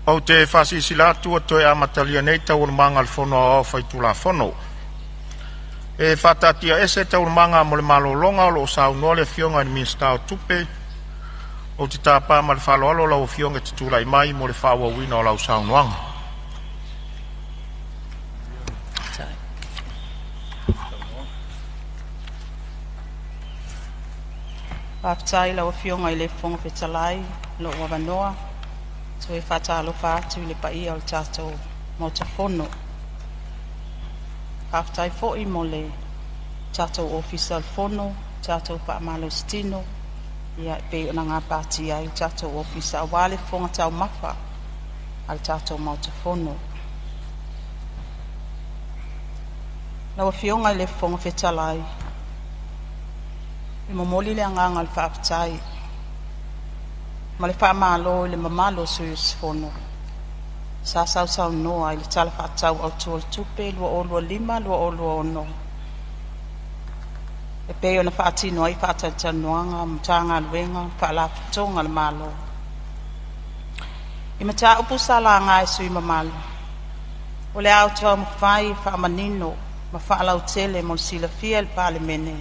Ou te faasilasila atu ua toe amatalia nei Taualumaga a le Fono Aoao Faitulafono. E faataatiaese Taualumaga mo le malologa o lo o saunoa le Afioga i le Minisita o Tupe. Ou te tapa ma le faaaloalo lau Afioga e te tulai mai mo le faaauauina o lau saunoaga. Faafetai i lau Afioga i le Fofoga Fetalai mo lou avanoa. E toe faatalofa atu i le paia o le tatou Maota Fono. Faafetai foi mo le tatou Ofisa o le Fono, tatou faamalositino e pei ona gapatia ai le tatou ofisa aua le fofoga taumafa a le tatou Maota Fono. Lau Afioga i le Fofoga Fetalai, e momoli le agaga o le faafetai ma le faamalo i le mamalu o sui usufono sa sausaunoa i le Tala Faatatau Autu o le Tupe 2025/2026 e pei ona faatino ai faatalatalanoaga ma Matagaluega ma Faalapotopotoga a le Malo. I mataupu sa laga e sui usufono mamalu, o le a ou taumafai e faamanino ma faalautele mo le silafia e le Palemene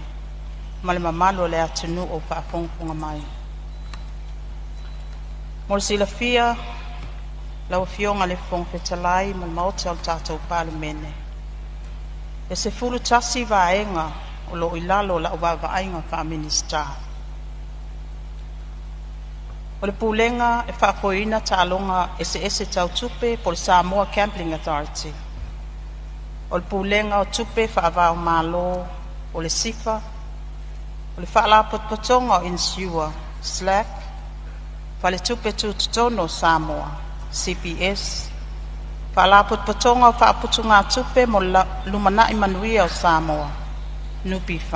ma le mamalu o le atunuu o faafogafoga mai. Mo le silafia lau Afioga i le Fofoga Fetalai ma le Maota o le tatou Palemene, e 11 vaega o lo o i lalo o lau vaavaaiga faa-Minisita. O le Pulega e faafoeina taaloga eseese tau tupe po o le Samoa Gambling Authority. O le Pulega o Tupe Faava-o-Malo o le SIFA. O le Faalapotopotoga o Inisiua SLAC, Faletupe Tutotonu o Samoa CBS, Faalapotopotoga o Faaputugatupe mo le Lumanai Manuia o Samoa NPF,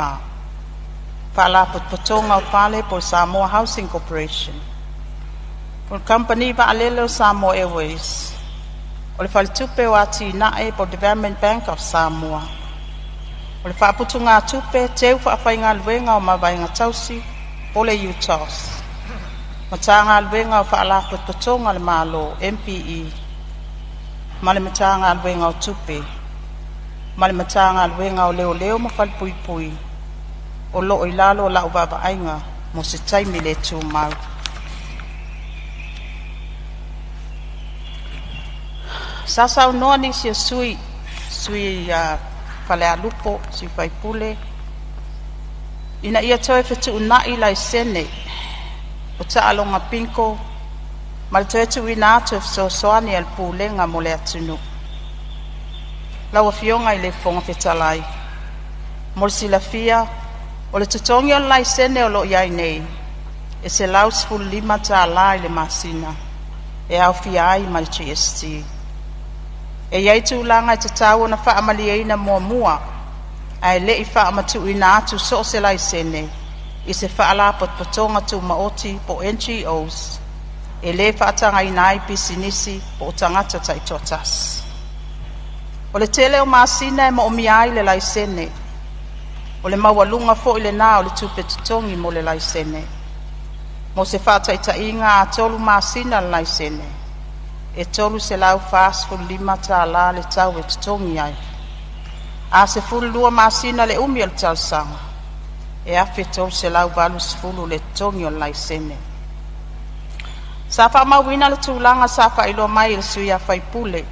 Faalapotopotoga o Fale po o le Samoa Housing Corporation. O le Kamupani Vaalele o Samoa Airways, o le Faletupe o Atinae po o le Development Bank of Samoa, o le Faaputugatupe Teu Faafaigaluega o Mavaega Tausi po o le UTOS, Matagaluega o Faalapotopotoga a le Malo MPE ma le Matagaluega o Tupe ma le Matagaluega o Leoleo ma Falepuipui o lo o i lalo o lau vaavaaiga mo se taimi le tumau. Sa saunoa nisi o sui usufono ia Falealupo, sui usufono, ina ia toe fetuunai laisene o taaloga bingo ma le toe tuuina atu o fesoasoani a le Pulega mo le atunuu. Lau Afioga i le Fofoga Fetalai, mo le silafia o le totogi o le laisene o lo o i ai nei e $115 i le masina e aofia ai ma le GST. E i ai tulaga e tatau ona faamalieina muamua ae le i faamatuuina atu so o se laisene i se Faalapotopotoga Tumaoti po o NGOs e le faatagaina ai pisinisi po o tagata taitoatasi. O le tele o masina e moomia ai le laisene, o le maualuga foi lena o le tupe totogi mo le laisene. Mo se faataitaiga, a 3 masina le laisene, e $345 le tau e totogi ai. A 12 masina le umi o le talosaga, e $1380 le totogi o le laisene. Sa faamauina le tulaga sa faailoa mai e le sui usufono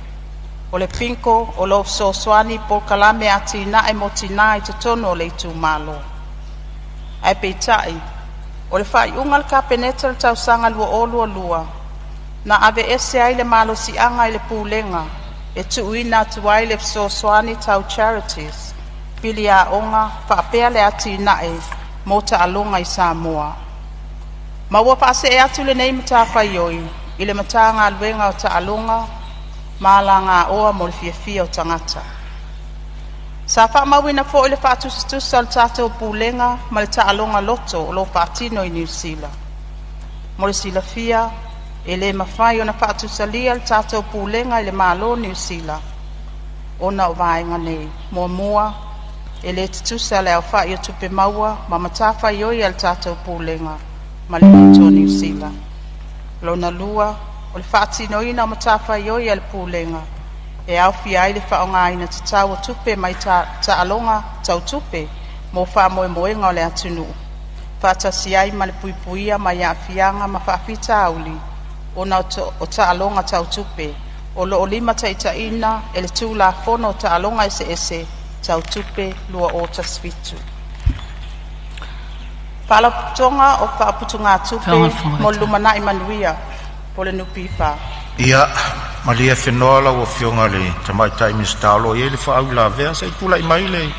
o le bingo o lo o fesoasoani i polokalame o atinae mo tina i totonu o le itumalo. Ae peitai, o le faaiuga a le Kapeneta i le tausaga 2022, na aveese ai le malosiaga i le Pulega e tuuina atu ai le fesoasoani tau charities, pili aoga faapea le atinae mo taaloga i Samoa, ma ua faasee atu lenei matafaioi i le Matagaluega o Taaloga ma Alagaoa mo le Fiafia o Tagata. Sa faamauina foi le faatusatusa o le tatou Pulega ma le taaloga loto o lo o faatino i Niu Sila. Mo le silafia, e le mafai ona faatusalia le tatou Pulega i le Malo o Niu Sila ona o vaega nei. Muamua, e le tutusa le aofai o tupe maua ma matafaioi a le tatou Pulega ma le loto a Niu Sila. Lona lua, o le faatinoina o matafaioi a le Pulega e aofia ai le faaaogaina tatau o tupe mai taaloga tau tupe mo faamoemoega o le atunuu, faatasi ai ma le puipuia mai aafiaga ma faafitauli ona o taaloga tau tupe, o lo o limataitaiina e le Tulafono o Taaloga Eseese Tau Tupe 2017. Faalapotopotoga o Faaputugatupe mo le Lumanai Manuia (NPF). Ia malie Fenoa lau Afioga i le Tamaitai Minisita o lo o i ai le faauilavea. Se i tulai mai le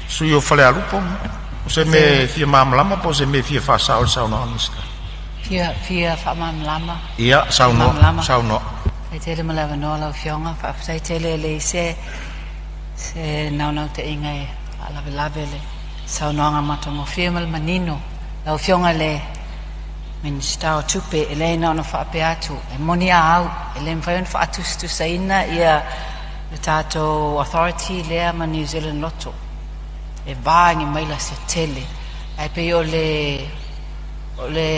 sui usufono mo Falealupo, o se mea e fia malamalama po o se mea e fia faasao i le saunoaga a le Minisita. Fia faamalamalama. Ia saunoa. Saunoa. Faafetai tele mo le avanoa lau Afioga. Faafetai tele, e leai se naunautaiga e faalavelave le saunoaga matagofie ma le manino lau Afioga i le Minisita o Tupe. E leai, na ona faapea atu, e moni a au, e le mafai ona faatusatusaina ia le tatou authority lea ma New Zealand Lotto, e va ni maila se tele, ae pei o le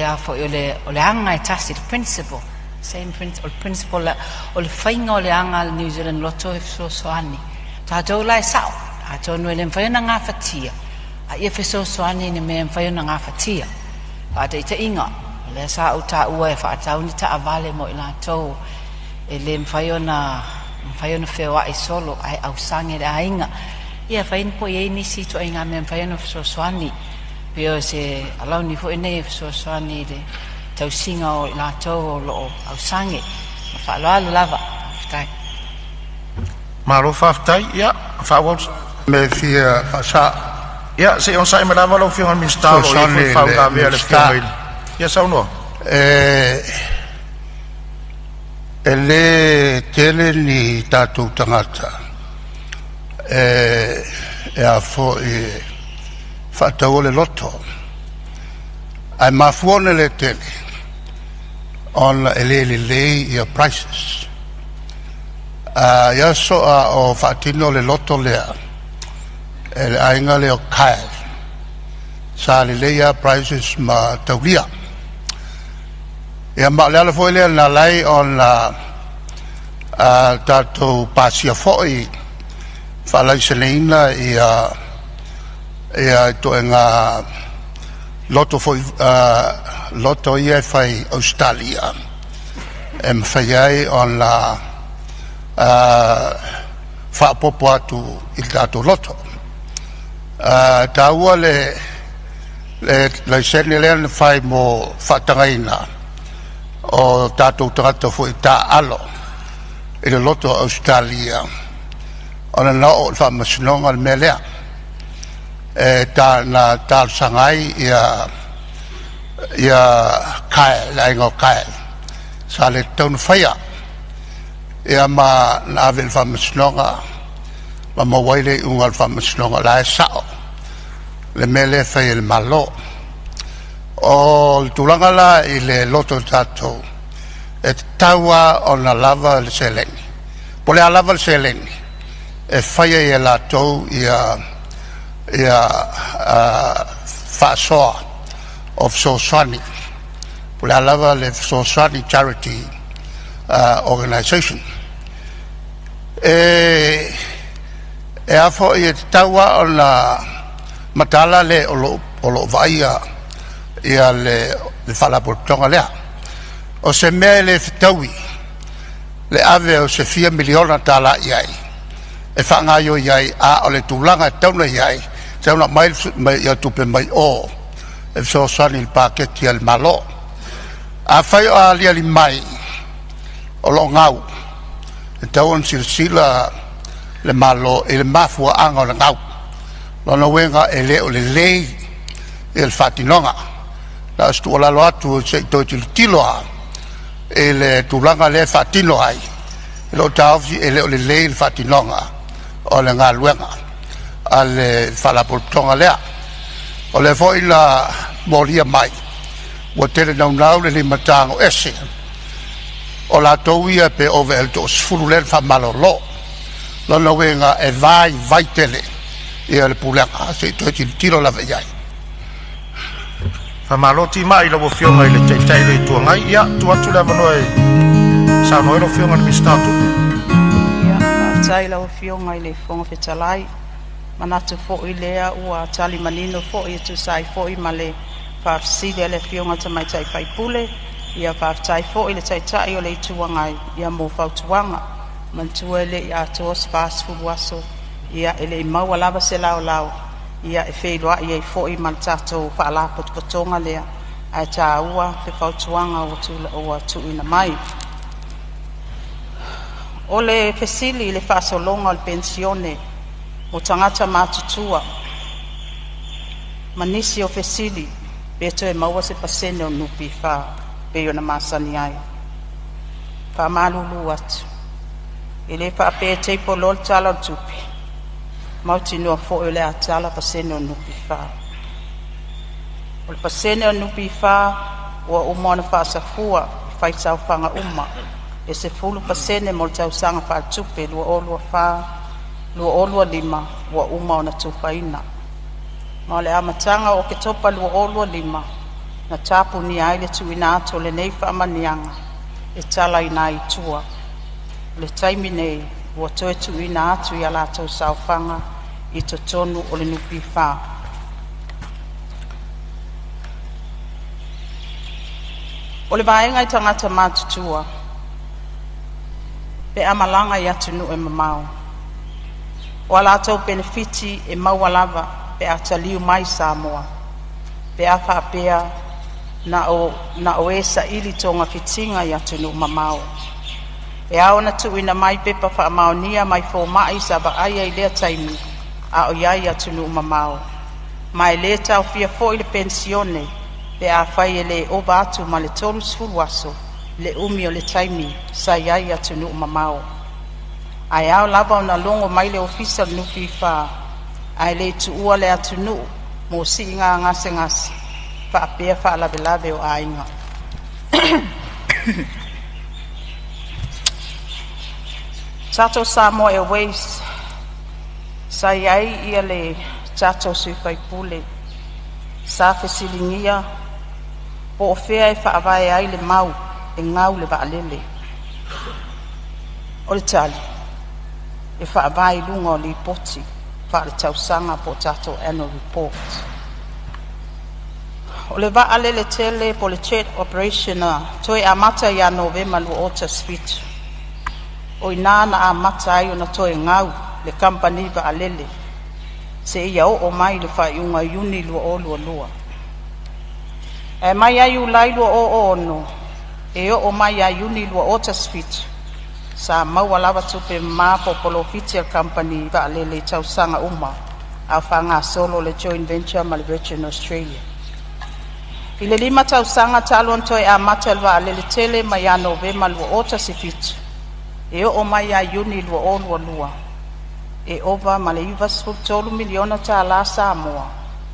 a foi o le aga e tasi, le principle, same principle, principle o le faiga o le aga a le New Zealand Lotto e fesoasoani tatou la, e sao, atonu e le mafai ona gafatia, a ia fesoasoani i ni mea e mafai ona gafatia. Faataitaiga, o lea sa ou taua e faatau ni taavale mo i latou e le mafai ona feoai solo ae ausage le aiga. Ia fai po i ai nisi ituaiga mea e mafai ona fesoasoani, pei o se alauni foi nei e fesoasoani i le tausiga o i latou o lo o ausage. Ma faaaloalo lava, faafetai. Malo faafetai. Ia faaauau. Me fia faasa. Ia se i onosai mai lava lau Afioga i le Minisita o lo o i ai foi faauilavea a le Afioga i le. Ia saunoa. E lē tele ni tatou tagata e a foi faataua le loto, ae mafua ona le tele ona e le lelei ia prices. A i aso a o faatino le loto lea e le aiga lea o Kyle, sa lelei a prices ma taulia. Ia ma o le ala foi lea na ala ona tatou pasia foi faalaiseneina ia ituaiga loto foi, loto ia e fai Ausetalia e mafai ai ona faaopoopo atu i le tatou loto. Taua le laisene lea na fai mo faatagaina o tatou tagata foi taaalo i le loto o Ausetalia, ona na oo i le faamasinoga le mea lea e ta, na talosaga ai ia Kyle, le aiga o Kyle, sa le tatau ona faia. Ia ma na ave i le faamasinoga ma maua ai le iuga a le faamasinoga o la e sa'o le mea lea e fai e le Malo. O le tulaga la i le loto a tatou, e tatau lava ona lava le seleni, po o le a lava le seleni e fai ai e latou ia faasoa o fesoasoani, po o le a lava le fesoasoani, charity organization. E a foi, e tatau lava ona mataala le o lo o vaaia le faalapotopotoga lea. O se mea e le fetaui le ave o se fia miliona tala i ai e faagaioi ai, a o le tulaga e tatau ona i ai, e tatau ona aumai le tupe mai o e fesoasoani i le paketi a le Malo. Afai o aliali mai o lo o gau, e tatau ona silasila le Malo i le mafuaaga o le gau. O lona uiga e le o lelei ia le faatinoga. Na o se tuualalo atu se i toe tilotilo lava i le tulaga lea e faatino ai. I lou taofi e le o lelei le faatinoga o le galuega a le Faalapotopotoga lea. O lea foi na molia mai ua tele naunau le lima tago ese o latou ia pe ova ea i le toasefulu lea na faamalolo. Lona uiga e vaivai tele ia le pulega, se i toe tilotilo lava i ai. Faamalo timai i lau Afioga i le Taitai o le Itu Agai. Ia, tuu atu le avanoa i Saunoa ai lau Afioga i le Minisita o Tupe. Ia, faafetai i lau Afioga i le Fofoga Fetalai. Manatu foi lea ua tali manino foi e tusa ai foi ma le faafesili a le Afioga i le Tamaitai Faipule. Ia faafetai foi i le Taitai o le Itu Agai ia mo fautuaga. Manatua e le i atoa se 40 aso, ia e le i maua lava se laolao ia e feiloai ai foi ma le tatou Faalapotopotoga lea, ae taua le fautuaga ua tuuina mai. O le fesili i le faasologa o le penisione mo tagata matutua ma nisi o fesili pe toe maua se pasene o le NPF pei ona masani ai. Faamalulu atu, e le faapea e table loa le Tala o le Tupe, mautinoa foi o le a tala pasene o le NPF. O le pasene o le NPF ua uma ona faasafua i faisaofaga uma e 10% mo le tausaga faaletupe 2024/2025 ua uma ona tufaina. Ma o le amataga o Oketopa 2025 na tapunia ai le tuuina atu o lenei faamanuiaga e talaina ai i tua. O le taimi nei, ua toe tuuina atu i a latou saofaga i totonu o le NPF. O le vaega i tagata matutua pe a malaga i atunuu e mamao, o a latou penefiti e maua lava pe a taliu mai i Samoa, pe a faapea na o, na o e saili togafitiga i atunuu mamao. E ao ona tuuina mai pepa faamaonia mai fomai sa vaaia i lea taimi a o i ai i atunuu mamao, ma e le taofia foi le penisione pe afai e le ova atu ma le 30 aso le umi o le taimi sa i ai i atunuu mamao. Ae ao lava ona logo mai le Ofisa o le NPF ae le i tuua le atunuu mo siiga gasegase faapea faalavelave o aiga. Tatou Samoa Airways, sa i ai ia le tatou sui faipule sa fesiligia po o fea e faavae ai le mau e gau le vaalele. O le tali, e faavae i luga o lipoti faaletausaga po o tatou annual report. O le vaalele tele po o le jet operation na toe amata ia Novema 2017, o i ina na amata ai ona toe gau le kamupani vaalele seia oo mai i le faaiuga o Iuni 2022. Ae mai ia Iulai 2006 e oo mai ia Iuni 2017, sa maua lava tupe mama po o polofiti a le kamupani vaalele i tausaga uma a o faagasolo le joint venture ma le Virgin Australia. I le 5 tausaga talu ona toe amata le vaalele tele mai ia Novema 2017 e oo mai ia Iuni 2022, e ova ma le $93 miliona tala Samoa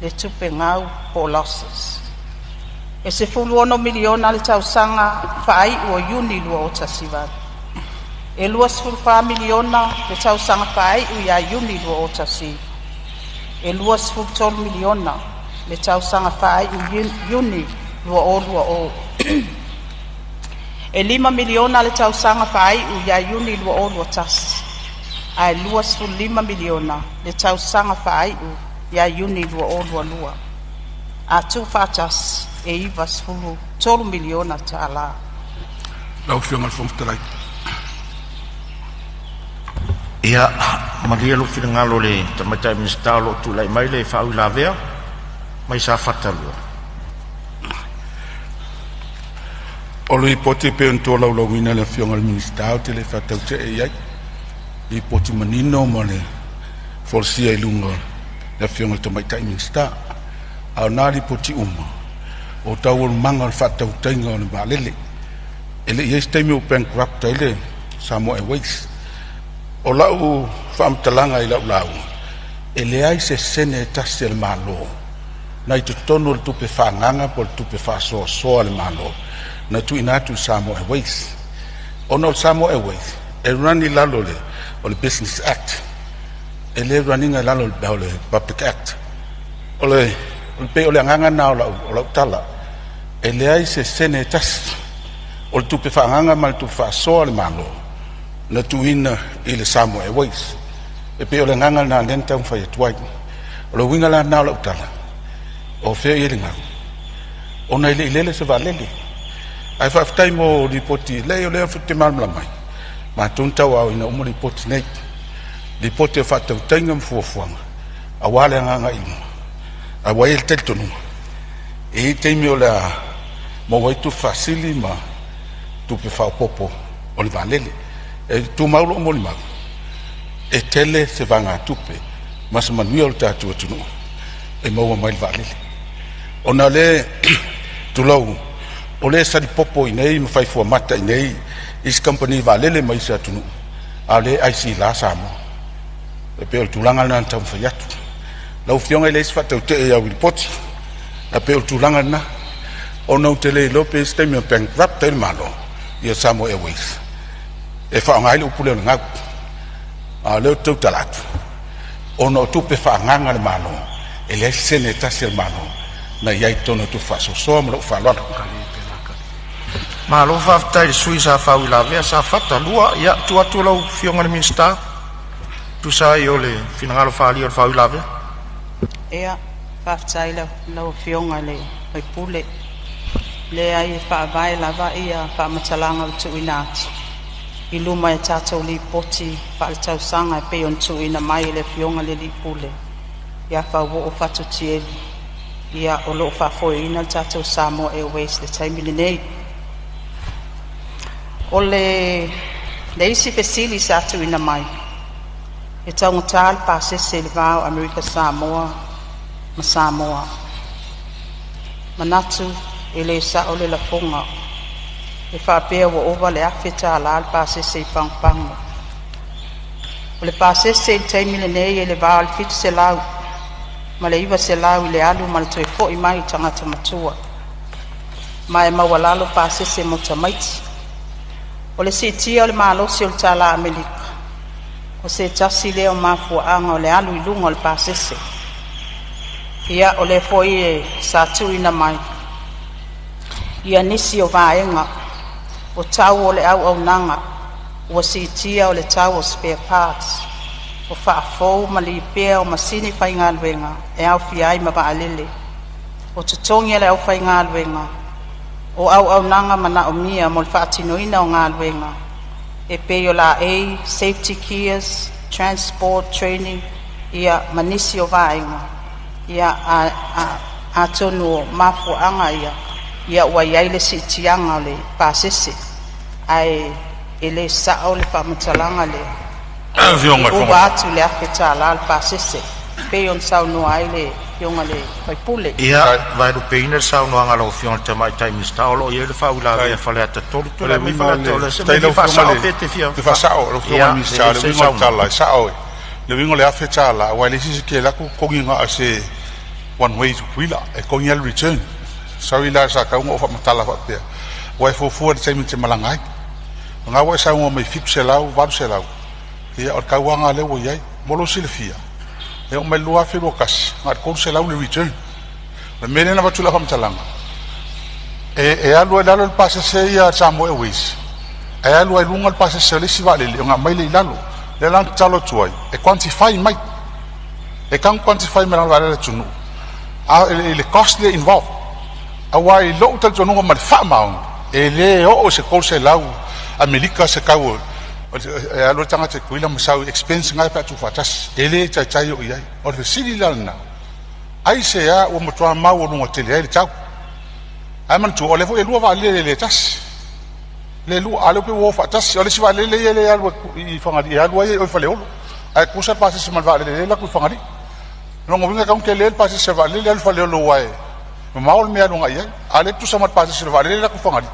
le tupe gau po o losses. E $16 miliona le tausaga faaiu o Iuni 2018. E $24 miliona le tausaga faaiu ia Iuni 2019. E $23 miliona le tausaga faaiu Iuni 2020. E $5 miliona le tausaga faaiu ia Iuni 2021, ae $25 miliona le tausaga faaiu ia Iuni 2022. A tuufaatasi e $93 miliona tala. Lau Afioga i le Fofoga Fetalai. Ia, malie lou finagalo i le Tamaitai Minisita o lo o tulai mai le faauilavea mai Safata 2. O le Lipoti e pei ona tolaulauina e le Afioga i le Minisita ou te le faatautee i ai. Lipoti manino ma le folasia i luga o le Afioga i le Tamaitai Minisita. A o na lipoti uma, o taualumaga o le faatautaiga o le vaalele. E le i i ai se taimi ua bankrupt ai le Samoa Airways. O lau faamatalaga i lau lauga, e leai se sene e tasi a le Malo na i totonu o le tupe faaagaga po o le tupe faasoasoa a le Malo na tuuina atu i Samoa Airways. Ona o le Samoa Airways e run i lalo o le Business Act, e le run ina i lalo o le Public Act. O le pei o le agaga lena o lau tala, e leai se sene e tasi O le tupe faaagaga ma le tupe faasoa a le Malo na tuuina i le Samoa Airways. E pei o le agaga lena lea na taumafai atu ai. O le uiga la lena o lau tala, o fea o i ai le gau, ona e le i lele se vaalele. Ae faafetai mo lipoti, leai o lea ou te malamalama ai, matou na tauaaoina uma lipoti nei, lipoti o faatautaiga ma fuafuaga aua le agai i luma. Ae ua i ai le talitonuga, e i ai taimi o le a maua ai tupe faasili ma tupe faaopoopo o le vaalele. E tumau lou molimau, e tele se vaegatupe ma se manuia o le tatou atunuu e maua mai le vaalele. Ona o lea, tulou, o lea e salipopo i inei ma fai fuamata i inei isi kamupani vaalele ma isi atunuu, a o lea e aisila Samoa. E pei o le tulaga lena na taumafai atu. Lau Afioga e leai se faatautee i au lipoti, ae pei o le tulaga lena, ona ou te le iloa pe i ai se taimi na bankrupt ai le Malo ia Samoa Airways e faaaoga ai le upu lea o le gau. A o lea ou te tautala atu, ona o tupe faaagaga a le Malo, e leai se sene e tasi a le Malo na i ai i totonu o tupe faasoasoa ma lou faaaloalo. Malo faafetai i le sui usufono sa faauilavea Safata 2. Ia, tuu atu lau Afioga i le Minisita e tusa ai o le finagalo faaalia o le faauilavea. Ia, faafetai i lau Afioga i le sui usufono. Leai, e faavae lava ia faamatalaga ua tuuina atu i luma e tatou Lipoti Faaletausaga e pei ona tuuina mai e le Afioga i le Alii Pule ia Fauoo Fatu Tieli. Ia, o lo o faafoeina le tatou Samoa Airways i le taimi lenei. O le isi fesili sa tuuina mai, e taugata le pasese i le va o Amerika Samoa ma Samoa. Manatu e le sao le lafoga e faapea ua ova le $1000 le pasese i Pagopago. O le pasese i le taimi lenei i le va o le $700 ma le $900 i le alu ma le toe foi mai o tagata matua, ma e maualalo pasese mo tamaiti. O le siitia o le malosi o le tala Amerika o se tasi lea o mafuaaga o le alu i luga o le pasese. Ia, o lea foi e sa tuuina mai ia nisi o vaega o tau o le auaunaga ua siitia, o le tau o spare parts, o faafou ma lipea o masini faigaluega e aofia ai ma vaalele, o totogi o le aufaigaluega, o auaunaga manaomia mo le faatinoina o galuega e pei o laei, safety gears, transport, training ia ma nisi o vaega. Ia atonu o mafuaaga ia ia ua i ai le siitiaga o le pasese, ae e le sao le faamatalaga lea Afioga e ova atu le $1000 le pasese pei ona saunoa ai le afioga i le sui usufono. Ia, vaelupeina le saunoaga a lau Afioga i le Tamaitai Minisita, o lo o i ai le faauilavea a Faleata 3. O le Tulai mai uiga o Faleata, o le le se faafetai mea e lau fia Afioga faasao i pe te fia le faasao lau Afioga i Ia, le e Minisita, leai le se uiga o le saunoa. tala e sao, le uiga o le $1000, aua e leai se isi e te alu atu totogi na o se one way i Tutuila, e totogi lava le return. Sorry la, sa tatau ona ou faamatala faapea, aua e fuafua i le taimi e te malaga ai. O lena ua e saunoa mai 700, 800, ia o le tau lava lena o lea ua i ai. Mo lou silafia, e oo mai le 2021, na o le 300 le return. O le mea lea na avatu ai lau faamatalaga, e alu ai i lalo le pasese ia a le Samoa Airways, ae alu ai i luga le pasese o le isi vaalele ona aumai lea i lalo. O lea la na tatalo atu ai e quantify mai, e tatau ona quantify mai i lalo o vaalele a le atunuu a i le cost lea involved. Aua i lou talitonuga ma le faamaoni, e le oo i se 300 Amerika se tau e alu ai le tagata i Tutuila ma sau i expense na pe a tuufaatasi. E le taitai oo i ai. O le fesili la lena, aisea ua matua maualuga tele ai le tau? Ae manatua, o lea foi e lua vaalele e le tasi, le lua, a o lea pei ua o faatasi. O le isi vaalele ia e alu i Fagalii, e alu ai o i Faleolo, ae tutusa le pasese ma le vaalele lea e alu atu i Fagalii. O lona uiga e tatau ona tele le pasese a le vaalele e alu i Faleolo aua e mamao le mea e alu agai i ai, a o lea e tutusa ma le pasese o le vaalele e alu atu i Fagalii,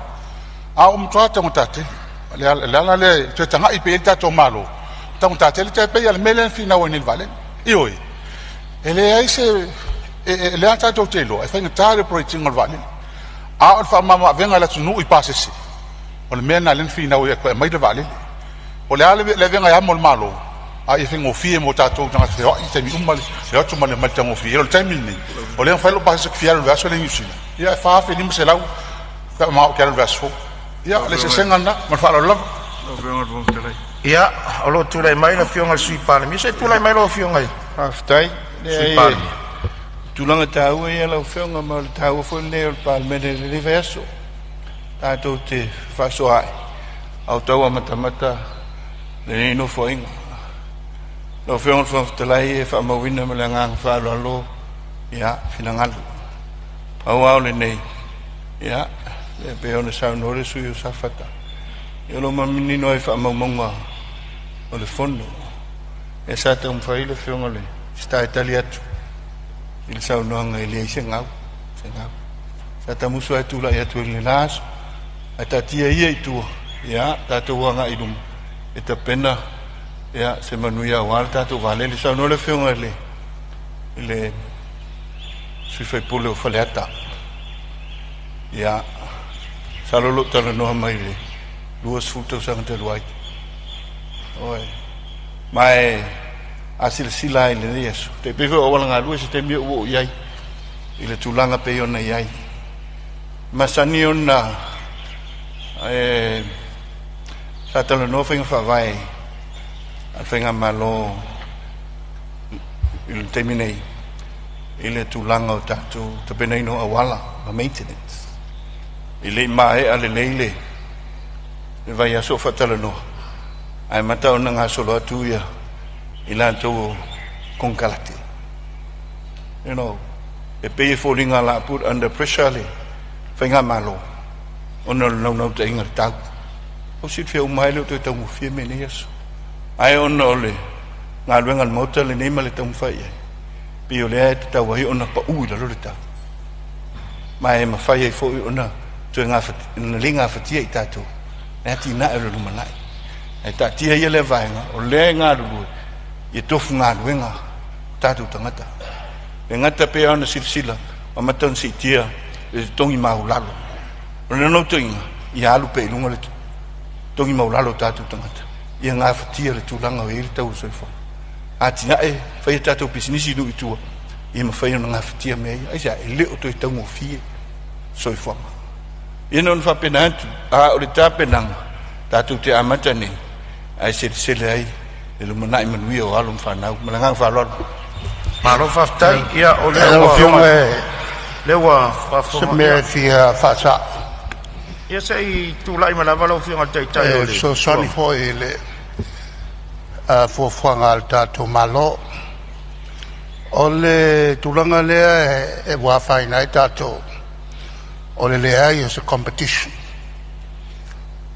a ua matua taugata tele. O le ala lea e toe tagai pea i ai le tatou Malo, taugata tele. E tai pei lava o le mea lea na finau ai nei i le vaalele. Ioe, e leai se e lea tatou te iloa e faigata le operate ina o le vaalele, a o le faamamaavega i le atunuu i pasese, o le mea lena lea na finau ai e toe aumai le vaalele. O le a le avega e amo e le Malo, a ia faigofie mo tatou tagata feoai i taimi uma le o atu ma le omai i le taugofie. O le taimi lenei, o lea na fai lou pasese ou te fia alu i le vaiaso lea i Niu Sila, ia e 4500 pe a ou manao ou te alu i le vaiaso fou. Ia, o le eseesega lena. Ma le faaaloalo lava. Ia, o lo o tulai mai le Afioga i le Sui Palemia. Se i tulai mai lau Afioga i le Faafetai. Sui Leai, Palemia. tulaga taua ia lau Afioga, ma o le taua foi lenei o le Palemene i lenei vaiaso, tatou te fefaasoaai a o tau amatamata lenei Nofoaiga. Lau Afioga i le Fofoga Fetalai, e faamauina ma le agaga faaaloalo ia finagalo. Pau lava o lenei, ia, e pei ona saunoa le sui usufono o Safata, ia o lo o manino lava i faamaumauga o le Fono. E sa taumafai le Afioga i le Minisita e tali atu i le saunoaga e leai se gau, se gau. Sa tamusu lava e tulai atu i lena aso, ae taatia ia i tua, ia tatou agai i luma e tapena ia se manuia aua le tatou vaalele. Saunoa le Afioga i le sui usufono o Faleata, ia, masalo o lo o talanoa mai i le 20 tausaga talu ai. Oi. Ma e a silasila ai i lenei aso, tai pei foi o auala galue se taimi ou oo i ai i le tulaga pei ona i ai. Masani ona sa talanoa faiga faavae a le faigamalo i le taimi nei i le tulaga o tatou tapenaina o auala ma maintenance. E le i maea lelei le vaiaso o faatalanoa, ae amata ona gasolo atu ia i latou o konekarate. E pei e foliga la put under pressure le faigamalo ona o le naunautaiga i le tau. O silafia uma ai le o toe taugofie mea nei aso. Ae ona o le galuega a le Maota lenei ma le taumafai i ai, pei o lea e tatau ai ona pau i lalo le tau. Ma e mafai ai foi ona toe ona le gafatia i tatou le atinae o le lumanai. Ae taatia ia lea vaega, o lea e galulue ia tofu galuega o tatou tagata. Le gata pei ona silasila, amata ona siitia le totogi maualalo. O le naunautaiga, ia alu pea i luga le totogi maualalo o tatou tagata, ia gafatia le tulaga o i ai le tau o le soifuaga. Atinae, fai a tatou pisinisi i nuu i tua, ia mafai ona gafatia mea ia. Aisea? E le o toe taugofie soifuaga. Ia na ona faapena atu, a o le tapenaga, tatou te amata nei, ae selesele ai le lumanai manuia o alo ma fanau. Ma le agaga faaaloalo. Malo faafetai. Ia, o lea Lau ua Afioga e lea ua se faafofoga. mea e fia faasao. Ia, se i tulai mai lava lau Afioga i le Taitai o E le fesoasoani foi i le fuafuaga a le tatou Malo. O le tulaga lea e ua afaina ai tatou, o le leai o se competition.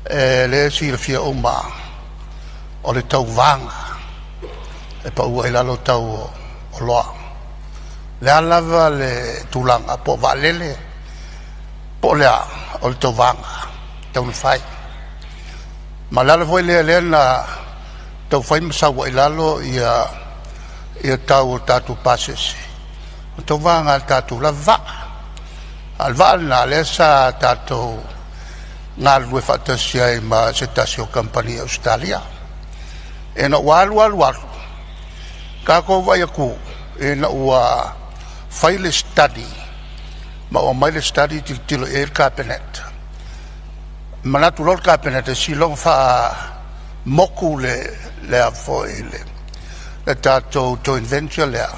E lea e silafia uma o le tauvaga e pau ai lalo tau o oloa. Le a lava le tulaga, po o vaalele, po o le a, o le tauvaga, tau na fai. Ma le ala foi lea lea na tau fai ma sau ai i lalo ia tau o tatou pasese, o tauvaga a le tatou lava vaa. A o le vaa lena lea sa tatou galulue faatasi ai ma se tasi o kamupani Ausetalia. Ina ua alu alu alu, tatou vaai atu ina ua fai le study ma ua aumai le study tilotilo i ai le Kapeneta, manatu loa le Kapeneta seiloga faamoku le a foi le tatou joint venture lea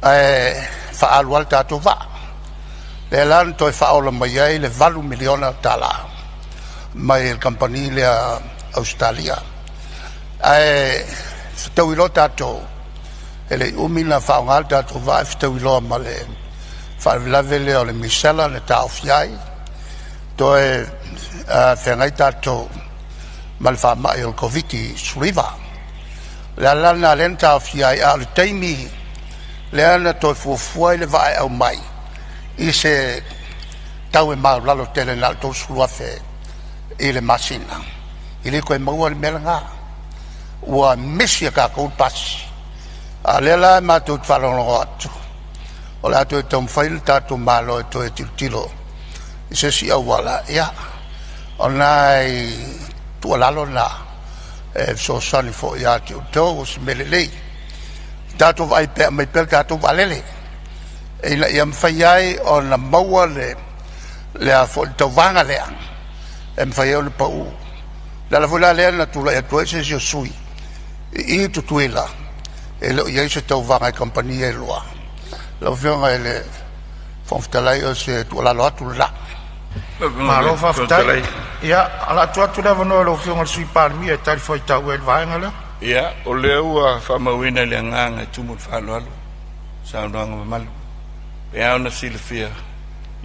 ae faaalu lava le tatou vaa. Lea la na toe faaola mai ai le 8 miliona tala mai le kamupani lea Ausetalia. Ae fetaui loa tatou, e le i umi ona faaaoga le tatou vaa e fetaui loa ma le faalavelave lea o le misela na taofi ai, toe feagai tatou ma le faamai o le Koviti-19. O le ala la lena lea na taofia ai, a o le taimi lea na toe fuafua ai le vaa e aumai i se tau e maualalo tele na o le $30,000 i le masina, e le toe maua le mea lena. Ua misi e tatou le pasi, a o lea la matou te faalogologo atu o le a toe taumafai le tatou Malo e toe tilotilo i se isi auala. Ia, o nai tuualalo na e fesoasoani foi ia te outou. O se mea lelei tatou vaai pea e aumai pea le tatou vaalele ina ia mafai ai ona maua le a foi le tauvaga lea e mafai ai ona pau. O le ala foi la lea na tulai atu ai se isi o sui i Tutuila, e le o i ai se tauvaga i kamupani ia e lua. Lau Afioga i le Fofoga Fetalai, o se tuualalo atu lena. Malo faafetai. Ia, o le a tuu atu le avanoa i lau Afioga i le Sui Palemia e talifuaitau ai i le vaega lea. Ia, o lea ua faamauina i le agaga e tumu i le faaaloalo saunoaga mamalu. E ao ona silafia,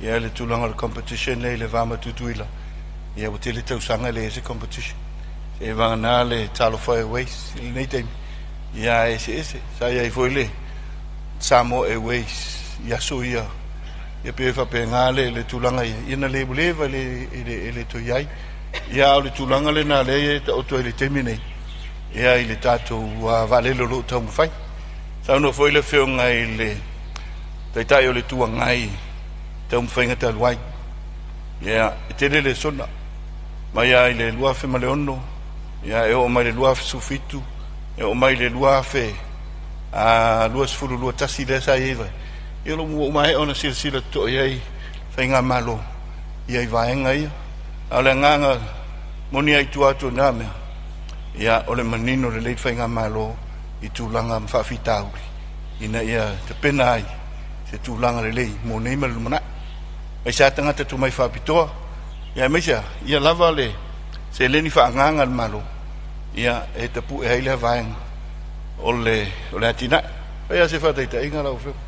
ia, le tulaga o le competition lea i le va ma Tutuila, ia ua tele tausaga e leai se competition. Se vagana le Talofa Airways i lenei taimi, ia eseese. Sa i ai foi le Samoa Airways i aso ia, ia pe faapena le tulaga ia, ia na le ua leva e le toe i ai. Ia a o le tulaga lena lea e taoto ai i le taimi nei, ia i le tatou vaalele o lo o taumafai. Saunoa foi le Afioga i le Taitai o le Itu Agai i taumafaiga talu ai. Ia, e tele le lesona mai lava i le 2006, ia e oo mai le 2017, e oo mai le 2021 lea sa i ai vai. Ia o lo o ua maea ona silasila totoa i ai faigamalo ia i vaega ia. A o le agaga moni ai tua atu o na mea, ia o le manino lelei faigamalo i tulaga ma faafitauli ina ia tapena ai se tulaga lelei mo nei ma le lumanai. Aemaise lava tagata tumai faapitoa, ia aemaise lava ia lava le seleni faaagaaga a le Malo, ia e tapue ai lea vaega o le atinae. Fai lava se faataitaiga lau Afioga,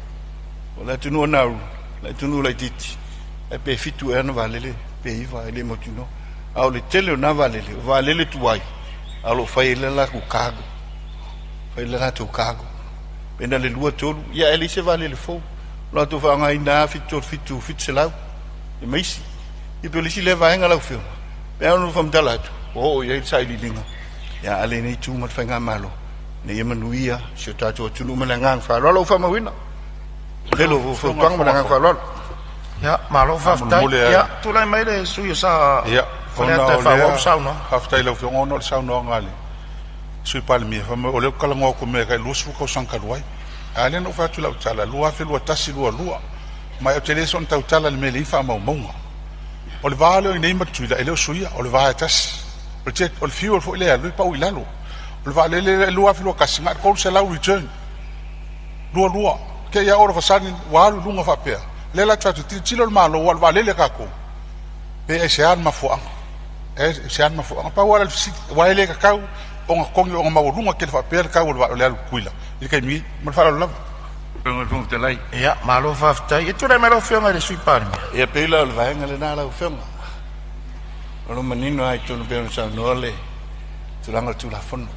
o le atunuu o Nauru, le atunuu laitiiti, e pe 7 ea ona vaalele pe 9 e le mautinoa. A o le tele o na vaalele, o vaalele tuai, a o lo o fai ai le latou cargo, fai le latou cargo. Pe na le 2, 3, ia e leai se vaalele fou. O latou faaaogaina 737 700 e ma isi. Ia pei o le isi lea vaega lau Afioga, pe a ono faamatala atu, ua oo i ai le sailiiliga, ia a lenei itu ma le faigamalo, ina ia manuia si o tatou atunuu ma le agaga faaaloalo. Ua faamauina. Tele o fautuaga ma le agaga faaaloalo. Ia, malo faafetai. Ia, tulai mai le sui usufono sa Faleata e faaauau le saunoaga. Faafetai i lau Afioga ona o le saunoaga a le Sui Palemia, fai mai o lea ou te talanoa atu i mea tai 20 tausaga talu ai. A lea na ou fai atu i lau tala 2021, 2022, ma ou te le soona tautala i le mea e leai ni faamaumauga. O le va lea o i inei ma Tutuila e le o suia, o le va e tasi. O le jet, o le fuel foi lea e alu e pau i lalo. O le vaalele lea 2021 na o le 300 return. 22 te i all of a sudden ua alu i luga faapea. Lea la tatou tilotilo le Malo aua o le vaalele a tatou, pe aisea le mafuaaga, aisea le mafuaaga. Pau lava le fesili, aua e le tatau ona togi ona maualuga tele faapea le tau o le alu i Tutuila i le taimi nei. Ma le faaaloalo lava. Fetalai. Ia, malo faafetai. E tulai mai lau Afioga i le Sui Palemia. Ia pei la o le vaega lena lau Afioga. O lo o manino lava i totonu pei ona saunoa le tulaga o le Tulafono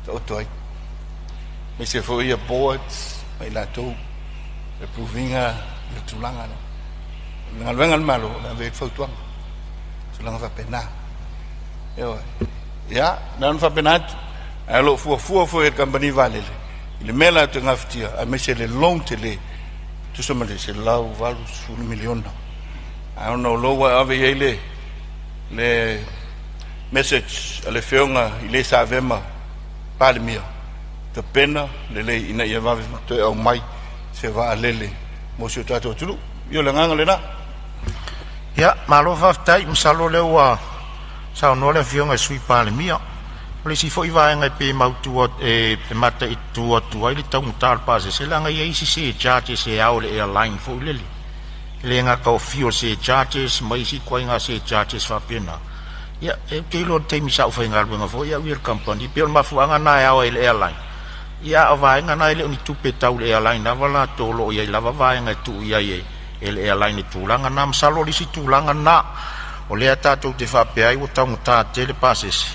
taoto ai. Aemaise foi ia boards ma i latou e approve ina le tulaga lea. O le galuega a le Malo, o le ave i ai le fautuaga. Tulaga faapena. Ioe. Ia, na ona faapena atu. Ae o lo o fuafua foi e le kamupani vaalele i le mea latou te gafatia, aemaise le loan tele, tusa ma le $180 miliona. Ae ona o lea ua ave i ai le message a le Afioga i le sa avea ma Palemia, tapena lelei ina ia vave toe aumai se vaalele mo si o tatou atunuu. Ia o le agaga lena. Ia, malo faafetai. Masalo o lea ua saunoa le Afioga i le Sui Palemia. O le isi foi vaega e pei e mautu e mataitu atu ai le taugata o le pasese, leaga e i ai isi surcharges e ao i le airline foi lele. E le gata o fuel surcharges ma isi ituaiga surcharges faapena. Ia, ou te iloa i le taimi sa ou faigaluega foi au i le kamupani, pei o le mafuaaga lena e ao ai i le airline. Ia, a o vaega na e le o ni tupe tau i le airline lava latou, o lo o i ai lava vaega e tuu i ai e le airline i tulaga na. Masalo o le isi tulaga lena o lea tatou te faapea ai ua taugata tele pasese,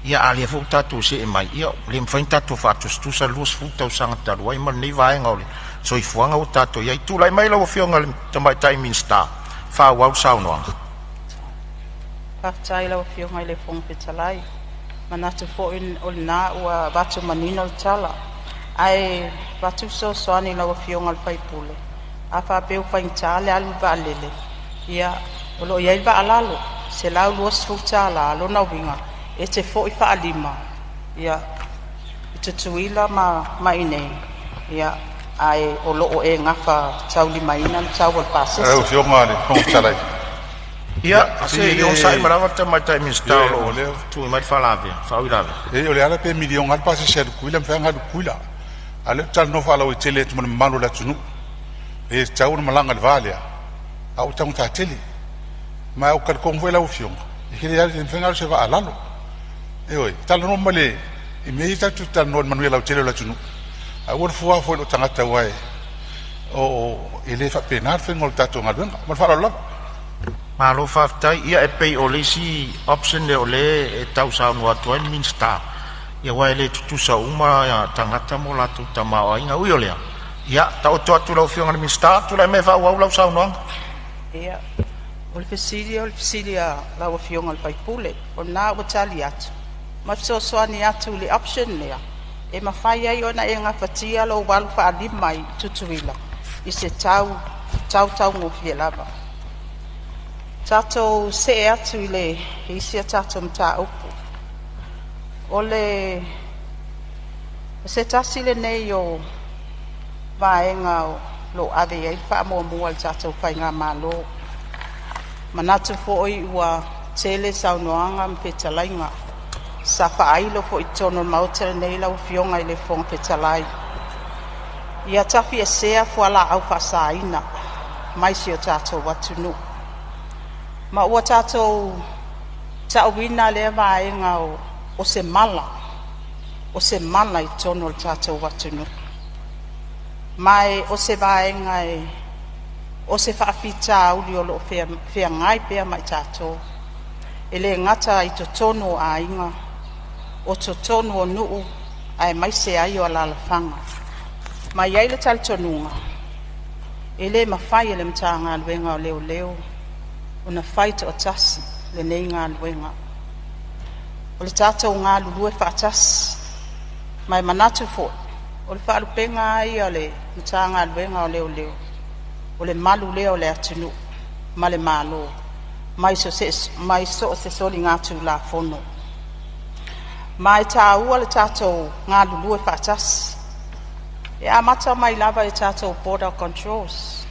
ia a o lea foi ua tatou see mai, ia ua le mafai ona tatou faatusatusa le 20 tausaga talu ai ma lenei vaega o le soifuaga ua tatou i ai. Tulai mai lau Afioga i le Tamaitai Minisita e faaauau le saunoaga. Faafetai i lau Afioga i le Fofoga Fetalai. Manatu foi o lena ua avatu manino le tala, ae avatu le fesoasoani i lau Afioga i le sui usufono, a faapea ua faigata le alu i le vaalele, ia o lo o i ai le vaa lalo, $120. O lona uiga e te foi faalima ia i Tutuila ma i inei, ia ae o lo o e gafataulimaina le tau o le Lau pasese. Afioga i le Fofoga Fetalai, Ia, se i onosai mai lava le Tamaitai Minisita o lo o tui mai le faauilavea. O le ala pe miliona lava le pasese a Tutuila, e mafai lava ona alu i Tutuila. A o lea ou te talanoa faalauaitele atu ma le mamalu o le atunuu, e le tatau ona malaga i le va lea, a ua taugata tele. Ma ou te talitonu foi lau Afioga, e le mafai ona alu se vaa a lalo. Ioe, talanoa ma le i mea ia tatou te talanoa i le manuia lautele o le atunuu. Aua le fua i lou tagata aua e le faapena le faiga o le tatou galuega. Ma le faaaloalo lava. Malo faafetai. Ia e pei o le isi option lea o lea e tau saunoa atu ai le Minisita, aua e le tutusa uma tagata ma o latou tamaoaiga. Ui o lea, ia taoto atu i lau Afioga i le Minisita, tulai mai e faaauau lau saunoaga. Ia, o le fesili o le fesili a lau Afioga i le sui usufono. O lena ua tali atu ma fesoasoani atu i le option lea e mafai ai ona e gafatia lou alu faalima i Tutuila i se tau taugofie lava. Tatou see atu i le isi a tatou mataupu. O se tasi lenei o vaega o lo o ave i ai le faamuamua a le tatou Faigamalo. Manatu foi ua tele saunoaga ma fetalaiga sa faailo foi i totonu o le Maota lenei lau Afioga i le Fofoga Fetalai, ia tafiesea fualaau faasaina mai si o tatou atunuu. Ma ua tatou ta'uina lea vaega o se mala, o se mala i totonu o le tatou atunuu. Ma o se vaega o se faafitauli o lo o feagai pea ma i tatou, e le gata i totonu o aiga, o totonu o nuu, aemaise ai o alaalafaga. Ma e i ai le talitonuga, e le mafai e le Matagaluega o Leoleo ona fai toatasi lenei galuega. O le tatou galulue faatasi, ma e manatu foi, o le faalupega lava ia o le Matagaluega o Leoleo, o le malu lea o le atunuu ma le Malo mai so o se soligatulafono. Ma e taua le tatou galulue faatasi. E amata mai lava i tatou border controls.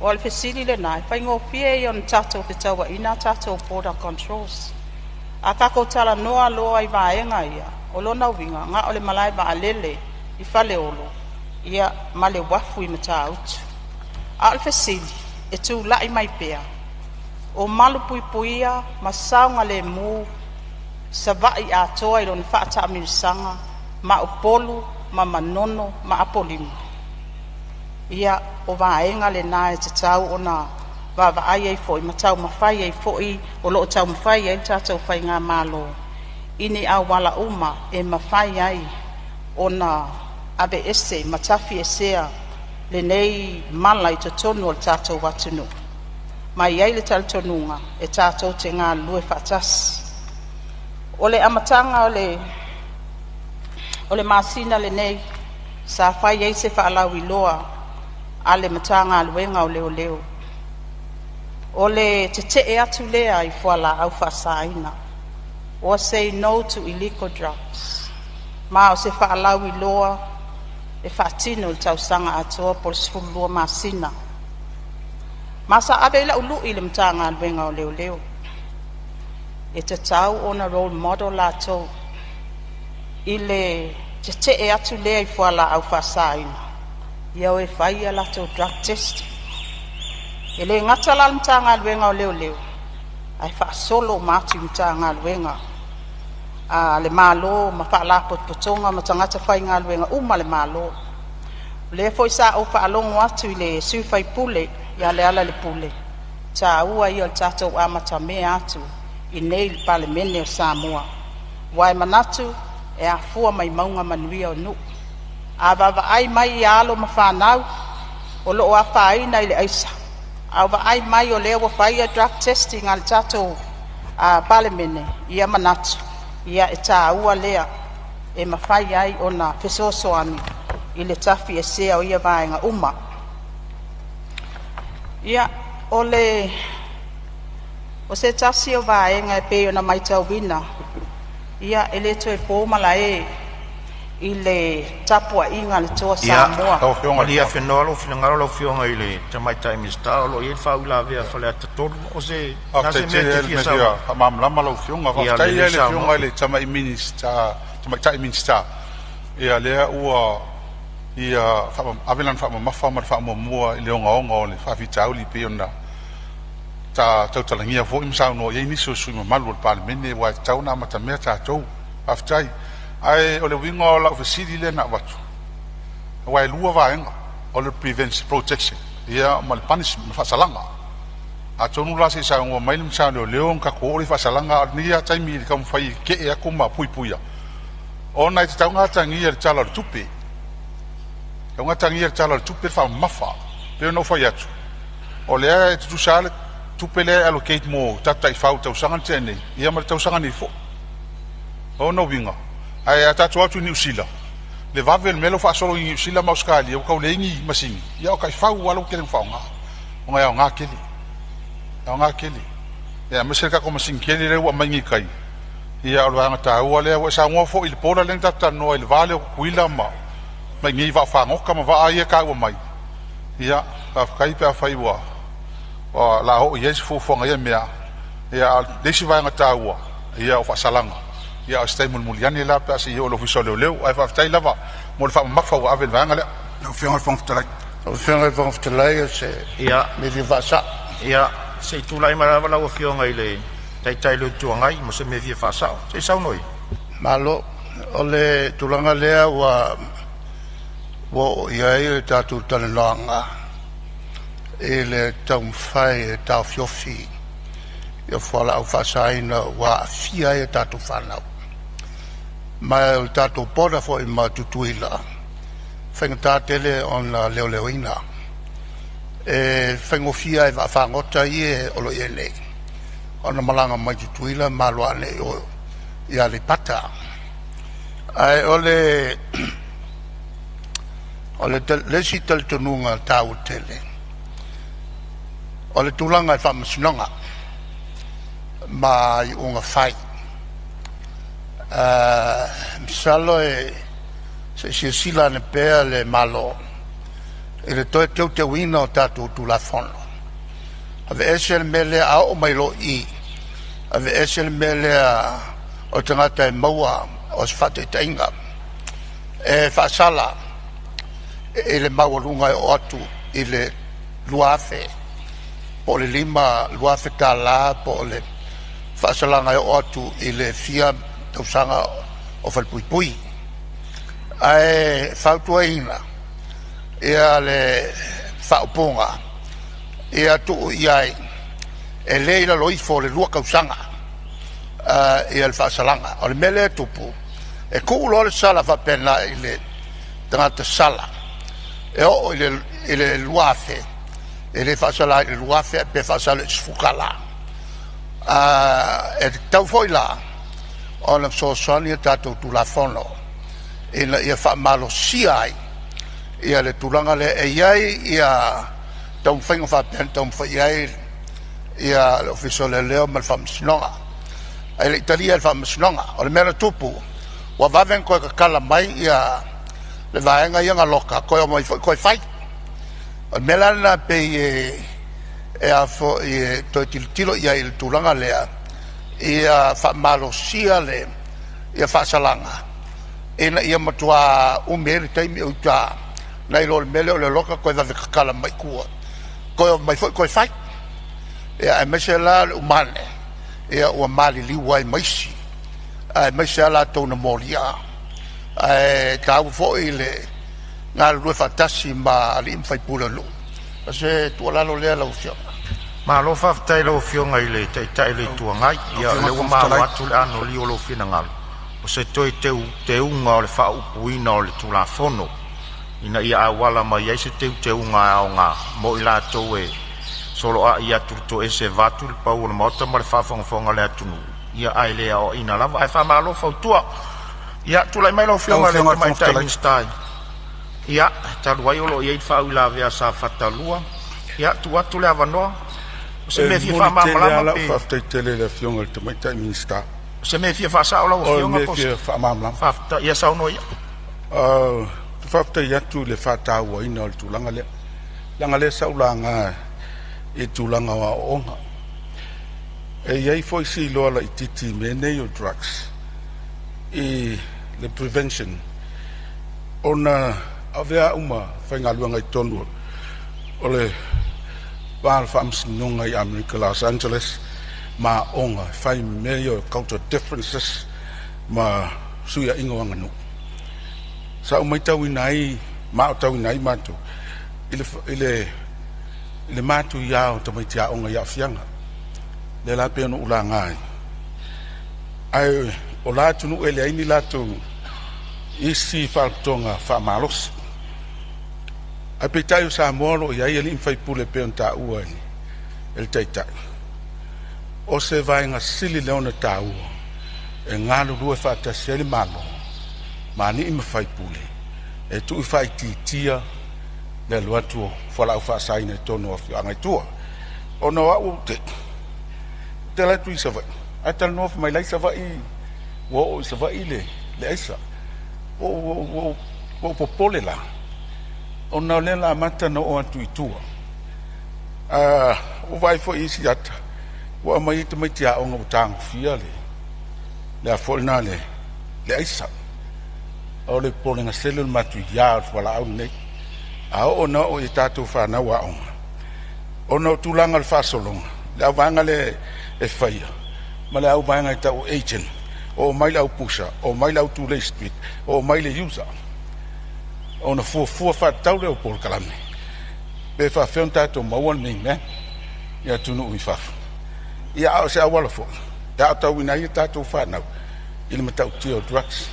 O le fesili lena, e faigofie ia ona tatou fetauaina a tatou border controls. A tatou talanoa loa i vaega ia, o lona uiga na o le malae vaalele i Faleolo ia ma le uafu i Matautu. A o le fesili e tulai mai pea, o malupuipuia ma saogalemu Savaii atoa i lona faataamilosaga ma Upolu ma Manono ma Apolima? Ia, o vaega lena e tatau ona vaavaai ai foi ma taumafai ai foi, o lo o taumafai ai le tatou faigamalo i ni auala uma e mafai ai ona aveese ma tafiesea lenei mala i totonu o le tatou atunuu. Ma e i ai le talitonuga e tatou te galulue faatasi. O le amataga o le masina lenei sa fai ai se faalauiloa a le Matagaluega o Leoleo, o le tetee atu lea i fualaau faasaina, or say no to illegal drugs. Ma o se faalauiloa e faatino i le tausaga atoa po o le 12 masina. Ma sa ave ai lau lui i le Matagaluega o Leoleo, e tatau ona role model latou i le tetee atu lea i fualaau faasaina, ia o e fai a latou drug test. E le gata la le Matagaluega o Leoleo, ae faasolo uma atu i Matagaluega a le Malo ma Faalapotopotoga ma tagata faigaluega uma a le Malo. O lea foi sa ou faalogo atu i le sui usufono ia Lealailepule, taua ia o le tatou amatamea atu i inei i le Palemene o Samoa, aua e manatu e afua mai mauga manuia o nuu. A vaavaai mai i alo ma fanau o lo o afaina i le aisa, a vaai mai o lea ua fai drug testing a le tatou Palemene, ia manatu ia e taua lea e mafai ai ona fesoasoani i le tafiesea o ia vaega uma. Ia, o se tasi o vaega e pei ona matauina, ia e le toe po malae i le tapuaiga a le Toa Samoa. Malie afenoa lou finagalo lau Afioga i le Tamaitai Minisita, o lo o i ai le faauilavea a Faleata 3. O se Faafetai mea tele e lava te i le fia mea saunoa fia faamalamalama lau Afioga. Ia Faafetai lava lelei i le saunoa. Afioga i le Tamaitai Minisita, ia lea ua ia ave lana faamamafa ma le faamuamua i le ogaoga o le faafitauli e pei ona tautalagia foi ma saunoa i ai nisi o sui usufono mamalu o le Palemene, aua e tatau ona amatamea tatou. Faafetai. Ae o le uiga o lau fesili lea na avatu, aua e lua vaega, o le prevention protection ia ma le punishment ma faasalaga. Atonu la se i saunoa mai le Minisita o Leoleo ona tatou oo lea i faasalaga, a o lenei lava taimi i le taumafai e te'e atu ma puipuia, ona e tatau ona atagia i le Tala o le Tupe, e tatau ona atagia i le Tala o le Tupe le faamamafa. E pei ona ou fai atu, o lea e tutusa lava le tupe lea e allocate mo tagata taifau i le tausaga na tea nei ia ma le tausaga nei foi. O lona uiga, ae a tatou o atu i Niu Sila, le vave o le mea lea ua faasolo i Niu Sila ma Ausetalia, ua tau leai ni masini, ia o taifau lava lea ua tele ina faaaoga ona e aoga tele, e aoga tele. Aemaise le tatou masini tele lea ua aumai nei i tai, ia o le vaega taua lea. Ua e saunoa foi i le border lea na tatou talanoa ai i le va lea o Tutuila ma i inei i vaafagota ma vaa ia e taua mai. Ia faafetai pe afai o le a oo i ai se fuafuaga i ia mea. A o le isi vaega taua, ia o faasalaga, a o se taimi mulimuli ane la pe a see oo i le Ofisa o Leoleo. Ae faafetai lava mo le faamamafa ua ave i le vaega lea. Lau Afioga i le Fofoga Fetalai. Lau Afioga i le Fofoga Fetalai o se mea fia faasa'o. Ia, se i tulai mai lava lau Afioga i le Taitai o le Itu Agai mo se mea e fia faasa'o. Se i saunoa ia. Malo. O le tulaga lea ua oo i ai le tatou talanoaga i le taumafai e taofiofi ia fualaau faasaina ua aafia ai a tatou fanau. Ma o le tatou border foi ma Tutuila, e faigata tele ona leoleoina. E faigofie lava i vaafagota ia o lo o i ai nei ona malaga mai Tutuila ma alu ane i o i Aleipata. Ae o le isi talitonuga taua tele, o le tulaga i faamasinoga ma iuga fai. Masalo se i silasila ane pea le Malo i le toe teuteuina o tatou Tulafono, aveese le mea lea a oo mai loa i i, aveese le mea lea o le tagata e maua o se faataitaiga, e faasala i le maualuga e oo atu i le $2,000 po o le $5,000 po o le faasalaga e oo atu i le fia tausaga o falepuipui. Ae fautuaina ia le faaupuga ia tuu i ai e le i lalo ifo o le 2 tausaga le faasalaga. O le mea lea e tupu, e tuu loa le sala faapena i le tagata sala e oo i le $2,000, e le faasala i le $2,000 ae pe faasala i le $10. E tatau foi la ona fesoasoani a tatou Tulafono ina ia faamalosia ai le tulaga lea. E i ai ia taumafaiga faapea na taumafai i ai le Ofisa o Leoleo ma le Faamasinoga, ae le i talia e le Faamasinoga. O le mea na tupu, ua vave ona toe tatala mai le vaega ia na loka toe omai foi toe fai. O le mea la lena e pei e e toe tilotilo i ai i le tulaga lea, ia faamalosia faasalaga ina ia matua umi ai le taimi o i uta nai lo le mea lea o le loka toe vave tatala mai tua, toe omai foi toe fai. Ia aemaise la o le uma ane ua maliliu ai ma isi, aemaise lava latou na molia. Ae taua foi le galulue faatasi ma alii ma faipule o nuu. O se tuualalo lea lau Afioga. Malo faafetai i lau Afioga i le Taitai o le Itu Agai. Lau Ia o Afioga i lea le ua Fofoga maua Fetalai. atu le anoliu o lou finagalo, o se toe teuteuga o le faaupuina o le Tulafono ina ia auala mai ai se teuteuga aoga mo i latou e soloai atu i le toese vaeatu le pau o le Maota ma le faafogafoga a le atunuu, ia ae le aoaina lava. Ae faamalo fautua. Ia tulai mai lau Lau Afioga i le Afioga i le Fofoga Tamaitai Fetalai. Minisita. Ia, talu ai o lo o i ai le faauilavea a Safata 2, ia tuu atu le avanoa o se E mea e fia momoli tele lava faamalamalama lau pe faafetai tele i le Afioga i le Tamaitai Minisita. O se mea e fia faasao lau O le Afioga mea e po o se fia faamalamalama. Faafetai, ia saunoa ia. Te faafetai atu i le faatauaina o le tulaga lea, leaga o lea sa ou laga i tulaga o aoaoga. E i ai foi si iloa laitiiti i mea nei o drugs i le prevention ona avea au ma faigaluega i totonu o le va o le Faamasinoga i Amerika, Los Angeles, ma aoga e fai i mea ia o culture differences ma fesuiaiga o aganuu. Sa ou matauina ai ma aotauina ai matou i le matuia o tamaiti aoga i aafiaga lea la pei ona ou laga ai, ae o la atunuu e leai ni latou isi faalapotopotoga faamalosi, ae peitai o Samoa o lo o i ai alii ma faipule e pei ona taua e le Taitai. O se vaega sili lea ona taua e galulue faatasi ai le Malo ma alii ma faipule e tuufaitiitia le alu atu o fualaau faasaina i totonu o afioaga i tua. Ona o au ou te alu atu i Savaii ae talanoa mai la e i Savaii ua oo i Savaii le aisa. Ua ou popole la ona o lea o le a amata ona oo atu i tua. Ua ou vaai foi i isi ata ua aumai ai tamaiti aoga ua tagofia le a foi lena le aisa. O le popolega sele o le matuia o le fualaau lenei. A oo ina oo i a tatou fanau aoga ona o tulaga o le faasologa, le auvaega lea e faia ma le auvaega e tau o agent, oo mai le au pusher, omai le au tulei street, omai le user, ona fuafua faatatau lea o polokalame pe faafefea ona tatou maua le main man i atunuu i fafo. Ia a o se auala foi e aotauina ai a tatou fanau i le matautia o drugs.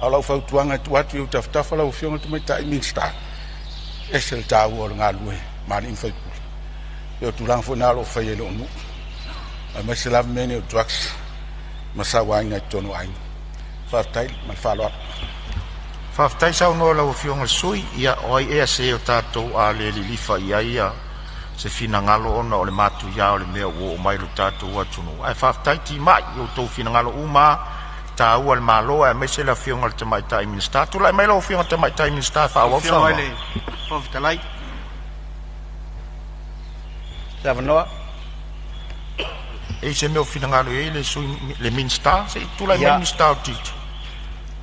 A o lau fautuaga e tuu atu i ou tafatafa lau Afioga i le Tamaitai Minisita, e ese le taua o le galulue ma alii ma faipule. E pei o tulaga foi na o lo o fai e lou nuu, aemaise lava mea nei o drugs ma sauaina i totonu o aiga. Faafetai ma le faaaloalo. Faafetai saunoa i lau Afioga i le sui usufono. Ia o ai ea se o tatou a le lilifa i ai se finagalo ona o le matuia o le mea ua oo mai i lo tatou atunuu. Ae faafetai timai i outou finagalo uma lava e taua i le Malo aemaise le Afioga i le Tamaitai Minisita. Tulai mai lau Afioga i le Tamaitai Minisita e faaauau le Afioga i saunoaga. le Fofoga Fetalai, se avanoa. E i ai se mea o finagalo i ai le sui le Minisita? Se i tulai mai le Ia, Minisita o Tiute.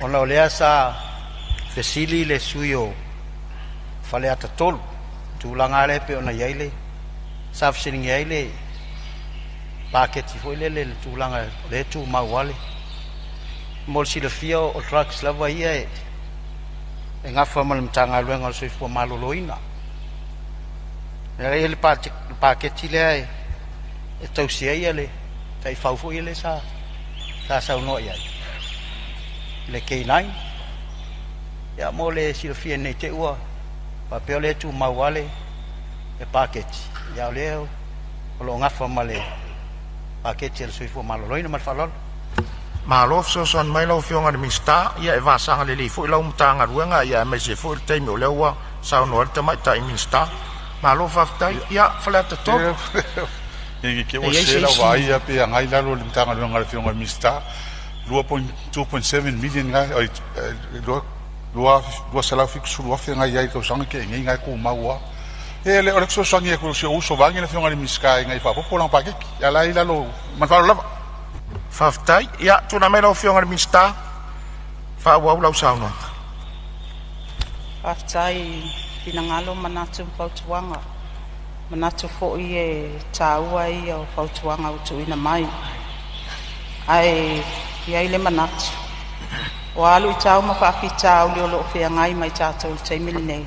ona o lea sa fesili le sui usufono o Faleata 3 i le tulaga lea pei ona i ai le sa fesiligia ai le paketi foi lele i le tulaga o lea e tumau lava le. Mo le silafia o drugs lava ia e nafa ma le Matagaluega o le Soifua Maloloina. E i ai le paketi lea e tausi ai le taifau foi lea sa saunoa i ai, le K9. Ia mo le silafia ne i te i ua faapea o lea e tumau lava le paketi, a o lea o lo o nafa ma le paketi a le Soifua Maloloina. Ma le faaaloalo. Malo fesoasoani mai lau Afioga i le Minisita, ia e vasaga lelei foi lau Matagaluega ia aemaise foi le taimi o lea ua saunoa ai le Tamaitai Minisita. Malo faafetai. Ia Faleata 3. Ne i te E ua i ai sese se lau isi vaai ia pe agai i lalo o le Matagaluega a le Afioga i le Minisita 2.7 million ga oi 270 afe nai ai i le tausaga te nei na e tumau lava. E le o le fesoasoani atu i si ou uso vaeane le Afioga i le Minisita ina ia faaopoopo lana paketi, a o la e i lalo ma le faaaloalo lava. Faafetai. Ia tulai mai lau Afioga i le Minisita, faaauau lau saunoaga. Faafetai i finagalo, manatu ma fautuaga. Manatu foi e taua ia o fautuaga ua tuuina mai. Ae i ai le manatu, o a luitau ma faafitauli o lo o feagai ma i tatou i le taimi lenei,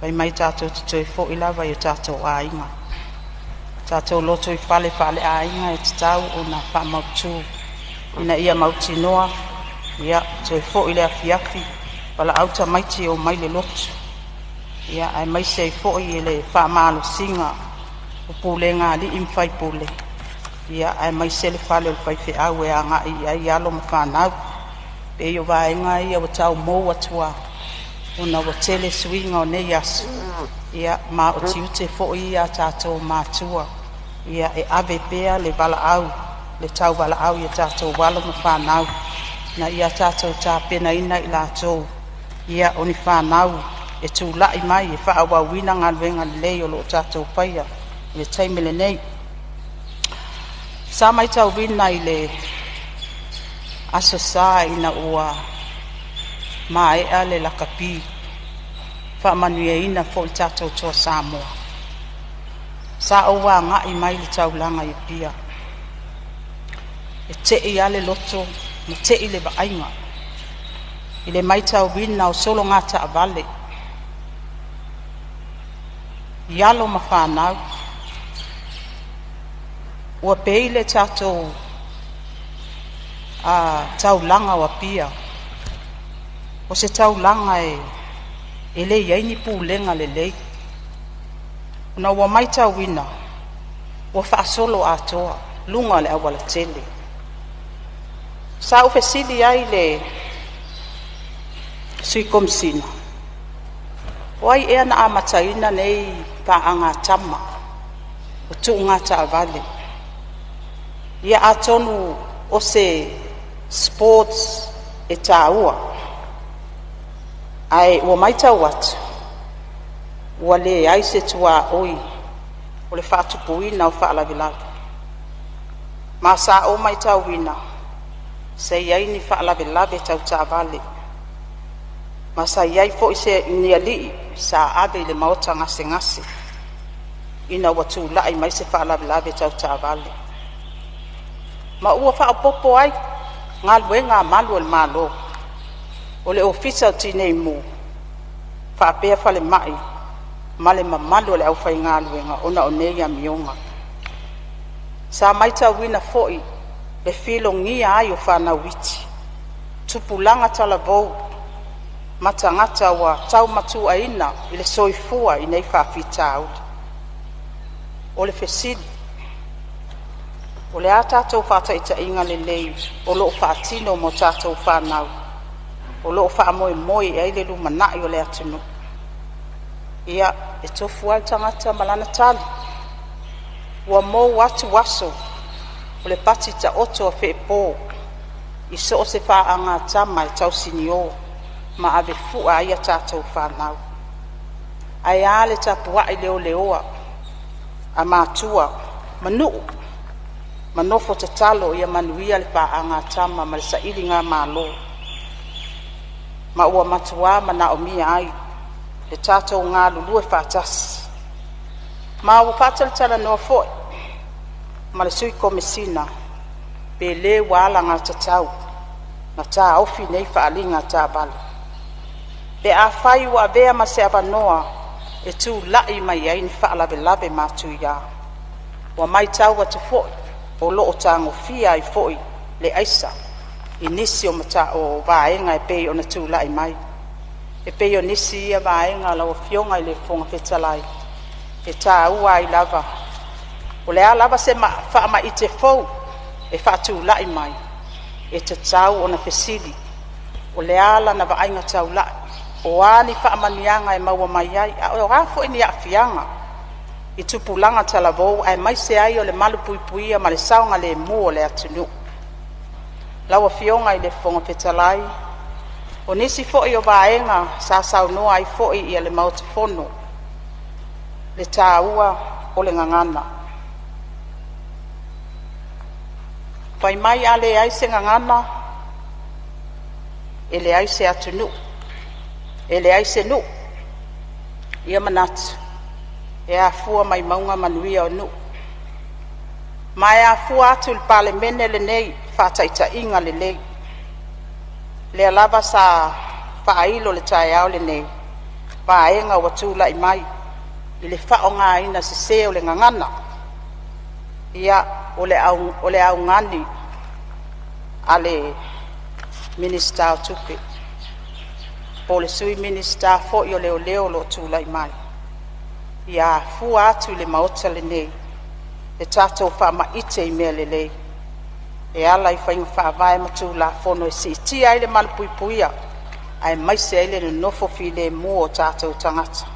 fai mai tatou te toe foi lava i o tatou aiga. Tatou lotoifale faaleaiga e tatau ona faamautu ina ia mautinoa ia toe foi le afiafi, valaau tamaiti e omai i le lotu, ia aemaise ai foi le faamalosiga o pulega a alii ma faipule, ia aemaise le fale o le faifeau e agai i ai alo ma fanau. E pei o vaega ia ua tau mou atu lava ona ua tele suiga o nei aso, ia ma o tiute foi ia a tatou matua ia e ave pea le valaau, le tauvalaau i a tatou alo ma fanau. ina ia tatou tapenaina i latou ia o ni fanau e tulai mai e faaauauina galuega lelei o lo o tatou faia i le taimi lenei. Sa matauina i le Aso Sa ina ua maea le lakapi faamanuiaina foi le tatou Toa Samoa, sa ou agai mai i le taulaga i Apia. E tei lava le loto ma tei le vaaiga i le matauina o sologa taavale i alo ma fanau ua pei le tatou taulaga o Apia o se taulaga e le i ai ni pulega lelei, ona ua matauina ua faasoloatoa luga o le aualatele. Sa ou fesili ai i le Sui Komesina, o ai ea na amataina nei paaga a tama o tuuga taavale? Ia atonu o se sports e taua, ae ua matau atu ua leai se tuaoi o le faatupuina o faalavelave. Ma sa ou matauina sa i ai ni faalavelave tau taavale, ma sa i ai foi se ni alii sa ave i le maota gasegase ina ua tulai mai se faalavelave tau taavale, ma ua faaopoopo ai galuega a malu o le Malo, o le Ofisa o Tinei Mu faapea falemai ma le mamalu o le aufaigaluega ona o nei amioga. Sa matauina foi le filogia ai o fanau iti, tupulaga talavou ma tagata ua taumatuaina i le soifua i nei faafitauli. O le fesili, o le a tatou faataitaiga lelei o lo o faatino mo tatou fanau o lo o faamoemoe i ai le lumanai o le atunuu? Ia, e tofu lava le tagata ma lana tali. Ua mou atu aso o le pati taoto a feepo i so o se paagatama e tausinio ma avefua ai a tatou fanau. Ae a le tapuai leleoa a matua ma nuu ma nofo tatalo ia manuia le paagatama ma le sailigamalo, ma ua matua manaomia ai le tatou galulue faatasi. Ma ua faatalatalanoa foi ma le Sui Komesina pe le ua alagatatau ona taofi nei faaaliga taavale pe afai ua avea ma se avanoa e tulai mai ai ni faalavelave matuia. Ua matau atu foi o lo o tagofia ai foi le aisa i nisi o vaega e pei ona tulai mai. E pei o nisi ia vaega lau Afioga i le Fofoga Fetalai e taua ai lava. O le a lava se faamaite fou e faatulai mai, e tatau ona fesili, o le a lana vaaiga taulai, o a ni faamanuiaga e maua mai ai, a o a foi ni aafiaga i tupulaga talavou aemaise ai o le malupuipuia ma le saogalemu o le atunuu. Lau Afioga i le Fofoga Fetalai, o nisi foi o vaega sa saunoa ai foi le Maota Fono, le taua o le gagana. Fai mai a leai se gagana, e leai se atunuu, e leai se nuu. Ia manatu, e afua mai mauga manuia o nuu, ma e afua atu i le Palemene lenei faataitaiga lelei. Lea lava sa faailo i le taeao lenei vaega ua tulai mai i le faaaogaina sese o le gagana. Ia, o le augani a le Minisita o Tupe po o le Sui Minisita foi o Leoleo o lo o tulai mai, ia afua atu i le Maota lenei le tatou faamaite i mea lelei e ala i faiga faavae ma Tulafono e siitia ai le malupuipuia aemaise ai le nonofo filemu o tatou tagata,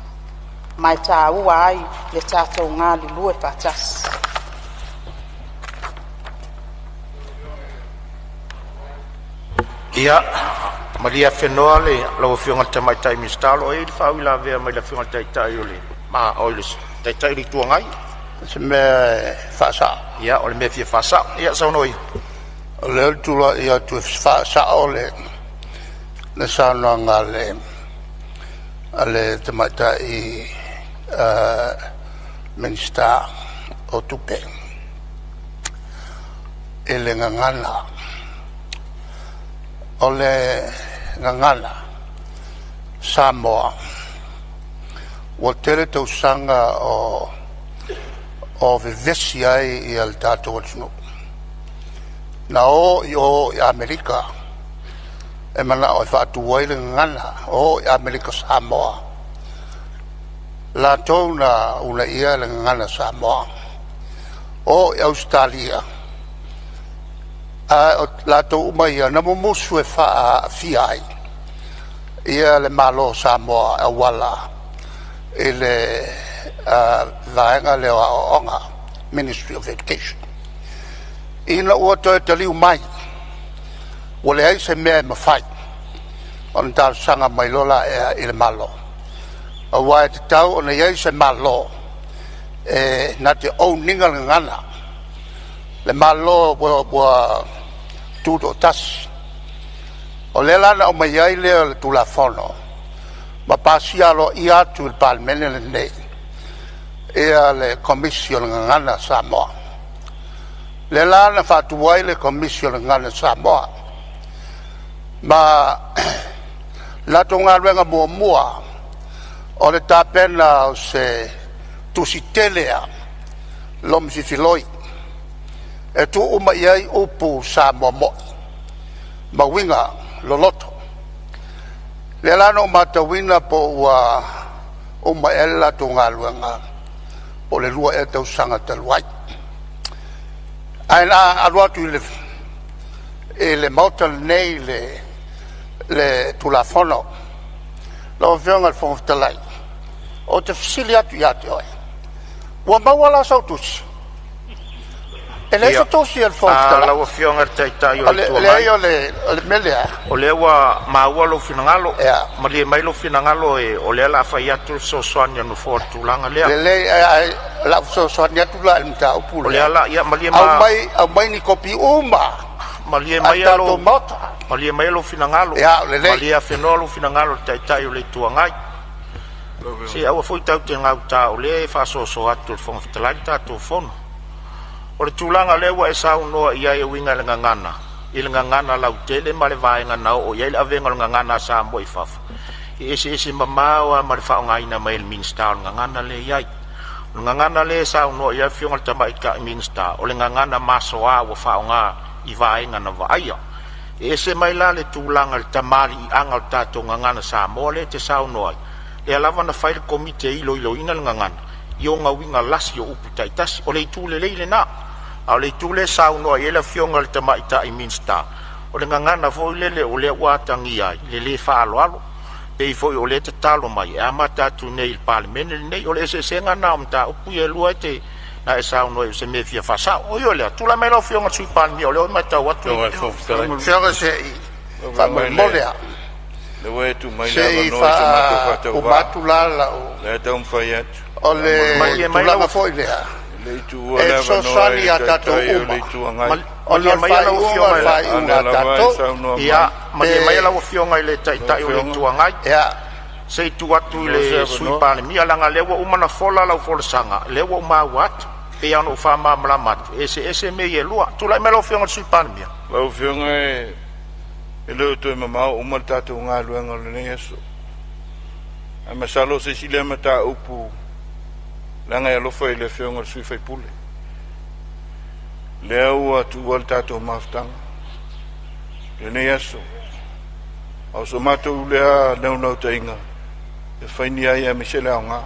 ma e taua ai le tatou galulue faatasi. Ia malie afenoa lau Afioga i le Tamaitai Minisita, o lo o i ai le faauilavea mai le Afioga i le Taitai o le Itu Agai. O se mea e faasao. Ia, o le mea e fia faasao. Ia saunoa ia. O lea ou te tulai atu e faasao le saunoaga a le Tamaitai Minisita o Tupe i le gagana. O le gagana Samoa ua tele tausaga o vevesi ai le tatou atunuu. Na o i o i Amerika e manao e faatu ai le gagana, o i Amerika Samoa latou na uunaia le gagana Samoa. O i Ausetalia ae o latou uma ia na mumusu e faaaafia ai le Malo o Samoa e auala i le vaega lea o Aoaoga, Ministry of Education. Ina ua toe taliu mai, ua leai se mea e mafai ona talosaga mai loa la i le Malo, aua e tatau ona i ai se Malo e na te own ina le gagana, le Malo ua tutoatasi. O lea la na aumai ai lea o le Tulafono ma pasia aloaia atu i le Palemene lenei le Komisi o le Gagana Samoa. Lea la na faatu ai le Komisi o le Gagana Samoa ma latou galuega muamua o le tapena o se tusi tele lava lomi fifiloi e tuu uma i ai upu Samoa moi ma uiga loloto. O lea la na ou matauina po ua uma ea le latou galuega po o le 2 ea tausaga talu ai. Ae na alu atu i le Maota lenei le Tulafono. Lau Afioga i le Fofoga Fetalai, ou te fesili atu ia te oe, ua maua la sau tusi? E leai se tusi a le Fofoga Fetalai. Lau Afioga i le Taitai o le Itu Agai, Leai, o le mea lea, o lea ua maua lou finagalo. Malie mai lou finagalo, o lea o le a fai atu le fesoasoani a le Nofoa i le tulaga lea. Lelei, ae o le a ou fesoasoani atu la i le mataupu O lea. lea la, ia malie ma Aumai ni kopi uma malie a le mai tatou Maota. Malie mai lou finagalo. Ia, lelei. Malie afenoa lou finagalo i le Taitai o le Itu Agai. Se aua foi tatou te gauta o lea e faasoasoa atu e le Fofoga Fetalai le tatou Fono. O le tulaga lea ua e saunoa i ai e uiga i le gagana, i le gagana lautele ma le vaega na oo i ai le avega o le gagana a Samoa i fafo, e eseese mamao lava ma le faaaogaina mai e le Minisita o le gagana lea e i ai. O le gagana lea e saunoa i ai le Afioga i le Tamaitai Minisita, o le gagana masoa ua faaaoga i vaega na vaaia. E ese mai la le tulaga i le tamaliiaga o le tatou gagana Samoa lea e te saunoa ai, lea lava na fai le Komiti e iloiloina le gagana i ona uiga lasi o upu taitasi. O le itu lelei lena, a o le itu lea e saunoa i ai le Afioga i le Tamaitai Minisita, o le gagana foi lele o lea ua atagia ai le le faaaloalo, pei foi o lea e tatalo mai e amata atu i inei i le Palemene lenei. O le eseesega lena o mataupu ia e lua na e saunoa ai o se mea e fia faasao. Ui o lea, tulai mai lau Afioga i le Sui Palemia o lea ua matau atu… Afioga se i faamolemole lava, Lea ua e tuu mai se le i avanoa i so matou faauma faatauvaa. atu la lau. O lea e taumafai atu. O le Malie mai tulaga lau foi lea E le i tuua e le avanoa fesoasoani i le ia tatou Taitai o uma le Itu Agai. ona o Malie le maia lau faaiuga o Afioga le i le A o faaiuga lea a lava e tatou. saunoa mai. Ia, malie maia Pe lau Afioga i le Taitai Lau o le Afioga, Itu Agai. Ia, Se i tuu atu i maua se le Sui avanoa? Palemia leaga o lea ua uma ona fola lau folasaga, lea ua ou maua atu. E pei lava ona ou faamalamalama atu, e eseese mea ia e lua. Tulai mai lau Afioga i le Sui Palemia. Lau Afioga e le o toe mamao uma le tatou galuega o lenei aso. Ae masalo o se isi lea mataupu leaga e alofa i le Afioga i le sui usufono. Lea ua tuua le tatou mafutaga i lenei aso. A o so matou lea naunautaiga e fai ni ai aemaise le aoga.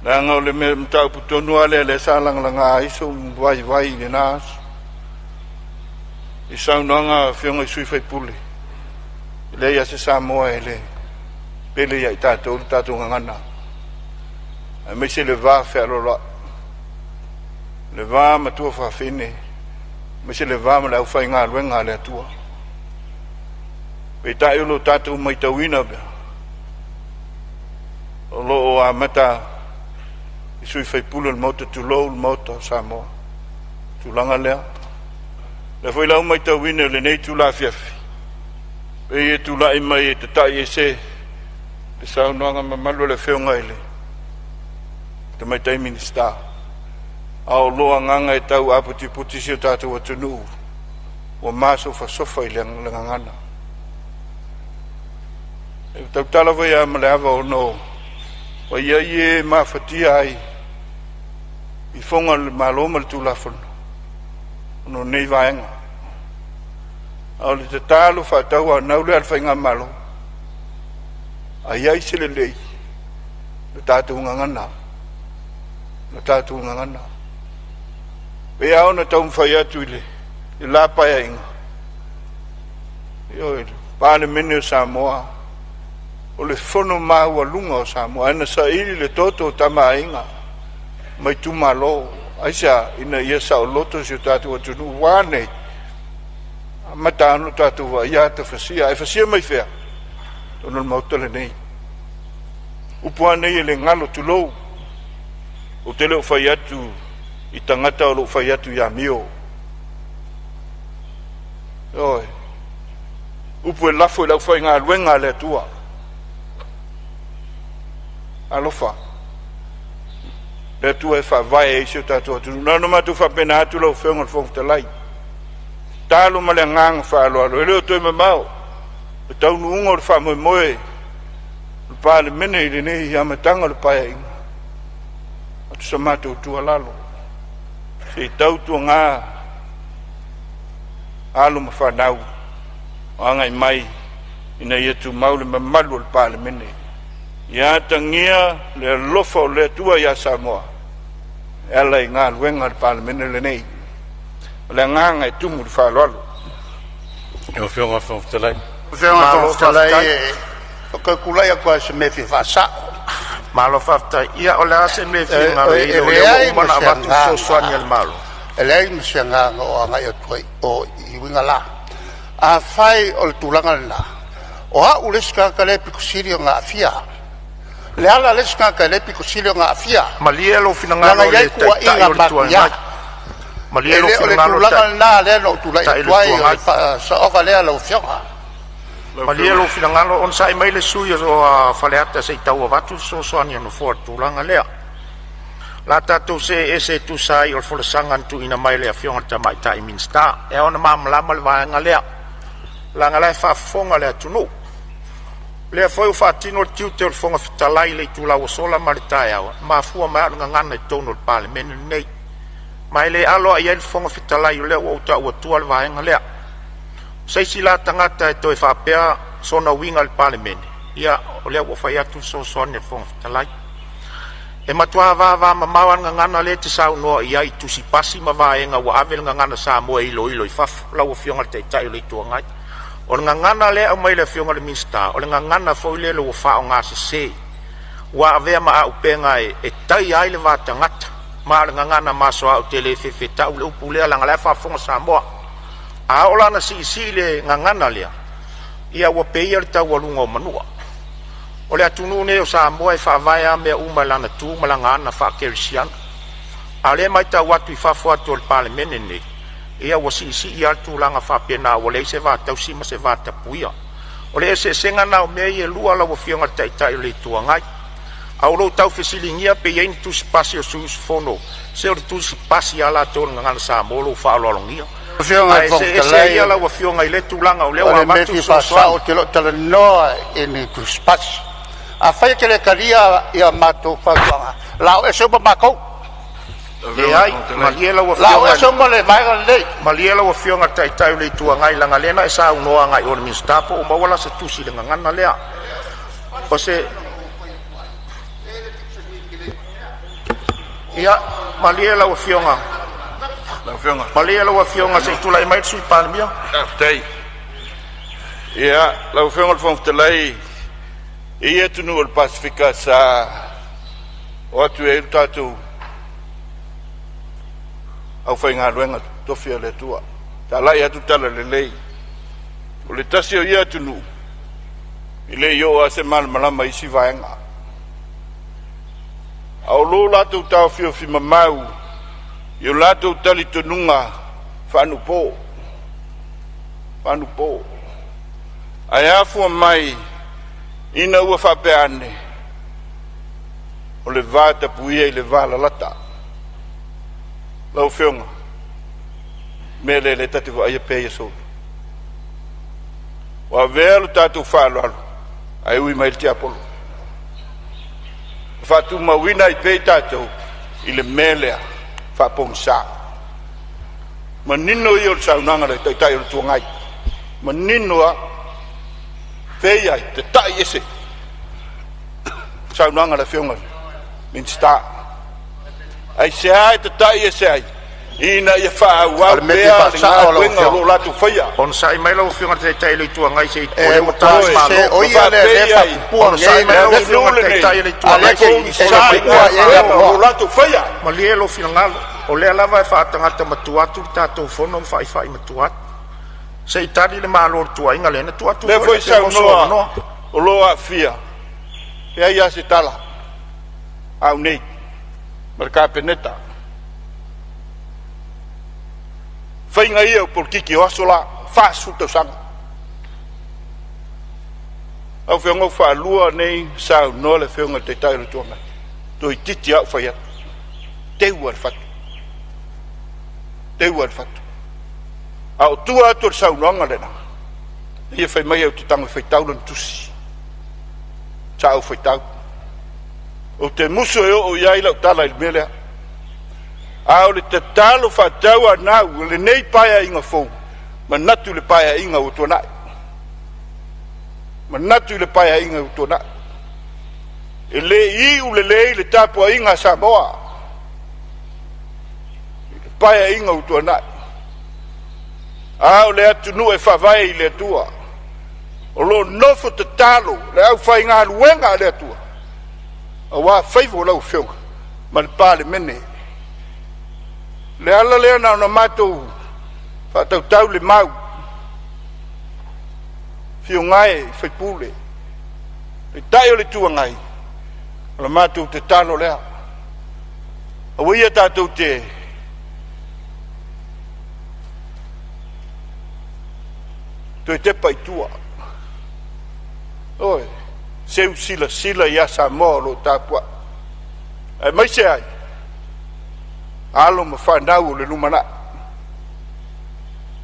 Leaga o le mataupu tonu lava lea lea sa lagalaga ai sou vaivai i lena aso i saunoaga a Afioga i sui usufono, e leai lava se Samoa e le pele ia i tatou le tatou gagana, aemaise le va fealoaloai, le va matua fafine, aemaise le va ma le aufaigaluega a le Atua. Peitai o lo o tatou matauina pea, o lo o amata i sui usufono o le Maota, tulou le Maota o Samoa, tulaga lea. O lea foi la ua matauina i lenei itula afiafi, pei e tulai mai e tatai ese le saunoaga mamalu a le Afioga i le Tamaitai Minisita, a o lo o agaga e tau aputiputi si o tatou atunuu ua masofasofa i le gagana. E tautala foi lava ma le ava ona ua i ai e mafatia ai i foga o le Malo ma le Tulafono ona o nei vaega. A o le tatalo faatauanau lea a le Faigamalo, a i ai se lelei, le tatou gagana, le tatou gagana. E pei lava ona taumafai atu i le la Paeaiga, ioe, le Palemene o Samoa, o le fono maualuga o Samoa, ae na saili le toto o Tama a Aiga ma itumalo. Aisea? Ina ia saoloto si o tatou atunuu. Ua a nei? Amata lava ona tatou vaaia ata fasia, ae fasia mai fea? Ona o le Maota lenei. Upu lava nei e le galo, tulou, ou te le o fai atu i tagata o lo o fai atu i amio. Ioe. Upu e lafo i le aufaigaluega a le Atua. Alofa, le Atua e faavae ai si o tatou atunuu. Na ona matou faapena atu lau Afioga i le Fofoga Fetalai, tatalo ma le agaga faaaloalo, e le o toe mamao le taunuuga o le faamoemoe o le Palemene i lenei amataga o le Paeaiga. Atu sa matou tuualalo, se i tautuaga alo ma fanau o agai mai ina ia tumau le mamalu o le Palemene. Ia atagia le alofa o le Atua ia Samoa e ala i galuega a le Palemene lenei. O le agaga e tumu i le faaaloalo. Lau Afioga i le Fofoga Fetalai. Afioga i le Malo Fofoga Fetalai, faafetai. E toe tulai atu lava i se mea e fia faasao. Malo faafetai. Ia, o le a se mea e finagalo i ai E o lea ua leai uma ma ona se avatu le agaga, fesoasoani a le Malo? e leai ma se agaga o agai atu ai i o i uiga la. Afai o le tulaga lena, o au le isi tagata lea e aupito sili ona aafia. Leala le isi tagata e le aupito sili ona aafia. Malie lou Leaga finagalo e i i ai le Taitai tuuaiga o le Itu matuia. Agai. Malie E lou le o le finagalo i le tulaga lena lea na ou tulai Taitai o le atu Itu ai, o le Agai. faasaoga lea lau Afioga. Lau Malie Afioga lou finagalo, onosai mai le sui usufono o Faleata se i tau avatu le fesoasoani a le Nofoa i le tulaga lea. O le a tatou see ese e tusa ai o le folasaga na tuuina mai e le Afioga i le Tamaitai Minisita. E ao ona malamalama le vaega lea, leaga o la e faafofoga le atunuu. O lea foi ua faatino le tiute o le Fofoga Fetalai i le itula ua sola ma le taeao, e mafua mai lava o le gagana i totonu o le Palemene lenei. Ma e le alo lava i ai le Fofoga Fetalai, o lea ua ou tau atua le vaega lea. O se isi la tagata e toe faapea sona uiga i le Palemene, ia o lea ua fai atu le fesoasoani a le Fofoga Fetalai. E matua vavamamao lava le gagana lea e te saunoa i ai i tusipasi ma vaega ua ave le Gagana Samoa e iloilo i fafo lau Afioga i le Taitai o le Itu Agai. O le gagana lea e aumai e le Afioga i le Minisita, o le gagana foi lele ua faaaogasese, ua avea ma auupega e taia ai le va tagata. Ma o le gagana masoa ou te le fefe e tau le upu lea leaga o la e faafofoga Samoa. A oo la ina siisii le gagana lea, ia ua peia le taualuga o manua. O le atunuu lenei o Samoa e faavae lava mea uma i lana tu ma lana aga faakerisiano. A o lea e matau atu i fafo atu o le Palemene lenei, ia ua siisii lava le tulaga faapena ua leai se va tausi ma se va tapuia. O le eseesega lena o mea ia e lua lau Afioga i le Taitai o le Itu Agai. A o lou tau fesiligia pe i ai ni tusipasi a sui usufono, se o le tusipasi lava latou o le Gagana Samoa o lou faaaloalogia. Afioga i le Ae Fofoga see ese Fetalai, ia lau Afioga i lea tulaga o lea o ua le mea e avatu le fia faasao, fesoasoani. ou te le o talanoa i ni tusipasi. Afai e te le talia ia matou fautuaga, lao ese uma matou. Lau Afioga i le Leai, Fofoga Fetalai. malie lau Lao Afioga i ese le uma le vaega lenei. Malie lau Afioga i le Taitai o le Itu Agai leaga o lea na e saunoa agai i o i le Minisita po ua maua la se tusi i le gagana lea. O se Ia, malie lau Afioga, Lau Afioga. malie lau Afioga se i tulai mai le Sui Palemia. Faafetai. Ia, lau Afioga i le Fofoga Fetalai, e i ai atunuu o le Pasefika sa o atu i ai le tatou aufaigaluega totofi a le Atua, talai atu talalelei. O le tasi o ia atunuu, E le i oo lava se malamalama i isi vaega. A o lo latou taofiofi mamau i o latou talitonuga faaanapo, faaanapo, ae afua mai ina ua faapea ane, o le va tapuia i le valalata. Lau Afioga, o le mea lea o lea ta te vaaia pea i aso uma, ua avea lo tatou faaaloalo ae ui mai le tiapolo ma faatumauina ai pea i tatou i le mea lea faapogisa. Manino ia o le saunoaga a le Taitai o le Itu Agai, manino lava. Fea ai? Tatai ese. Saunoaga a le Afioga i le Minisita. Aisea e tatai ese ai? Ina ia O faaauau le mea e fia pea le faasao lau galuega o lo o Afioga. latou faia. Onosai mai lau Afioga i le Taitai o le Itu Agai se i E o lea ua matua ta le sese, Malo. o Ma ia lea o lea e faapei ai, faapupua Onosai nei mai le lau mea. Afioga atunuu i le lenei Taitai o le Itu A o lea Agai e se te, i e tulai pogisa mai. i faapupua i ai le galuega o lo o avanoa. latou faia. Malie lou finagalo, o lea lava e faatagata matua atu le tatou fono ma faifai matua atu. Se i tali le Malo i le tuuaiga lea, na tuu atu Lea foi foi le Apemoso saunoa avanoa. o lo o aafia, e leai lava se tala a au nei ma le Kapeneta. Faiga ia o polokiki o aso la, 40 tausaga. Lau Afioga ua faalua nei saunoa le Afioga i le Taitai o le Itu Agai, toeitiiti lava ou fai atu, teu lava i le fatu, teu lava i le fatu. A o tua atu o le saunoaga lena, ia fai mai ou te tago e faitau lana tusi. Sa ou faitau. Ou te musu e oo i ai lau tala i le mea lea. A o le tatalo faatauanau a lenei Paeaiga fou, manatu i le Paeaiga ua tuanai, manatu i le Paeaiga ua tuanai, e le i iu lelei le tapuaiga a Samoa i le Paeaiga ua tuanai. A o le atunuu e faavae i le Atua, o lo o nofo tatalo le aufaigaluega a le Atua aua faiva o lau Afioga ma le Palemene. O le ala lea na ona matou faatautau le mau, afio gae sui usufono, Taitai o le Itu Agai, o le matou tatalo lea, aua ia tatou te toe tepa i tua. Ioe, seu silasila ia Samoa o lo o tapuai, aemaise ai alo ma fanau o le lumanai.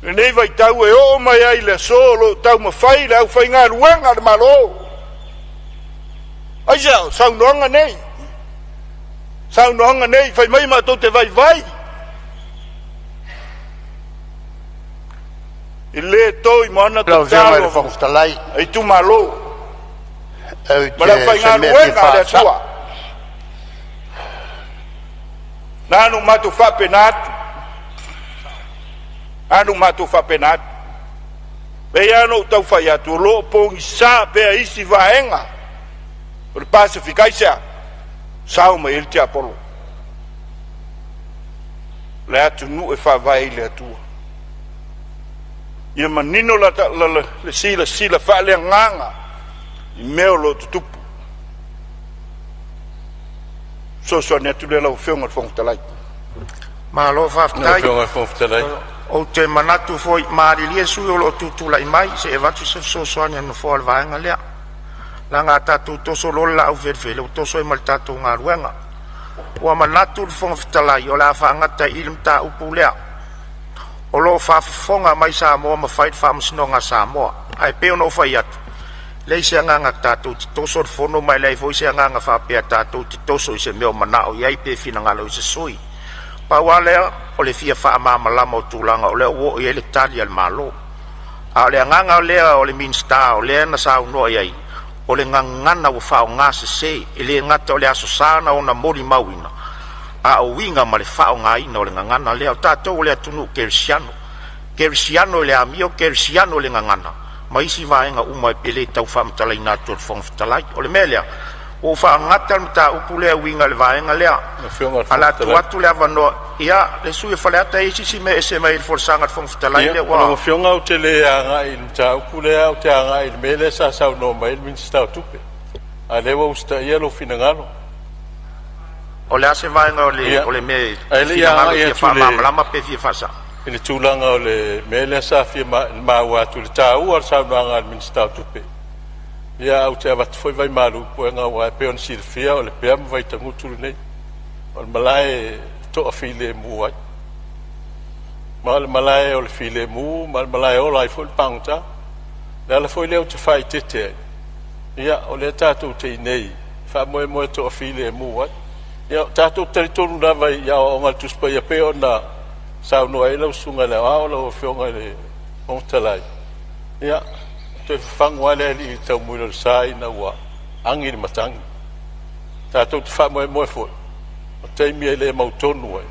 I lenei vaitau e oo mai ai i le aso o lo o taumafai le aufaigaluega a le Malo. Aisea? O saunoaga nei, saunoaga nei fai mai matou te vaivai. E le to i moana Lau Afioga i le tatalo Fofoga Fetalai, a itumalo ou ma le te se mea e fia aufaigaluega a le faasa'o. Atua. Na ona matou faapena atu, na ona matou faapena atu. E pei lava ona ou tau fai atu, o lo o pogisa pea isi vaega o le Pasefika. Aisea? Sao mai ai le tiapolo, o le atunuu e faavae i le Atua. Ia manino la, la, la, le silasila faaleagaga i mea o lo o tutupu. Fesoasoani atu lea lau Afioga i le Fofoga Fetalai. Malo Lau faafetai. Afioga i le Fofoga Fetalai. Ou te manatu foi, malilie sui usufono o lo o tutulai mai se i avatu se fesoasoani a le Nofoa i le vaega lea, leaga a tatou toso loa le laaufelefele ua toso ai ma le tatou galuega. Ua manatu le Fofoga Fetalai o le a faagata ai i i le mataupu lea. O lo o faafofoga mai Samoa ma fai le faamasinoga a Samoa. Ae pei ona ou fai atu, e leai se agaga tatou te toso le fono ma e leai foi se agaga faapea tatou te toso i se mea o manao i ai pe finagalo i ai se sui. Pau lava lea o le fia faamalamalama o tulaga o lea ua oo i ai le tali a le Malo. A o le agaga lea o le Minisita o lea na saunoa i ai, o le gagana ua faaaogasese. E le gata o le Aso Sa na ona molimauina, a o uiga ma le faaaogaina o le gagana lea. O tatou o le atunuu kerisiano, kerisiano i le amio, kerisiano i le gagana ma isi vaega uma e le tau faamatalaina atu e le Fofoga Fetalai. O le mea lea, Ua ou faagata le mataupu lea e uiga i le vaega lea. Afioga i le Ae o le Fofoga a tuu Fetalai. atu le avanoa i le sui usufono o Faleata. E i ai se isi mea e ese mai ai i le folasaga a le Fofoga Fetalai Ia, lea lau ua Afioga ou te le agai i le mataupu lea, ou te agai i le mea lea sa saunoa mai ai le Minisita o Tupe, a o lea ua usitaia lou finagalo. O le a se vaega o le Ia, o le mea e ae le i finagalo e agai fia atu i le faamalamalama pe fia faasao? i le tulaga o le mea lea sa fia maua atu i le taua o le saunoaga a le Minisita o Tupe. Ia, ae ou te avatu foi vaimalu i puega aua e pei ona silafia o Lepea ma Vaitagutu lenei. O le malae e toafilemu ai, ma o le malae o le filemu ma o le malae e ola ai foi le pagota. O le ala foi lea ou te faaeteete ai, ia o lea tatou te i inei e faamoemoe e toafilemu ai. Ia tatou te talitonu lava i aoaoga a le Tusi Paia e pei ona saunoa ai lau Susuga i le Aoao lau Afioga i le Fofoga Fetalai, ia, e toe fafagu lava le alii i le taumuli o le sa ina ua agi le matagi. Tatou te faamoemoe foi o taimi e le mautonu ai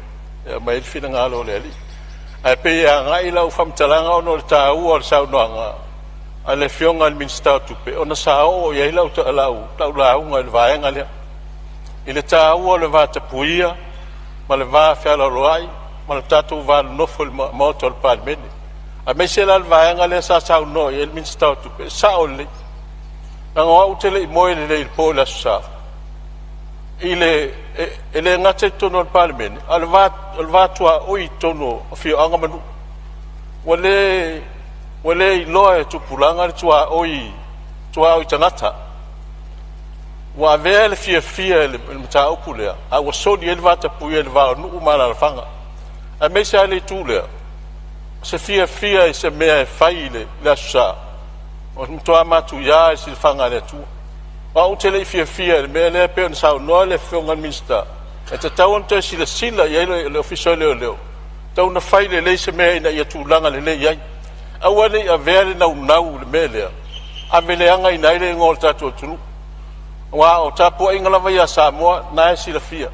e aumai ai le finagalo o le Alii. Ae pei e agai lau faamatalaga ona o le taua o le saunoaga a le Afioga i le Minisita o Tupe ona sa oo i ai lau lauga i le vaega lea, i le taua o le vatapuia ma le vafealoaloai ma le tatou va nonofo i le Maota o le Palemene, aemaise la le vaega lea sa saunoa i ai le Minisita o Tupe. E sao lelei, leaga o au ou te le i moe lelei i le po i le Aso Sa, i le e le gata i totonu o le Palemene, a o le va tuaoi i totonu o afioaga ma nuu. Ua le iloa e tupulaga le tuaoi, tuaoi tagata. Ua avea le fiafia i le mataupu lea, a ua soli ai le vatapuia i le va o nuu ma alaalafaga, aemaise lava le itu lea, o se fiafia i se mea e fai i le Aso Sa, ua matua matuia i le silafaga a le Atua. O au ou te le i fiafia i le mea lea e pei ona saunoa le Afioga i le Minisita, e tatau ona toe silasila i ai le Ofisa o Leoleo, e tatau ona fai lelei se mea ina ia tulaga lelei ai. Aua ne i avea le naunau i le mea lea, ave leagaina ai le igoa o le tatou atunuu. Aua o tapuaiga lava ia a Samoa, o lena e silafia,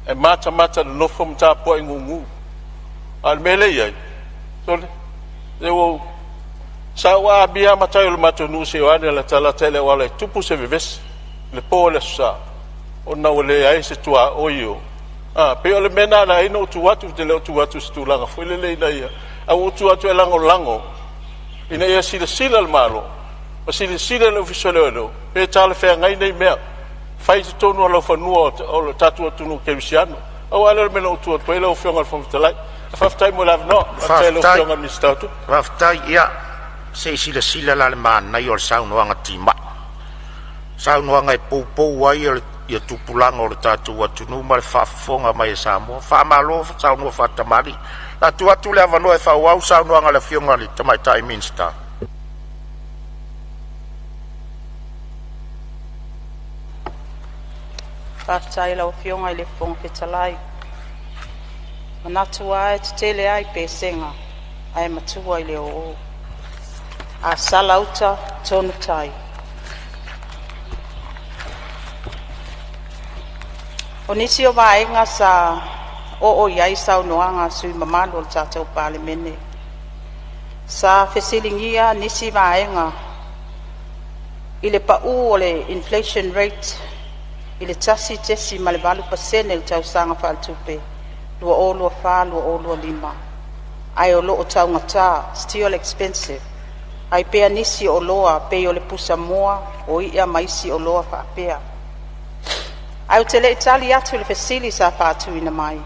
e matamata nonofo ma tapuai gugu. A o le mea lea e i ai, sole, se ua ou… Sa ou aamia lava matai o le matou nuu se i o ane e latalata i le auala e tupu se vevesi i le po o le Aso Sa ona ua leai se tuaoi o… E pei o le mea lena na ala ai ona ou tu atu, ou te le o tu atu i se tulaga foi lele ina ia… ae ua ou tu atu e lagolago ina ia silasila le Malo ma silasila le Ofisa o Leoleo pe talafeagai nei mea, fai i totonu o laufanua o le tatou atunuu kerisiano. Pau lava lea o le mea na ou tu atu ai lau Afioga i le Fofoga Fetalai. Faafetai mo le avanoa. Faafetai i lau Faafetai. Afioga i le Minisita o Tupe. Faafetai. Ia se i silasila la i le manaia o le saunoaga timai, saunoaga e poupou ai ia tupulaga o le tatou atunuu ma le faafofoga mai a Samoa. Faamalo saunoa faatamalii. O le a tuu atu le avanoa e faaauau le saunoaga a le Afioga i le Tamaitai Minisita. Faafetai i lau Afioga i le Fofoga Fetalai. E manatu lava e tetele a i Pesega ae matua i le oo. A sala uta, tonu tai. O nisi o vaega sa oo i ai saunoaga a sui usufono mamalu o le tatou Palemene, sa fesiligia nisi vaega i le pau o le inflation rate i le 1.8% i le tausaga faaletupe 2024/2025, ae o lo o taugata, still expensive ai pea nisi o oloa pei o le pusamoa, o i'a ma isi oloa faapea. Ae ou te le i tali atu i le fesili sa faatuina mai,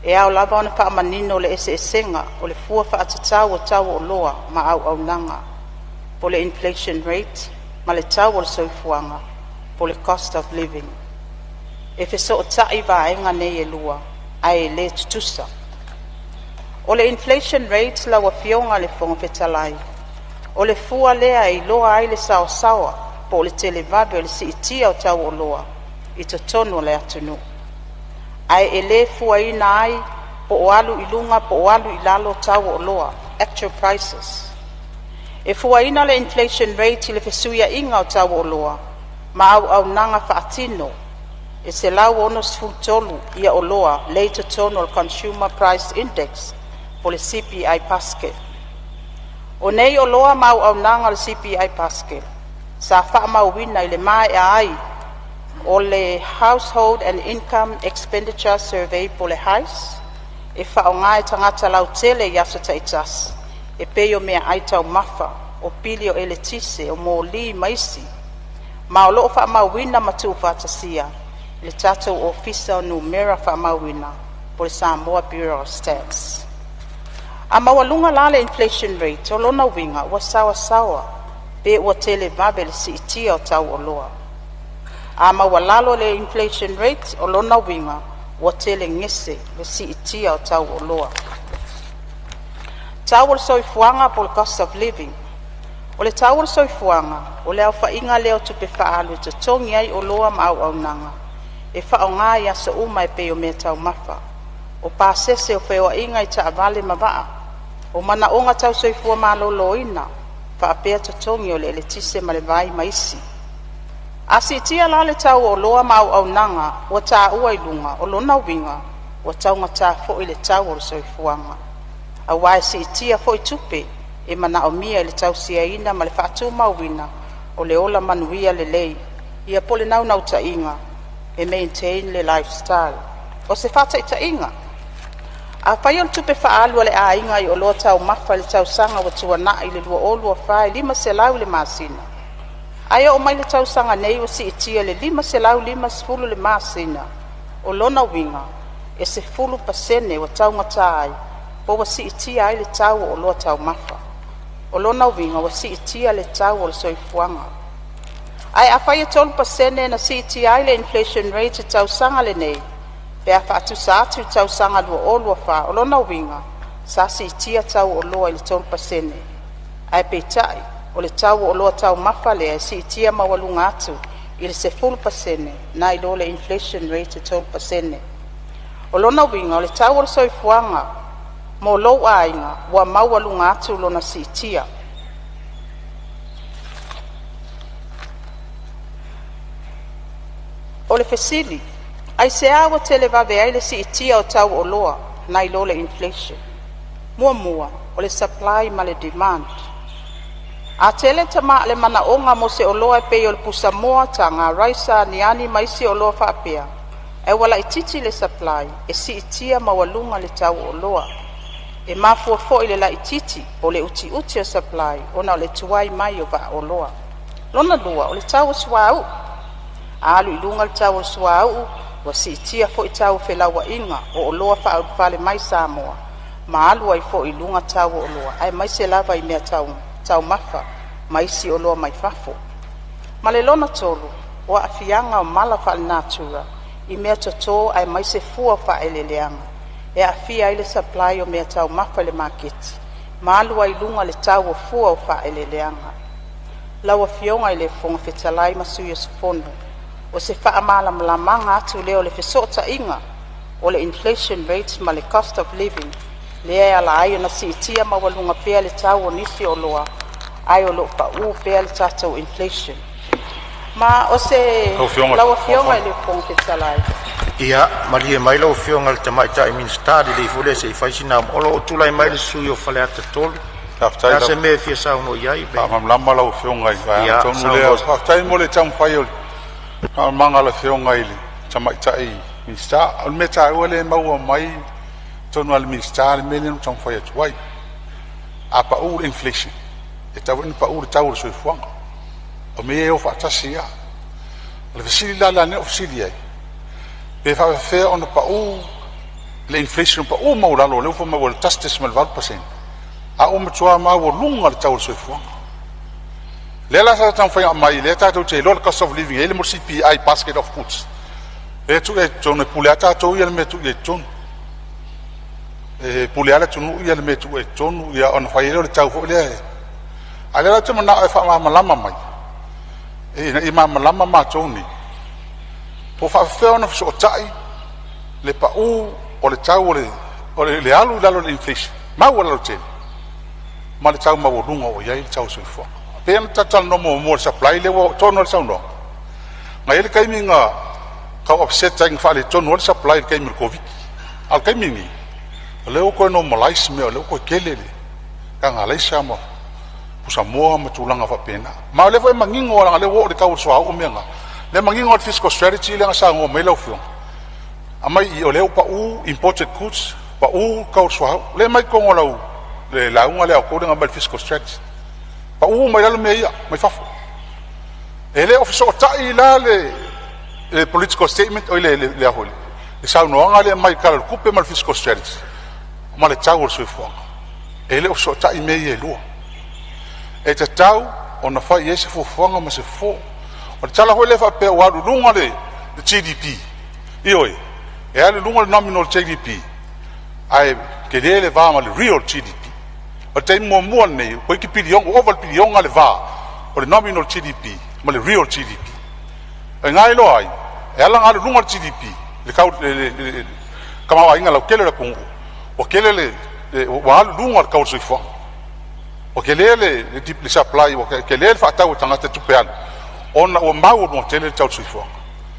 e ao lava ona faamanino le eseesega o le fua faatatau o tau o oloa ma auaunaga po o le inflation rate ma le tau o le soifuaga po o le cost of living. E fesootai vaega nei e lua, ae le tutusa. O le inflation rate lau Afioga i le Fofoga Fetalai, o le fua lea e iloa ai le saoasaoa po o le televave o le siitia o tau o oloa i totonu o le atunuu, ae e le fuaina ai po o alu i luga po o alu i lalo tau o oloa, actual prices. E fuaina le inflation rate i le fesuiaiga o tau o oloa ma auaunaga faatino e 163 oloa lea e i totonu o le Consumer Price Index po o le CPI basket. O nei oloa ma auaunaga o le CPI basket sa faamauina i le maea ai O le Household and Income Expenditure Survey po o le HIES, e faaaoga e tagata lautele i aso taitasi e pei o meaai taumafa, o pili o eletise, o moli ma isi, ma o lo o faamauina ma tuufaatasia e le tatou Ofisa o Numera Faamauina po o le Samoa Bureau of Stats. A maualuga la le inflation rate, o lona uiga ua saoasaoa pe ua televave le siitia o tau o oloa. A maualalo le inflation rate, o lona uiga ua telegese le siitia o tau o oloa. Tau o le soifuaga po o le cost of living. O le tau o le soifuaga, o le aofaiga lea o tupe faaalu e totogi ai oloa ma auaunaga e faaaoga i aso uma e pei o meataumafa, o pasese o feoaiga i taavale ma vaa, o manaoga tau soifua maloloina, faapea totogi o le eletise ma le vai ma isi. A siitia la le tau o oloa ma auaunaga ua taua i luga, o lona uiga ua taugata foi le tau o le soifuaga, aua e siitia foi tupe e manaomia i le tausaiaina ma le faatumauina o le ola manuia lelei, ia po o le naunautaiga e maintain le lifestyle. O se faataitaiga, afai o le tupe faaalu a le aiga i oloa taumafa i le tausaga ua tuanai i le 2024 e $500 i le masina, ae oo mai i le tausaga nei ua siitia i le $550 i le masina, o lona uiga e 10% ua taugata ai po ua siitia ai le tau o oloa taumafa. O lona uiga ua siitia le tau o le soifuaga. Ae afai e 3% na siitia ai le inflation rate i le tausaga lenei pe a faatusa atu i le tausaga 2024, o lona uiga sa siitia tau o oloa i le 3%, ae peitai o le tau o oloa taumafa lea e siitia maualuga atu i le 10% nai lo le inflation rate e 3%. O lona uiga o le tau o le soifuaga mo lou aiga ua maualuga atu lona siitia. O le fesili, aisea ua televave ai le siitia o tau o oloa nai lo le inflation? Muamua, o le supply ma le demand. A tele le manaoga mo se oloa e pei o le pusamoa, taga raisa, aniani ma isi oloa faapea, ae ua laitiiti le supply, e siitia maualuga le tau o oloa. E mafua foi le laitiiti po o le utiuti o le supply ona o le tuai mai o vaaoloa. Lona lua, o le tau o suauu. A alu i luga le tau o le suauu, ua siitia foi tau o felauaiga o oloa faaulufale mai i Samoa ma alu ai foi i luga tau o oloa aemaise lava i mea taumafa ma isi oloa mai fafo. Ma le lona tolu, o aafiaga o mala faalenatura i meatoto aemaise fua o faaeleeleaga e aafia ai le supply o meataumafa i le maketi ma alu ai i luga le tau o fua o faaeleeleaga. Lau Afioga i le Fofoga Fetalai ma sui usufono, o se faamalamalamaga atu lea o le fesootaiga o le inflation rate ma le cost of living lea e ala ai ona siitia maualuga pea le tau o nisi o oloa ae o lo o pau pea le tatou inflation. Ma o se Lau Lau Afioga i le Fofoga Fetalai, Ia, malie mai lau Afioga i le Tamaitai Minisita, lelei foi lea se i fai sina. O lo o tulai mai le sui usufono o Faleata 3. O Faafetai le a lau se mea e fia saunoa i ai? faamalamalama lau Afioga i le vaega Ia, tonu lea. saunoa. Faafetai mo le taumafai o le faamalamalamaga a le Afioga i le Tamaitai Minisita. O le mea taua lea e maua mai totonu lava o le Minisita le mea lea na ou taumafai atu ai. A pau le inflation, e tatau foi ona pau le tau o le soifuaga. O mea ia e o faatasi lava. O le fesili la lea na ou fesili ai, pe faapefea ona pau le inflation pau maualalo lea ua fai mai ua 1.8%, a ua matua maualuga le tau o le soifuaga. Lea la sa taumafai e aumai, lea tatou te iloa le cost of living e i ai le mea o le CPI basket of goods lea e tuu i totonu, e pule lava tatou ia i le mea e tuu i ai i totonu. E pule lava le atunuu ia i le mea e tuu ai i totonu ia ona fai ai lea o le tau foi lea. A o lea la ou te manao e faamalamalama mai ina ia malamalama matou nei, po o faapefea ona fesootai le pau o le tau o le alu i lalo o le inflation maualalo tele ma le tau maualuga ua i ai le tau o le soifuaga. E pei ona tatou talanoa muamua i le supply lea ua oo tonu lava le saunoaga. Na i ai le taimi na tau upset ai, na faaletonu ai le supply i le taimi o le Koviti, a o le taimi lenei o lea ua toe normalize mea, o lea ua toe tele le taga alaisa ma pusamoa ma tulaga faapena. Ma o lea foi e manino leaga o lea ua oo i le tau o le suauu ma mea na. Le manino o le fiscal strategy lea na saunoa mai lau Afioga, aumai i o lea ua pau imported goods, pau tau o le suauu, lea e aumai i totonu o lau le lauga lea a outou lea na aumai le fiscal strategy, pau mai lalo mea ia mai fafo. E le o fesootai la le political statement oi le a foi le saunoaga lea mai le Tala o le Tupe ma le fiscal strategy ma le tau o le soifuaga. E le o fesootai mea ia e lua. E tatau ona fai i ai se fuafuaga ma se fofo. O le tala foi lea faapea ua alu i luga le GDP, ioe, e alu i luga le nominal GDP ae tele le va ma le real GDP. O le taimi muamua lenei ua piliona, ua ova i le piliona le va o le nominal GDP ma le real GDP. O i ina e iloa ai e ala ona alu i luga le GDP, le tamaoaiga lautele o le atunuu, ua tele le ua alu i luga le tau o le soifuaga, ua tele le supply, ua tele le faatau a tagata i tupe alu ona ua maualuga tele le tau o le soifuaga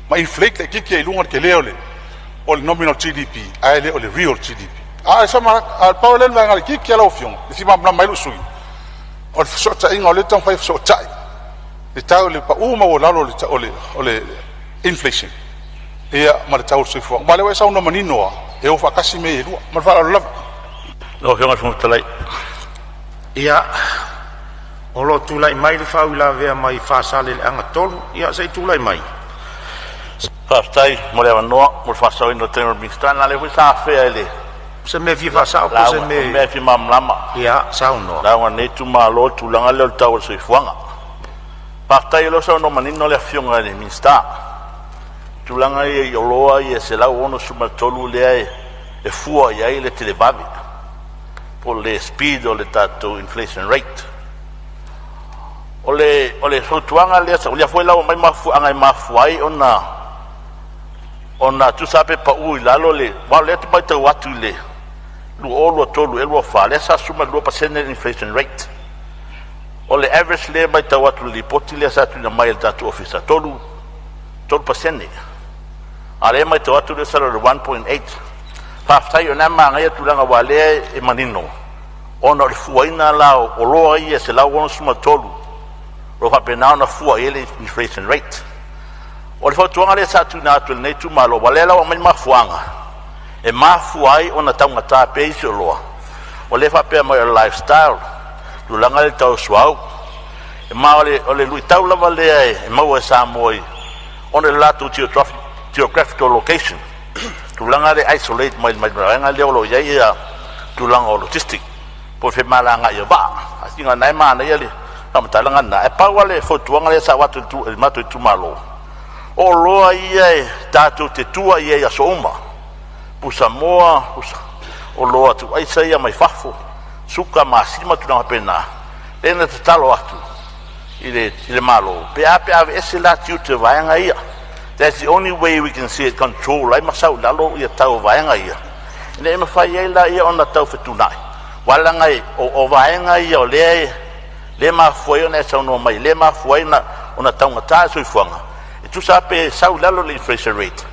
ma inflate laitiiti ai i luga le tele o le nominal GDP ae le o le real GDP. A o le pau lea o le vaega laitiiti lava lau Afioga e fia malamalama ai lou sui usufono, o le fesootaiga o lea e taumafai e fesootai le tau o le pau maualalo o le inflation ma le tau o le soifuaga. Aua o lea ua e saunoa manino lava, e o faatasi mea ia e lua. Ma le faaaloalo lava. Lau Afioga i le Fofoga Fetalai. Ia, o lo o tulai mai le faauilavea mai Faasaleleaga 3. Ia se i tulai mai. Faafetai mo le avanoa mo le faasaoina o le taimi o le Minisita, leaga o lea foi sa afea i le O se mea e fia faasao po o se lauga, o mea e fia malamalama. Ia, saunoa. Lauga a lenei itumalo i le tulaga lea o le tau o le soifuaga. Faafetai o lea ua saunoa manino le Afioga i le Minisita i tulaga ia i oloa ia e 163 lea e fua i ai le televave po o le speed o le tatou inflation rate. O le fautuaga lea, o lea foi la ua aumai mafuaaga e mafua ai ona tusa pe pau i lalo le aua o lea e matau atu i le 2023 e 24 lea sa 12% le inflation rate. O le average lea e matau atu i le lipoti lea sa tuuina mai e le tatou ofisa, 3%, a o lea e matau atu lea sa i le 1.8. Faafetai o lena e manaia tulaga aua o lea e manino ona o le fuaina la o oloa ia 163 o lo o faapena ona fua i ai le inflation rate. O le fautuaga lea sa tuuina atu e lenei itumalo, ua lea la ua aumai mafuaaga e mafua ai ona taugata pea isi oloa, o lea e faapea mai o le lifestyle, tulaga le tau suauu ma o le luitau lava lea e maua e Samoa ona o le latou geographical location, tulaga le isolate mai mai vaega lea o lo o i ai ia tulaga o logistic po o femalagaai o vaa. Sina na e manaia le faamatalaga lena. E pau lava le fautuaga lea sa avatu i le matou itumalo, o oloa ia e tatou te tua i ai aso uma, pusamoa, oloa tuaisa ia mai fafo, suka, masima, tulaga faapena, lea na tatalo atu i le Malo pe a pe aveese la tiute o vaega ia. That's the only way we can see it control ai ma sau i lalo ia tau o vaega ia, ina ia mafai ai la ia ona tau fetunai aua leaga o vaega ia o lea le mafua ai ona e saunoa mai, le mafua ai ona taugata le soifuaga. E tusa pe sau i lalo le inflation rate,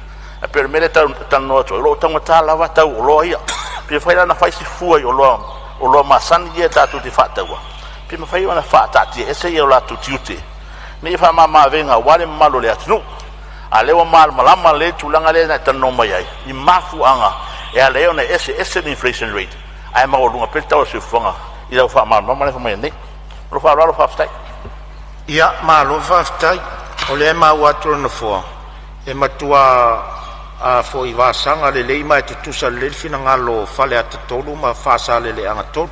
ae pei o le mea lea e talanoa atu ai, o lo o taugata lava tau oloa ia. Pe mafai la ona fai si fua i oloa masani ia tatou te faataua, pe mafai ona faataatia ese ia o latou tiute ina ia faamama-avega aua le mamalu o le atunuu. A lea ua malamalama le tulaga lea na e talanoa mai ai i mafuaaga e ala ai ona eseese le inflation rate ae maualuga pea le tau o le soifuaga i lau faamalamalama lea fai mai nei. O lo faaaloalo, faafetai. Ia, malo faafetai. O lea e maua atu e le Nofoa, e matua a foi vasaga lelei ma e tutusa lelei le finagalo o Faleata 3 ma Faasaleleaga 3.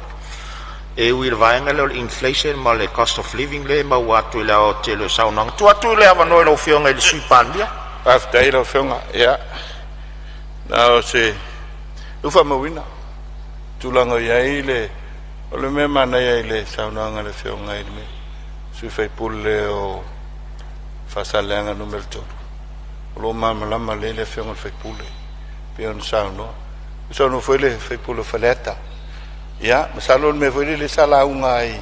E ui i le vaega lea o le inflation ma le cost of living lea e maua atu i le aoaotele o saunoaga. Tuu atu le avanoa i lau Afioga i le Sui Palemia. Faafetai i lau Afioga. Ia, na o se ua faamauina tulaga o i ai le o le mea manaia i le saunoaga a le Afioga i le sui usufono o Faasaleleaga Nu.3, o lo o malamalama lelei le Afioga i le sui usufono pei ona saunoa. Ua saunoa foi le sui usufono o Faleata. Ia, masalo o le mea foi lele sa lauga ai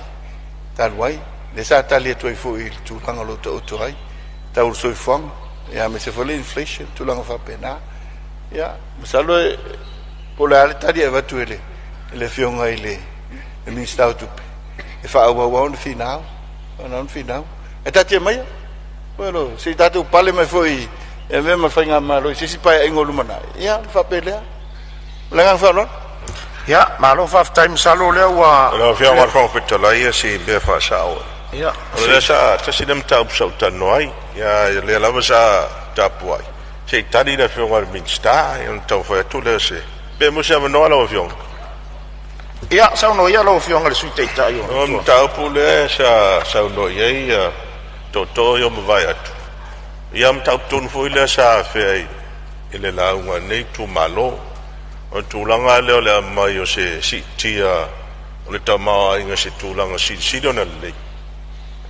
talu ai, lea sa tali atu ai foi i le tulaga o lo o taoto ai tau o le soifuaga, ia aemaise foi le inflation, tulaga faapena. Ia, masalo e po o le a le tali e avatu e le Afioga i le Minisita o Tupe e faaauau ona finau, ona finau. Ae taatia maia. Se i tatou pale mai foi e avea ma faigamalo i se isi Paeaiga o lumanai, ia ona faapea lea. Ma le agaga faaaloalo. Ia, malo faafetai, masalo o lea ua Lau Afioga i le Fofoga Fetalai, o si mea faasao. O lea sa tasi lea mataupu sa ou talanoa ai, ia o lea lava sa tapuai se i tali le Afioga i le Minisita, ia ona taumafai atu lea o se... Pe maua se avanoa lau Afioga? Ia, saunoa ia lau Afioga i le Sui Taitai o O le mataupu lea sa saunoa i ai tootoo ia ua mavae atu, ia mataupu tonu foi lea sa afea i le lauga a lenei itumalo. O le tulaga lea o le aumai o se siitia o le tamaoaiga i se tulaga silisili ona lelei,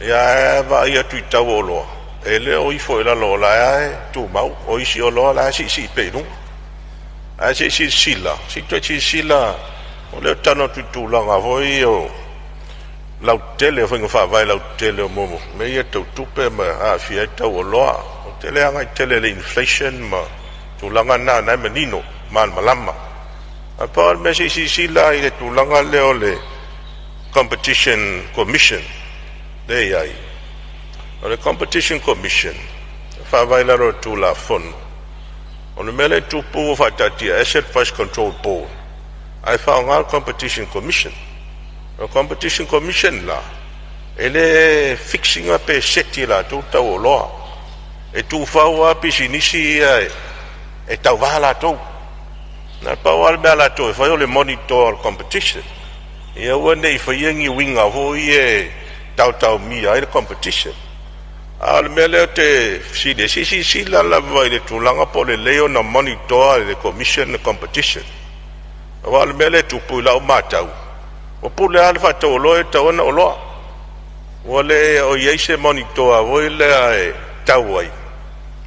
ia ae vaai atu i tau o oloa, e le o ifo i lalo, o la e tumau. O isi oloa la e siisii pea i luga. Ae se i silasila, se i toe silasila, o lea ou te talanoa atu i tulaga foi ia o lautele, o faiga faavae lautele o mea ia tau tupe ma aafia ai tau o oloa. Ou te le agai tele i le inflation ma tulaga na, o lena e manino, malamalama. Ae pau lava le mea, se i silasila i le tulaga lea o le Competition Commission lea e i ai. O le Competition Commission e faavae i lalo o le Tulafono. O le mea lea e tupu, ua faataatiaese le Price Control Board ae faaaoga le Competition Commission. O le Competition Commission la, e le fix ina pe seti e latou tau o oloa. E tuufau lava pisinisi ia e tauva latou. Na pau lava le mea a latou e fai o le monitor o le competition. Ia aua ne i faia ni uiga foi e taotaomia ai le competition. A o le mea lea ou te fesili ai, se i silasila lava i le tulaga po o lelei ona monitor e le Commission le competition. Aua o le mea lea e tupu i lau matau, ua pule lava le faatauoloa ia e tatau ona oloa. Ua le o i ai se monitor foi lea e tau ai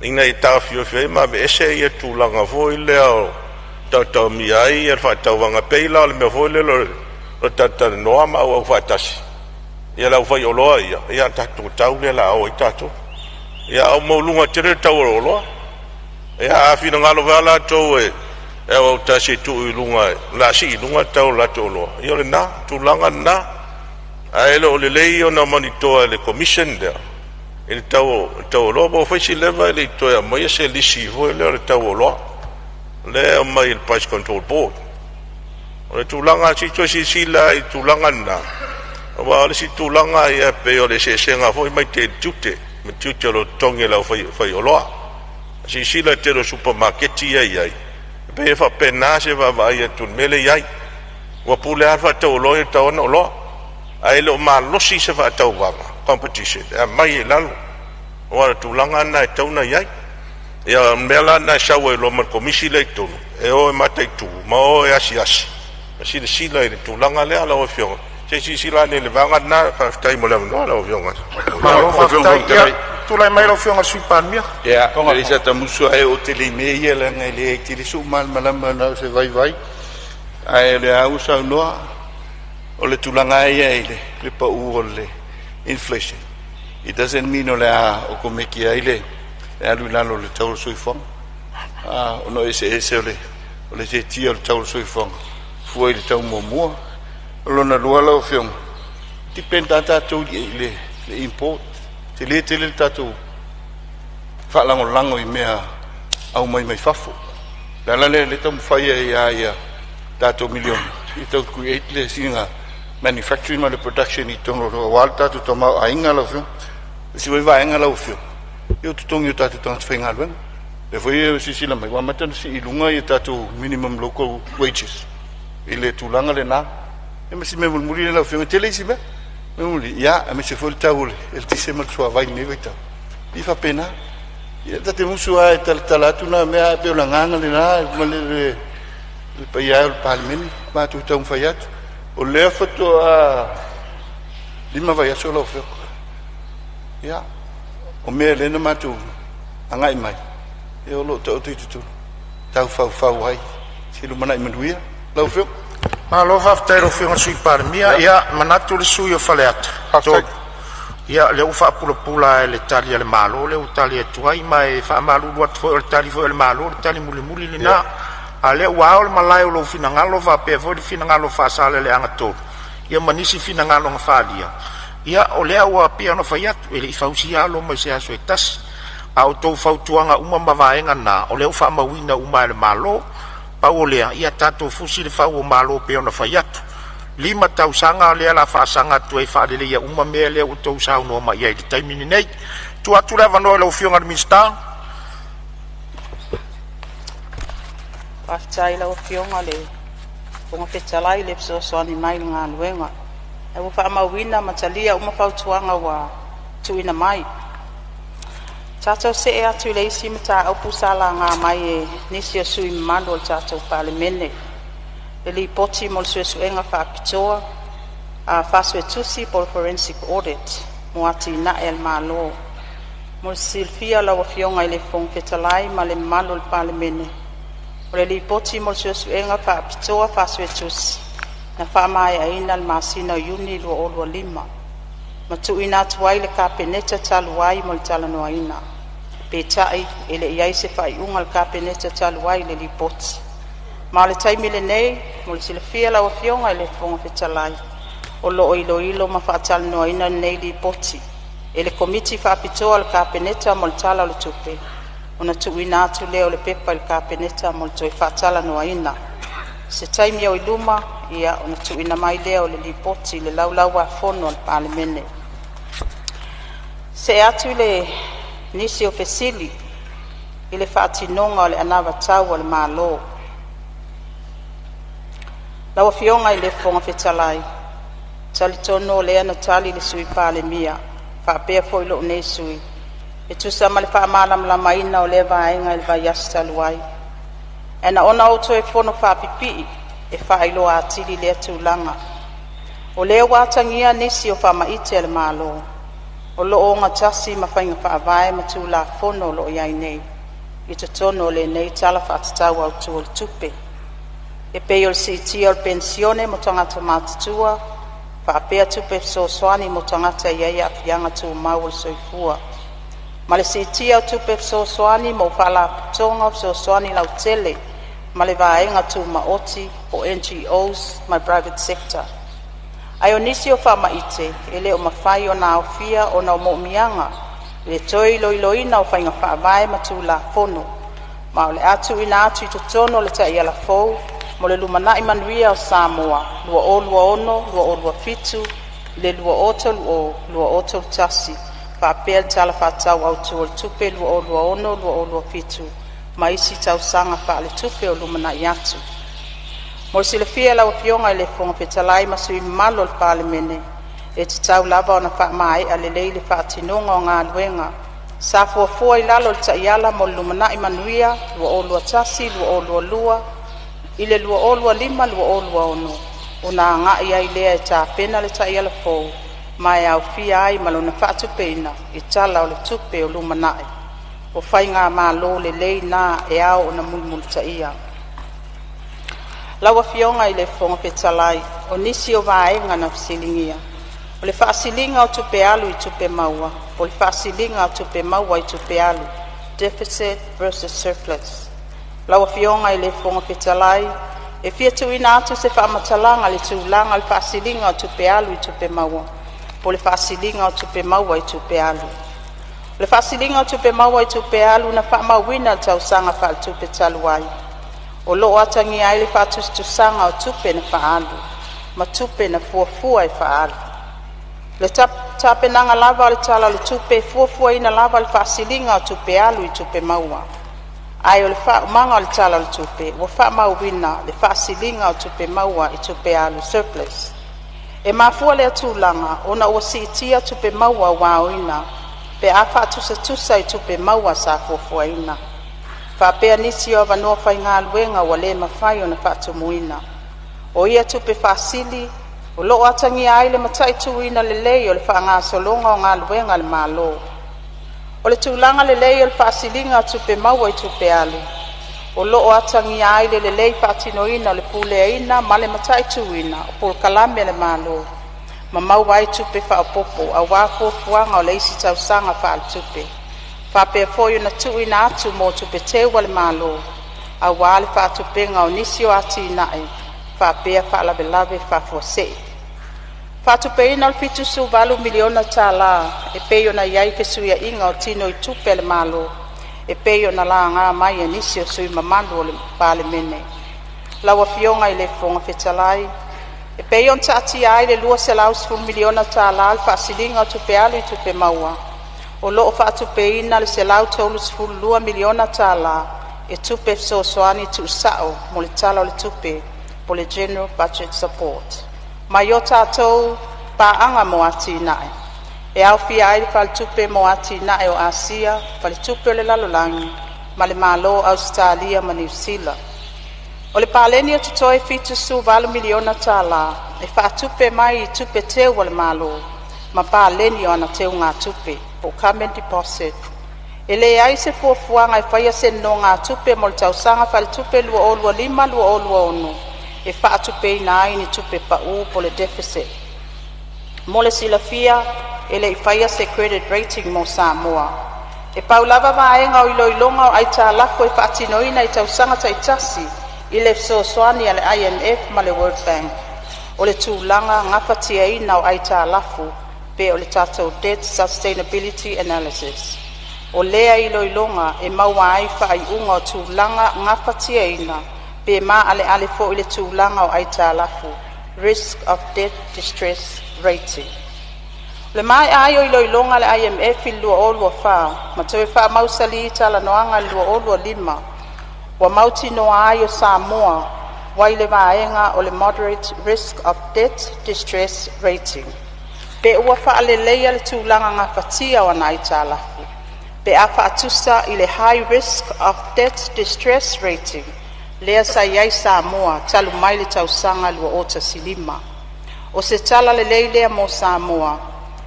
ina ia taofiofi ai ma aveese ia tulaga foi lea o taotaomia ai le faatauvaga. E pei la o le mea foi lea o le talatalanoa ma auau faatasi ia le aufaioloa ia, ia tatou tau lea o le a o ai tatou. Ia a ua maualuga tele le tau o oloa, ia a finagalo foi lava latou e auautasi e tuu i luga, o le a sii i luga le tau o latou oloa, ia o lena tulaga lena. Ae le o lelei ona monitor e le Commission lea i le tau o oloa. Ua fai si leva e le i toe aumaia se lisi foi lea o le tau o oloa, o lea e aumai e le Price Control Board. O le tulaga, se i toe silasila i le tulaga lena, aua o le isi tulaga e pei o le eseesega foi mai le tiute ma tiute o lo o totogi e le aufaioloa. Silasila i le tele o supamakeki ia e i ai, e pei e faapena se vaavaai atu i le mea lea e i ai. Ua pule lava le faatauoloa ia i le tau o ana oloa, ae le o malosi se faatauvaga, competition, e aumai ai i lalo, aua o le tulaga lena e tatau ona i ai. Ia o le mea la lena e sau ai loa ma le komisi lea i totonu, e o e mataitu ma o e asiasi ma silasila i le tulaga lea. Lau Afioga, se i silasila ane i le vaega lena. Faafetai mo le avanoa lau Afioga. Malo faafetai. Ia, tulai mai lau Afioga i le Sui Palemia. Ia, e leai sa tamusu ae oo tele i mea ia leaga e leai tele sou malamalama, na o se vaivai. Ae o lea ua saunoa, o le tulaga ia i le pau o le inflation, it doesn't mean o le a okomeki ai le alu i lalo o le tau o le soifuaga. Ona o eseese o le seetia o le tau o le soifuaga fua i le tau muamua. O lona lua lau Afioga, depend lava tatou i le import. Tele tele le tatou faalagolago i mea aumai mai fafo. O le ala lea o lea taumafai ai ia tatou miliona i tau create le sina manufacturing ma le production i totonu aua le tatou tamaoaiga lau Afioga. O isi foi vaega lau Afioga, ia o totogi o tatou tagata faigaluega. O lea foi e silasila mai ua amata ona sii i luga ia tatou minimum local wages i le tulaga lena. E ma si mea mulimuli lea lau Afioga, e tele isi mea. Mea mulimuli, ia, aemaise foi le tau o le eletise ma le suavai i lenei vaitau. E faapena. Ia ta te musu lava e talatala atu na mea, ae pei o le agaga lena ma le paia ai o le Palemene, matou taumafai atu. O lea faatoa 5 vaiaso lau Afioga. Ia, o mea lea na matou agai mai, ia o lo o taoto i totonu, tau faufau ai se lumanai manuia. Lau Afioga. Malo faafetai i lau Afioga i le Sui Palemia. Ia, manatu le sui usufono o Faleata 3, ia lea ua faapulapula e le tali a le Malo lea ua tali atu ai, ma e faamalulu atu foi, o le tali foi a le Malo o le tali mulimuli lena. A o lea ua ao le malae o lou finagalo faapea foi le finagalo o Faasaleleaga 3, ia ma nisi finagalo na faaalia. Ia, o lea ua pei ona fai atu, e le i fausia lava Roma i se aso se tasi. A o a outou fautuaga uma ma vaega na, o lea ua faamauina uma e le Malo. Pau o lea, ia tatou fusi le fau o malo e pei ona fai atu. E 5 tausaga lea o le a faasaga atu ai e faaleleia uma mea lea ua outou saunoa mai ai i le taimi lenei. Tuu atu le avanoa i lau Afioga i le Minisita. Faafetai i lau Afioga i le Fofoga Fetalai i le fesoasoani mai i le galuega. Ae ua faamauina ma talia uma fautuaga ua tuuina mai. Tatou see atu i le isi mataupu sa laga mai e nisi o sui usufono mamalu o le tatou Palemene, le Lipoti mo le Suesuega Faapitoa Faasuetusi po o le Forensic Audit mo atinae a le Malo. Mo le silafia e lau Afioga i le Fofoga Fetalai ma le mamalu o le Palemene, o le Lipoti mo le Suesuega Faapitoa Faasuetusi na faamaeaina i le masina o Iuni 2025 ma tuuina atu ai i le Kapeneta talu ai mo le talanoaina. Peitai, e le i i ai se faaiuga a le Kapeneta talu ai i le Lipoti. Ma o le taimi lenei mo le silafia e lau Afioga i le Fofoga Fetalai, o lo o iloilo ma faatalanoaina lenei Lipoti e le Komiti Faapitoa a le Kapeneta mo le Tala o le Tupe, ona tuuina atu lea o le pepa i le Kapeneta mo le toe faatalanoaina. O se taimi oi luma ia ona tuuina mai lea o le Lipoti i le Laulau-a-Fono a le Palemene. See atu i le nisi o fesili i le faatinoga o le anavatau a le Malo. Lau Afioga i le Fofoga Fetalai, e talitonu o lea na tali le Sui Palemia faapea foi lou nei sui usufono e tusa ma le faamalamalamaina o lea vaega i le vaiaso talu ai. Ae na ona ou toe fonofaapipii e faailoa atili lea tulaga. O lea ua atagia nisi o faamaite a le Malo o lo o ogatasi ma faiga faavae ma Tulafono o lo o i ai nei i totonu o lenei Tala Faatatau Autu o le Tupe, e pei o le siitia o le penisione mo tagata matutua, faapea tupe fesoasoani mo tagata e i ai aafiaga tumau o le soifua, ma le siitia o tupe fesoasoani mo faalapotopotoga o fesoasoani lautele ma le vaega tumaoti po o NGOs ma le private sector. Ae o nisi o faamaite e le o mafai ona aofia ona o moomiaga i le toe iloiloina o faiga faavae ma Tulafono, ma o le a tuuina atu i totonu o le Taiala fou mo le Lumanai Manuia o Samoa 2026-2027 i le 2030-2031, faapea le Tala Faatatau Autu o le Tupe 2026/2027 ma isi tausaga faaletupe o lumanai atu. Mo le silafia e lau Afioga i le Fofoga Fetalai ma sui usufono mamalu o le Palemene, e tatau lava ona faamaea lelei le faatinoga o galuega sa fuafua i lalo o le Taiala mo le Lumanai Manuia 2021/2022 i le 2025/2026, ona agai ai lea e tapena le Taiala fou, ma e aofia ai ma lona faatupeina i Tala o le Tupe o lumanai. O faigamalo lelei na e ao ona mulimulitaia. Lau Afioga i le Fofoga Fetalai, o nisi o vaega na fesiligia o le faasiliga o tupe alu i tupe maua po o le faasiliga o tupe maua i tupe alu, deficit versus surplus. Lau Afioga i le Fofoga Fetalai, e fia tuuina atu se faamatalaga i le tulaga o le faasiliga o tupe alu i tupe maua po o le faasiliga o tupe maua i tupe alu. O le faasiliga o tupe maua i tupe alu na faamauina i le tausaga faaletupe talu ai, o lo o atagia ai le faatusatusaga o tupe na faaalu ma tupe na fuafua e faaalu. I le tapenaga lava o le Tala o le Tupe e fuafuaina lava le faasiliga o tupe alu i tupe maua, ae o le faaumaga o le Tala o le Tupe ua faamauina le faasiliga o tupe maua i tupe alu, surplus. E mafua lea tulaga ona ua siitia tupe maua ua aoina pe a faatusatusa i tupe maua sa fuafuaina, faapea nisi o avanoa faigaluega ua le mafai ona faatumuina. O ia tupe faasili o lo o atagia ai le mataituina lelei o le faagasologa o galuega a le Malo. O le tulaga lelei o le faasiliga o tupe maua i tupe alu o lo o atagia ai le lelei faatinoina o le puleaina ma le mataituina o polokalame a le Malo ma maua ai tupe faaopoopo aua fuafuaga o le isi tausaga faaletupe, faapea foi ona tuuina atu mo tupe teu a le Malo aua le faatupega o nisi o atinae faapea faalavelave faafuasei. Faatupeina o le $78 miliona tala e pei ona iai fesuiaiga o tinoitupe a le Malo e pei ona laga mai e nisi o sui usufono mamalu o le Palemene. Lau Afioga i le Fofoga Fetalai, e pei ona taatia ai le $210 miliona tala o le Faasiliga o Tupe Alu i Tupe Maua, o loo faatupeina le $132 miliona tala e tupe fesoasoani tuusao mo le Tala o le Tupe po o le General Budget Support mai o tatou Paaga mo Atinae, e aofia ai le Faletupe mo Atinae o Asia, Faletupe o le Lalolagi ma le Malo o Ausetalia ma Niu Sila. O le paleni o totoe e $78 miliona tala e faatupe mai i tupe teu a le Malo ma paleni o ana teugatupe (government deposit). E leai se fuafuaga e faia se nonogatupe mo le tausaga faaletupe 2025/2026 e faatupeina ai ni tupe pau po o le deficit. Mo le silafia e lei faia se credit rating mo Samoa. E pau lava vaega o iloiloga o aitalafu e faatinoina i tausaga taitasi i le fesoasoani a le IMF ma le World Bank, o le tulaga gafatiaina o aitalafu poo le tatou Debt Sustainability Analysis. O lea iloiloga e maua ai faaiuga o tulaga gafatiaina pe maaleale foi le tulaga o aitalafu (risk of debt distress rating). O le maea ai o iloiloga a le IMF i le 2024 ma toe faamausali talanoaga i le 2025, ua mautinoa ai o Samoa ua i le vaega o le “Moderate Risk of Debt Distress Rating” pe ua faaleleia le tulaga gafatia o ana aitalafu pe a faatusa i le “High Risk of Debt Distress Rating” lea sa i ai Samoa talu mai le tausaga 2015. O se tala lelei lea mo Samoa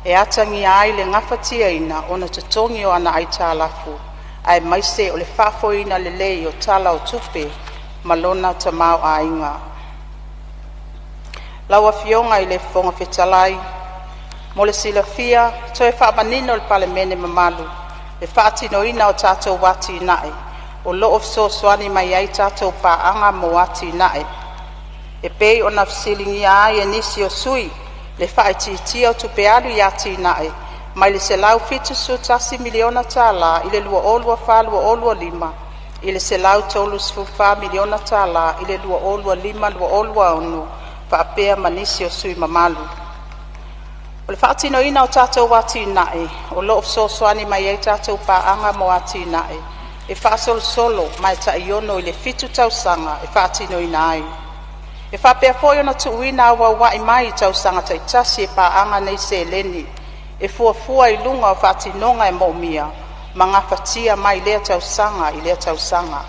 e atagia ai le gafatiaina ona totogi o ana aitalafu aemaise o le faafoeina lelei o tala o tupe ma lona tamaoaiga. Lau Afioga i le Fofoga Fetalai, mo le silafia toe faamanino e le Palemene mamalu le faatinoina o tatou atinae o loo fesoasoani mai ai tatou paaga mo atinae, e pei ona fesiligia ai e nisi o sui le faaitiitia o tupe alu i atinae mai le $171 miliona tala i le 2024/2025 i le $134 miliona tala i le 2025/2026, faapea ma nisi o sui mamalu. O le faatinoina o tatou atinae o loo fesoasoani mai ai tatou paaga mo atinae e faasolosolo ma e tai 6 i le 7 tausaga e faatinoina ai. E faapea foi ona tuuina auauai mai i tausaga taitasi e paaga nei seleni e fuafua i luga o faatinoga e moomia ma gafatia mai lea tausaga i lea tausaga.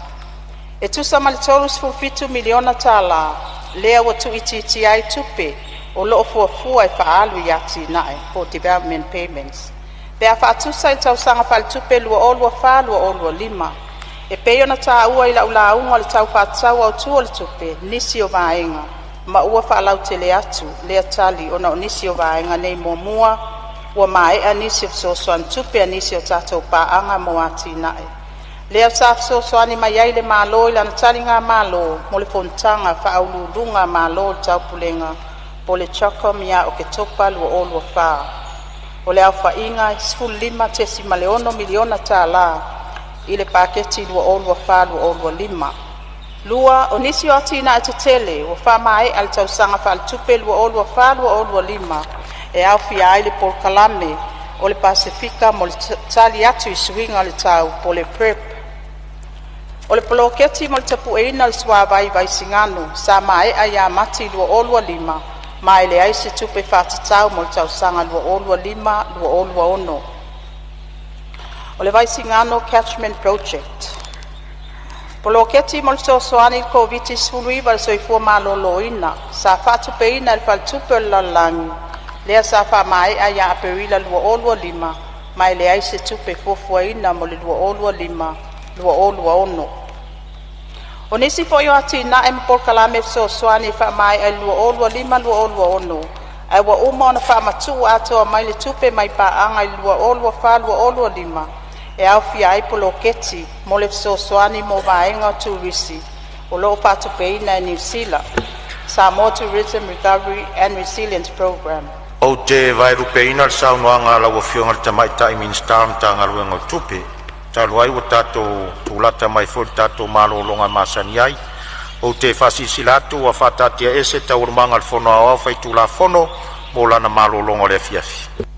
E tusa ma le $37 miliona tala lea ua tuuitiitia ai tupe o loo fuafua e faaalu i atinae (development payments) pe a faatusa i le tausaga faaletupe 2024/2025. E pei ona taua i lau lauga i le Tala Faatatau Autu o le Tupe nisi o vaega ma ua faalautele atu lea tali ona o nisi o vaega nei: Muamua, ua maea nisi o fesoasoani tupe a nisi o tatou paaga mo atinae, lea sa fesoasoani mai ai le Malo i lana taligamalo mo le fonotaga a Faauluuluga a Malo o le Taupulega po o le CHOGM ia Oketopa 2024. O le aofaiga e $15.6 miliona tala i le Paketi 2024/2025. Lua, o nisi o atinae tetele ua faamaea i le tausaga faaletupe 2024/2025 e aofia ai le Polokalame o le Pasefika mo le Tali atu i Suiga o le Tau po o le PrEP. O le poloketi mo le tapueina o le suavai i Vaisigano sa maea ia Mati 2025 ma e leai se tupe faatatau mo le tausaga 2025/2026. O le Vaisigano Catchment Project, poloketi mo le fesoasoani i le Koviti-19 i le soifua maloloina sa faatupeina e le Faletupe o le Lalolagi, lea sa faamaea ia Aperila 2025 ma e leai se tupe fuafuaina mo le 2025/2026. O nisi foi o atinae ma polokalame fesoasoani e faamaea i le 2025/2026 ae ua uma ona faamatuu atoa mai le tupe mai paaga i le 2024/2025 e aofia ai poloketi mo le fesoasoani mo vaega o turisi o loo faatupeina e Niu Sila (Samoa Tourism Recovery and Resilience Programme). Ou te vaelupeina le saunoaga a lau Afioga i le Tamaitai Minisita o le Matagaluega o Tupe, talu ai ua tatou tulata mai foi i le tatou malologa masani ai. Ou te faasilasila atu ua faataatiaese Taualumaga a le Fono Aoao Faitulafono mo lana malologa o le afiafi.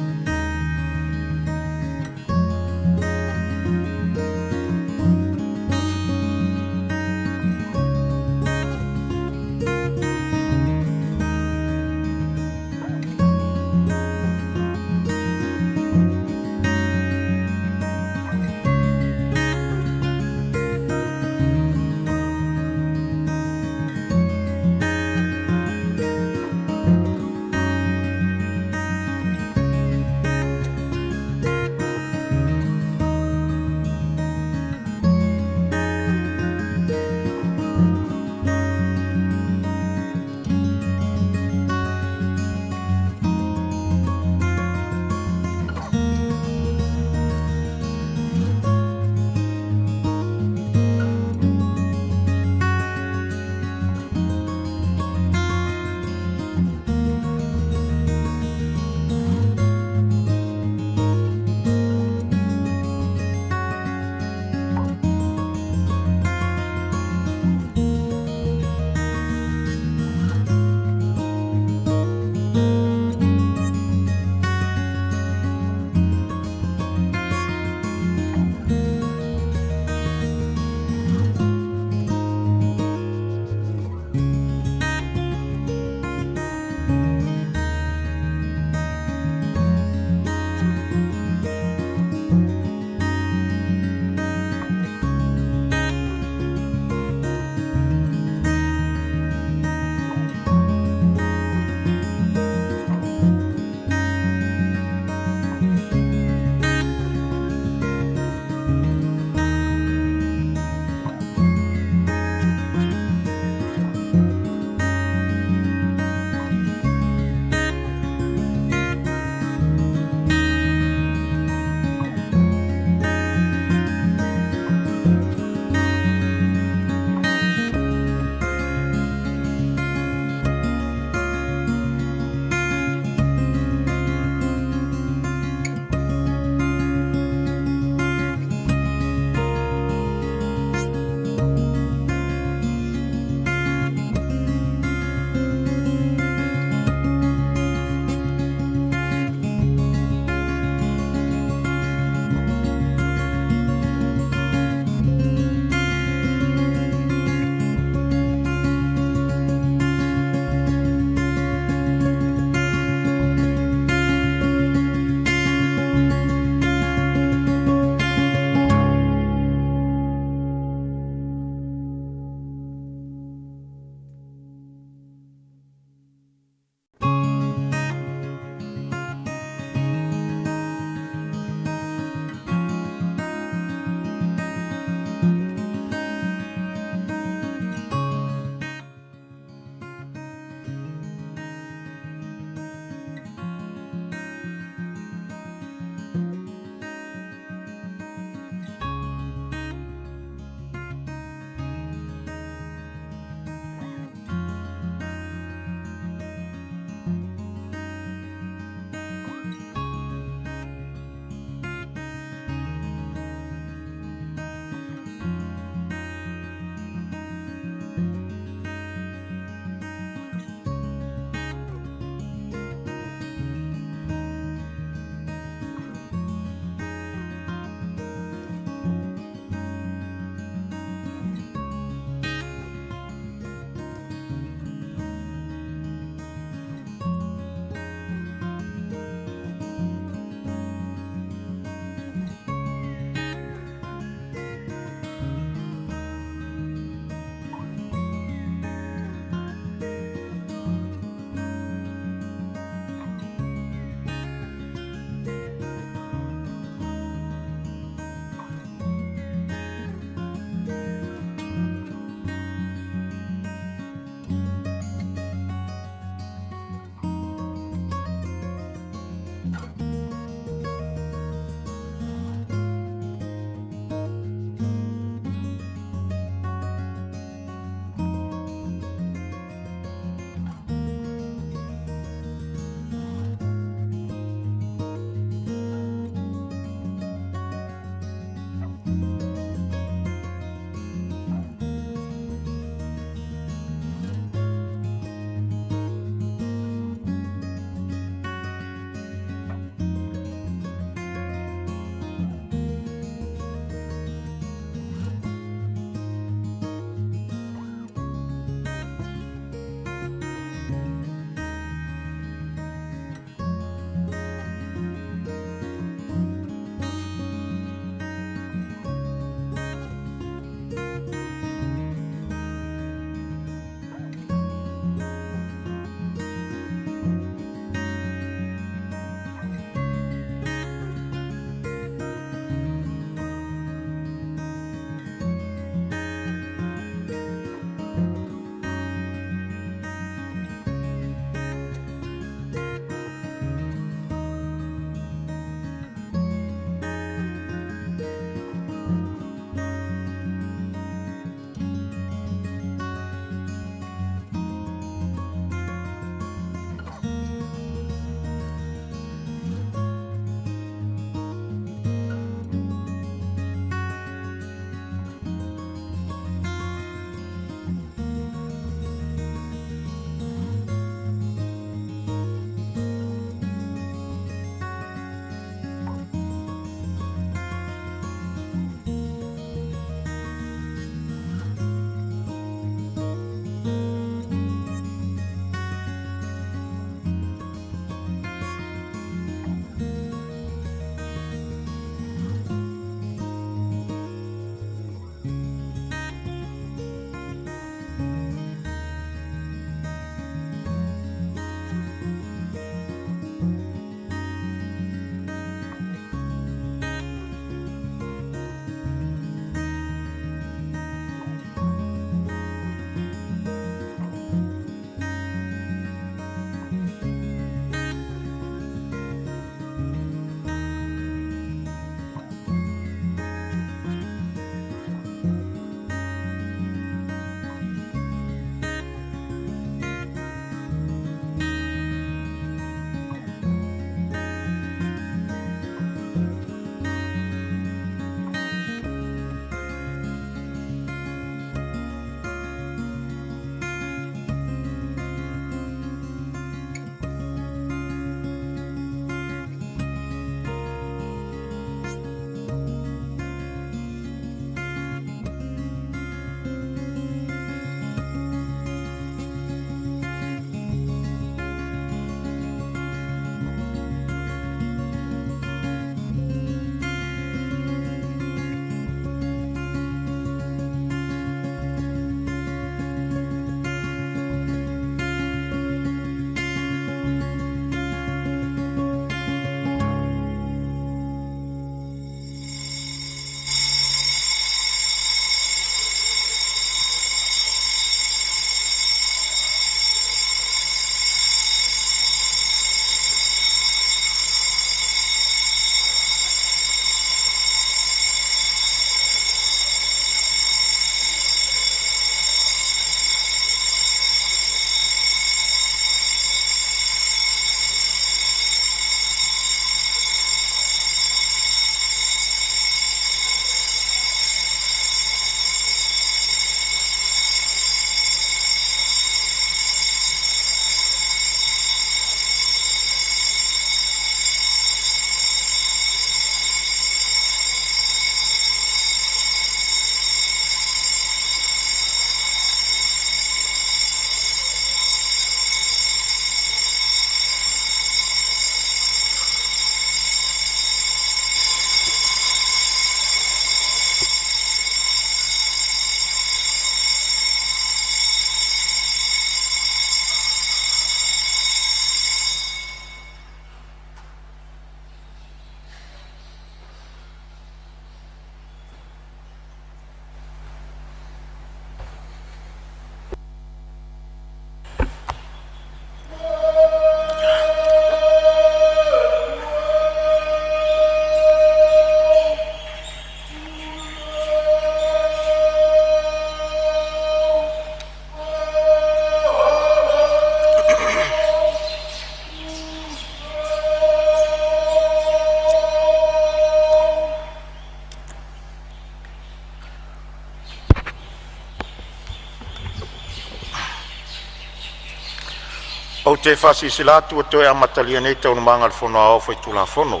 Ou te faasilasila atu ua toe amatalia nei Taualumaga a le Fono Aoao Faitulafono.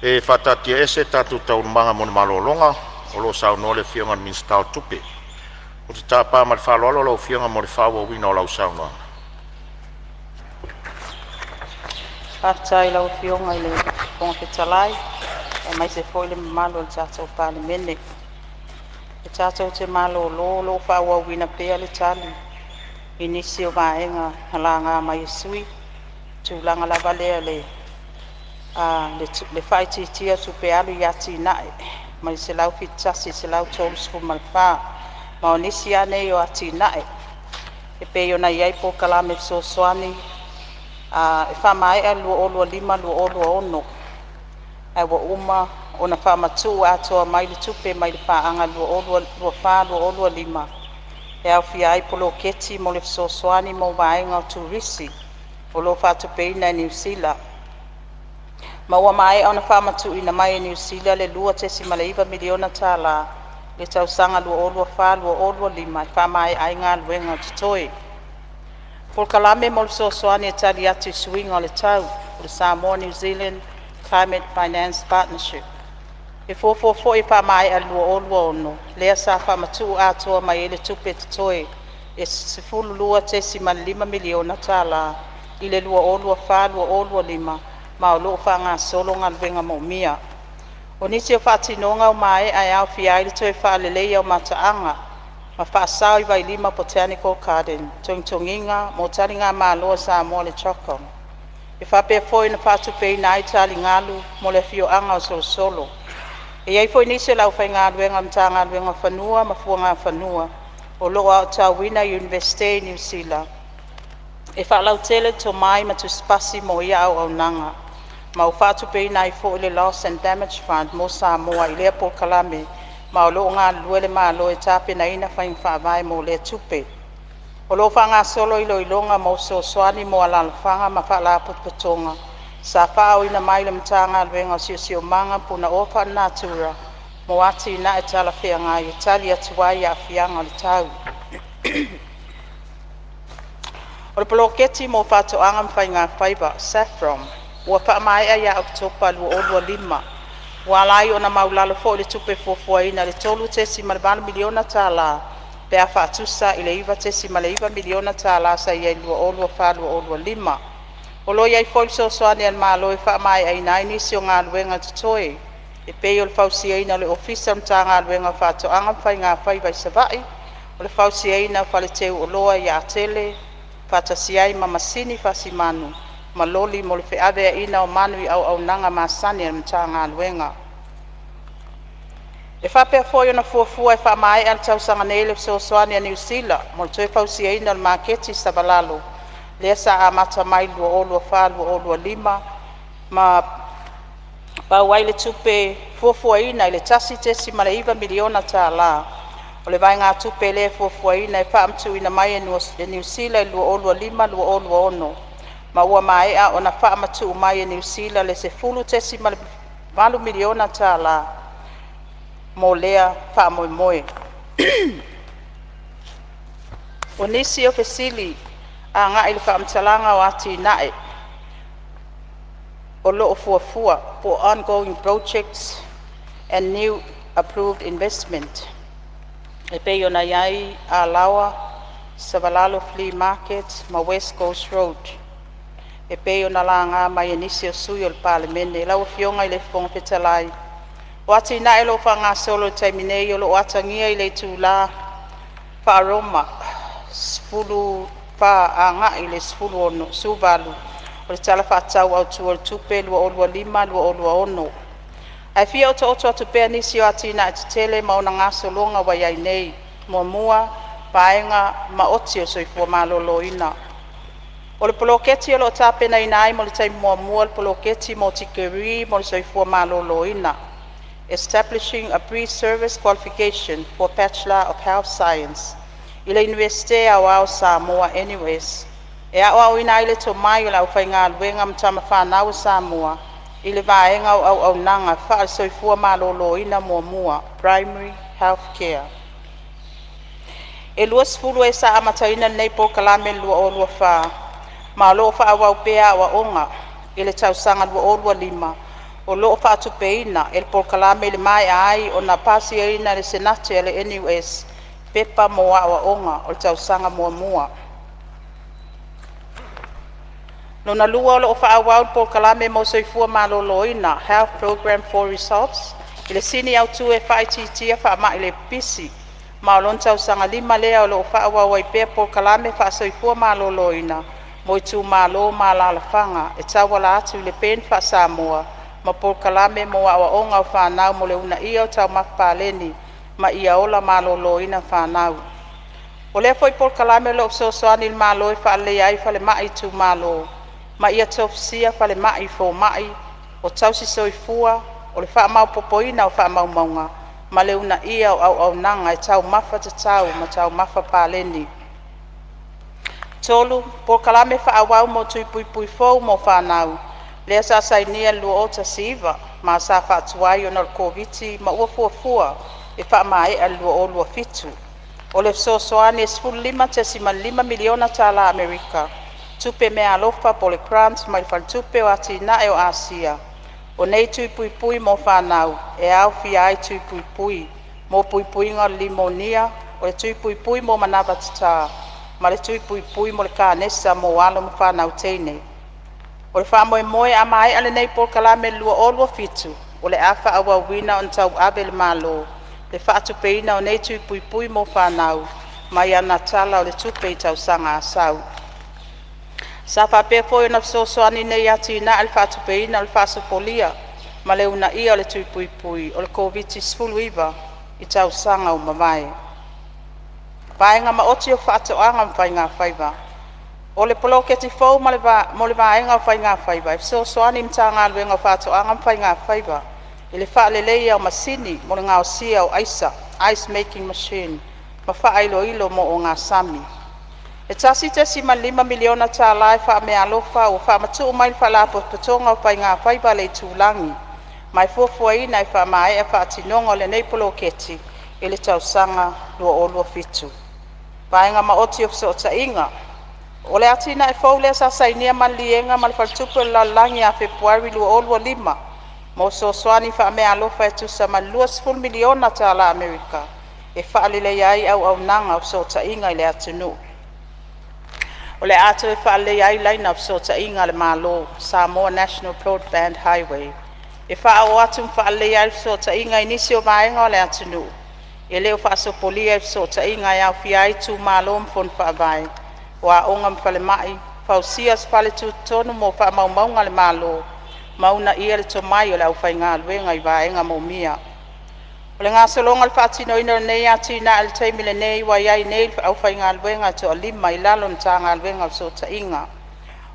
E faataatiaese tatou Taualumaga mo le malologa o lo o saunoa le Afioga i le Minisita o Tupe. Ou te tapa ma le faaaloalo lau Afioga mo le faaauauina o lau saunoaga. Faafetai i lau Afioga i le Fofoga Fetalai aemaise foi le mamalu o le tatou Palemene. E tatou te malolo o lo o faaauauina pea le Tali i nisi o vaega na laga mai e sui usufono, i le tulaga lava lea i le faaitiitia o tupe alu i atinae mai le 171 i le 134. Ma o nisi lava nei o atinae e pei ona i ai polokalame fesoasoani e faamaea i le 2025/2026, ae ua uma ona faamatuu atoa mai le tupe mai le paaga 2024/2025 e aofia ai poloketi mo le fesoasoani mo vaega o turisi o lo o faatupeina e Niu Sila, ma ua maea ona faamatuuina mai e Niu Sila le $2.9 miliona tala i le tausaga 2024/2025 e faamaea ai galuega o totoe. Polokalame mo le Fesoasoani e Tali atu i Suiga o le Tau (Samoa-New Zealand Climate Finance Partnership). E fuafua foi e faamaea i le 2026, lea sa faamatuu atoa mai ai le tupe totoe e $12.5 miliona tala i le 2024/2025, ma o lo o faagasolo galuega moomia. O nisi o faatinoga ua maea e aofia ai le toe faaleleia o mataaga ma faasao i Vailima Botanical Garden, togitogiga mo taligamalo a Samoa a le CHOGM. E faapea foi ona faatupeina ai taligalu mo le afioaga o Solosolo. E iai foi nisi o le aufaigaluega a le Matagaluega o Fanua ma Fuagafanua o lo o aotauina i le Iunivesite i Niu Sila e faalautele le tomai ma tusipasi mo ia auaunaga, ma ua faatupeina ai foi le Loss and Damage Fund mo Samoa i lea polokalame, ma o lo o galulue le Malo e tapenaina faiga faavae mo lea tupe. O lo o faagasolo iloiloga mo fesoasoani mo alalafaga ma faalapotopotoga sa faaooina mai i le Matagaluega o Siosiomaga ma Punaoa Faalenatura mo atinae talafeagai e tali atu ai i aafiaga o le tau. O le Poloketi mo Faatoaga ma Faigafaiva (SAFPROM) ua faamaea ia Oketopa 2025, ua ala ai ona maualalo foi le tupe fuafuaina i le $3.8 miliona tala pe a faatusa i le $9.9 miliona tala sa i ai i le 2024/2025. O lo o i ai foi le fesoasoani a le Malo e faamaeaina ai nisi o galuega totoe, e pei o le fausiaina o le Ofisa o le Matagaluega o Faatoaga ma Faigafaiva i Savaii, o le fausiaina o fale teuoloa i Atele faatasi ai ma masini fasimanu ma loli mo le feaveaiina o manu i auaunaga masani a le Matagaluega. E faapea foi ona fuafua e faamaea i le tausaga nei le fesoasoani a Niu Sila mo le toe fausiaina o le maketi i Savalalo, lea sa amata mai i le 2024/2025 ma pau ai le tupe fuafuaina i le $1.9 miliona tala. O le vaegatupe lea e fuafuaina e faamatuuina mai e Niu Sila i le 2025/2026, ma ua maea ona faamatuu mai e Niu Sila le $10.8 miliona tala mo lea faamoemoe. O nisi o fesili agai i le faamatalaga o atinae o lo o fuafua po o ongoing projects and new approved investment e pei ona i ai Alaoa Savalalo Flea Market ma West Coast Road e pei ona laga mai e nisi o sui usufono o le Palemene. Lau Afioga i le Fofoga Fetalai, o atinae o lo o faagasolo i le taimi nei o lo o atagia i le itula faa-Roma 14:00 agai le 18:00 o le Tala Faatatau Autu o le Tupe 2025/2026. Ae fia otooto atu pea nisi o atinae tetele ma ona gasologa ua i ai nei. 1. Vaega Maoti o le Soifua Maloloina. O le poloketi o lo o tapenaina ai mo le taimi muamua le poloketi mo tikeri mo le soifua maloloina (Establishing a Pre-service Qualification for Bachelor of Health Science) i le Iunivesite Aoao o Samoa (NUS), e aoaoina ai le tomai o le aufaigaluega ma tamafanau a Samoa i le vaega o auaunaga faale-Soifua Maloloina Muamua (Primary Health Care). E 20 ē sa amataina lenei polokalame i le 2024. Ma o loo faaauau pea aoaoga i le tausaga 2025 o loo faatupeina e le polokalame i le maea ai ona pasiaina e le Senate a le NUS Pepa mo Aoaoga o le tausaga muamua. 2. O loo faaauau le Polokalame mo Soifua Maloloina (Health Program for Results) i le sini autu e faaitiitia faamai le pipisi, ma o lona tausaga 5 lea o loo faaauau ai pea polokalame faasoifua maloloina mo itumalo ma alalafaga e tauala atu i le PEN faa-Samoa ma polokalame mo aoaoga o fanau mo le uunaia o taumafa paleni ma ia ola maloloina fanau. O lea foi polokalame o loo fesoasoani i le Malo e faaleleia ai falemai itumalo ma ia tofusia falemai i fomai o tausi soifua, o le faamaopopoina o faamaumauga ma le uunaia o auaunaga e taumafa tatau ma taumafa paleni. 3. Polokalame faaauau mo Tui Puipui fou mo fanau, lea sa sainia i le 2019 ma sa faatuai ona o le Koviti ma ua fuafua e faamaea i le 2027. O le fesoasoani e $15.5 miliona tala Amerika, tupe meaalofa po o le grant mai le Faletupe o Atinae o Asia. O nei tui puipui mo fanau e aofia ai tui puipui mo puipuiga o le nimonia, o le tui puipui mo manava tatā ma le tui puipui mo le kanesa mo alo ma fanau teine. O le faamoemoe a maea lenei polokalame i le 2027, o le a faaauauina ona tauave e le Malo le faatupeina o nei tui puipui mo fanau mai ana tala o le tupe i tausaga a sau. Sa faapea foi ona fesoasoani nei atinae i le faatupeina o le faasopolia ma le uunaia o le tui puipui o le Koviti-19 i tausaga ua mavae. Vaega Maoti o Faatoaga ma Faigafaiva. O le poloketi fou mo le vaega o Faigafaiva e fesoasoani i le Matagaluega o Faatoaga ma Faigafaiva i le faaleleia o masini mo le gaosia o aisa (ice making machine) ma faailoilo mo ogasami. E $1.5 miliona tala faameaalofa ua faamatuu mai e le Faalapotopotoga o Faigafaiva a le Itulagi, ma e fuafuaina e faamaea faatinoga o lenei poloketi i le tausaga 2027. Vaega Maoti o Fesootaiga. O le atinae fou lea sa sainia maliliega ma le Faletupe o le Lalolagi ia Fepuari 2025 mo fesoasoani faameaalofa e tusa ma le $20 miliona tala Amerika e faaleleia ai auaunaga o fesootaiga i le atunuu. O le a toe faaleleia ai laina o fesootaiga a le Malo (Samoa National Broadband Highway) e faaoo atu ma faaleleia ai fesootaiga i nisi o vaega o le atunuu e le o faasopolia i fesootaiga e aofia ai itumalo ma fono faavae, o aoga ma falemai, fausia o se fale tutotonu mo faamaumauga a le Malo, ma uunaia le tomai o le aufaigaluega i vaega moomia. O le gasologa o le faatinoina o lenei atinae i le taimi lenei, ua iai nei le aufaigaluega e toalima i lalo o le Matagaluega o Fesootaiga,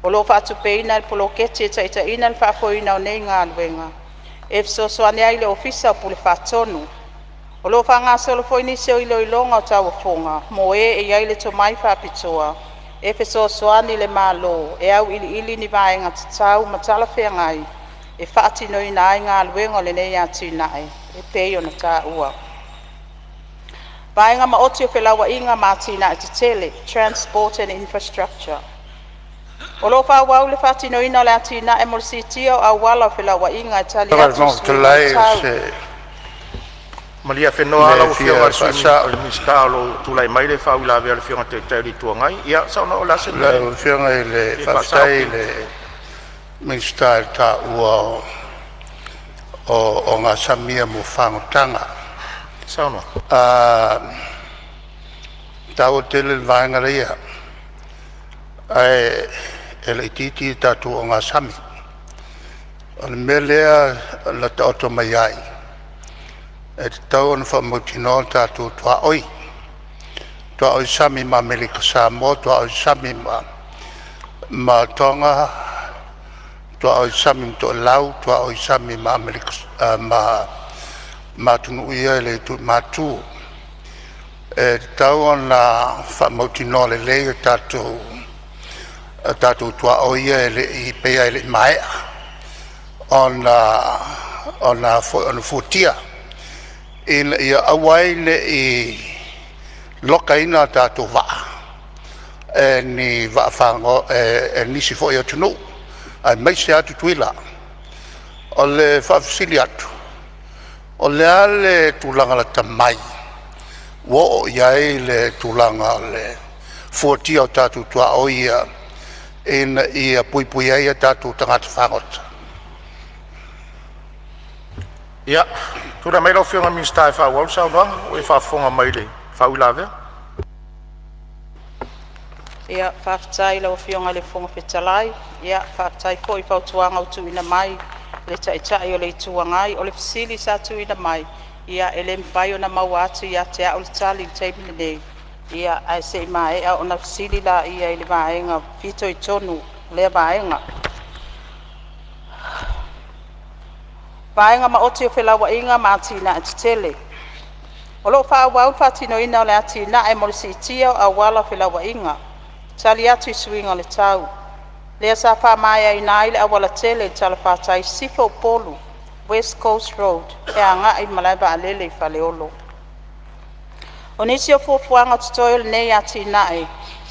o loo faatupeina e le poloketi e taitaiina le faafoeina o nei galuega. E fesoasoani ai le Ofisa o Pule Faatonu. O loo faagasolo foi nisi o iloiloga o tauofoga mo e e iai le tomai faapitoa e fesoasoani i le Malo e auiliili ni vaega tatau ma talafeagai e faatinoina ai galuega o lenei atinae e pei ona taua. Vaega Maoti o Felauaiga ma Atinae Tetele (Transport and Infrastructure). O loo faaauau le faatinoina o le atinae mo le siitia o auala o felauaiga e tali atu i suiga o le tau. Malie afenoa mea lau e fia Afioga faasao. i le Minisita o loo tulai mai le faauilavea a le Afioga i le Taitai o le Itu Agai. Ia saunoa o le a se mea Lau Afioga i le e fia faasao. Faafetai i le Minisita i le taua o ogasami ia mo fagotaga. Saunoa. E taua tele le vaega lea, ae e laitiiti a tatou ogasami. O le mea lea na taoto mai ai e tatau ona faamautinoa tatou tuaoi, tuaoi sami ma Amerika Samoa, tuaoi sami ma Toga, tuaoi sami ma Toelau, tuaoi sami ma Amerika ma atunuu ia e le i matu. E tatau ona faamautinoa lelei a tatou tuaoi ia e le i pei lava e le i maea ona fuatia ina ia aua ai ne i lokaina a tatou vaa. e ni vaafago e nisi foi o atunuu aemaise a Tutuila. O le faafesili atu, o le a le tulaga lata mai ua oo i ai le tulaga o le fuatia o tatou tuaoi ia ina ia puipuia ai a tatou tagata fagota? Ia, tulai mai lau Afioga i le Minisita e faaauau le saunoaga ua e faafofoga mai i le faauilavea. Ia, faafetai i lau Afioga i le Fofoga Fetalai, ia faafetai foi i fautuaga ua tuuina mai i le Taitai o le Itu Agai. O le fesili sa tuuina mai, ia e le mafai ona maua atu ia te au le tali i le taimi lenei, ia ae se i maea ona fesili lea i le vaega fitoitonu i lea vaega. Vaega Maoti o Felauaiga ma Atinae Tetele. O loo faaauau le faatinoina o le atinae mo le siitia o auala o felauaiga, tali atu i suiga o le tau, lea sa faamaeaina ai le aualatele i le talafatai i sisifo o Upolu (West Coast Road) e agai i le malaevaalele i Faleolo. O nisi o fuafuaga o totoe o lenei atinae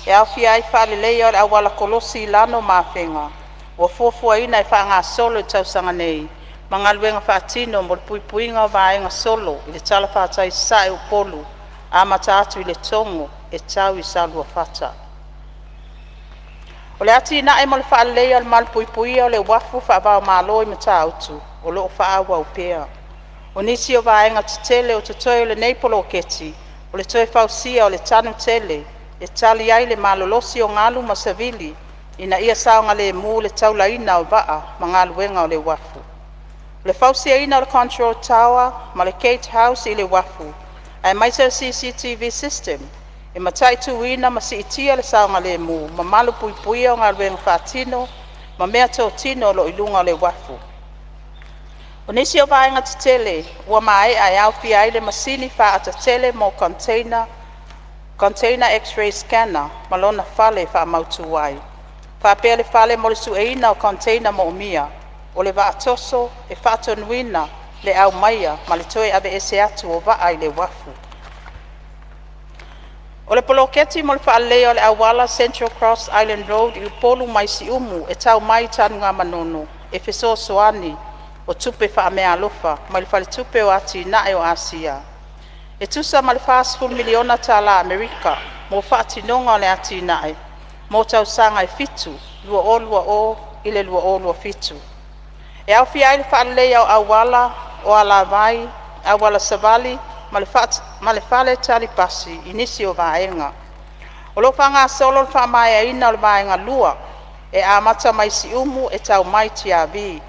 e aofia ai le faaleleia o le auala kolosi i Lano ma Afega ua fuafuaina e faagasolo i le tausaga nei, ma galuega faatino mo le puipuiga o vaega solo i le talafatai i sasae o Upolu amata atu i Letogo e tau i Saoluafata. O le atinae mo le faaleleia o le malupuipuia o le uafu faavaomalo i Matautu o loo faaauau pea. O nisi o vaega tetele o totoe o lenei poloketi o le toe fausia o le tanu tele e tali ai le malolosi o galu ma savili ina ia saogalemu le taulaina o vaa ma galuega o le uafu. O le fausiaina o le Control Tower ma le Gate House i le uafu aemaise o le CCTV System e mataituina ma siitia le saogalemu ma malupuipuia o galuega faatino ma meatotino o loo i luga o le uafu. O nisi o vaega tetele ua maea e aofia ai le masini faaata tele mo container (container x-ray scanner) ma lona fale e faamautu ai, faapea le fale mo le sueina o container moomia. O le vaa toso e faatonuina le aumaia ma le toe aveese atu o vaa i le uafu. O le poloketi mo le faaleleia o le auala Central Cross Island Road i Upolu mai Siumu e tau mai i Tanugamanono e fesoasoani o tupe faameaalofa mai le Faletupe o Atinae o Asia e tusa ma le $40 miliona tala Amerika mo faatinoga o le atinae mo tausaga e 7 (2020-2027). E aofia ai le faaleleia o auala, o alavai, auala savali ma le faletali pasi i nisi o vaega. O loo faagasolo le faamaeaina o le vaega 2 e amata mai Siumu e tau mai i Tiavi.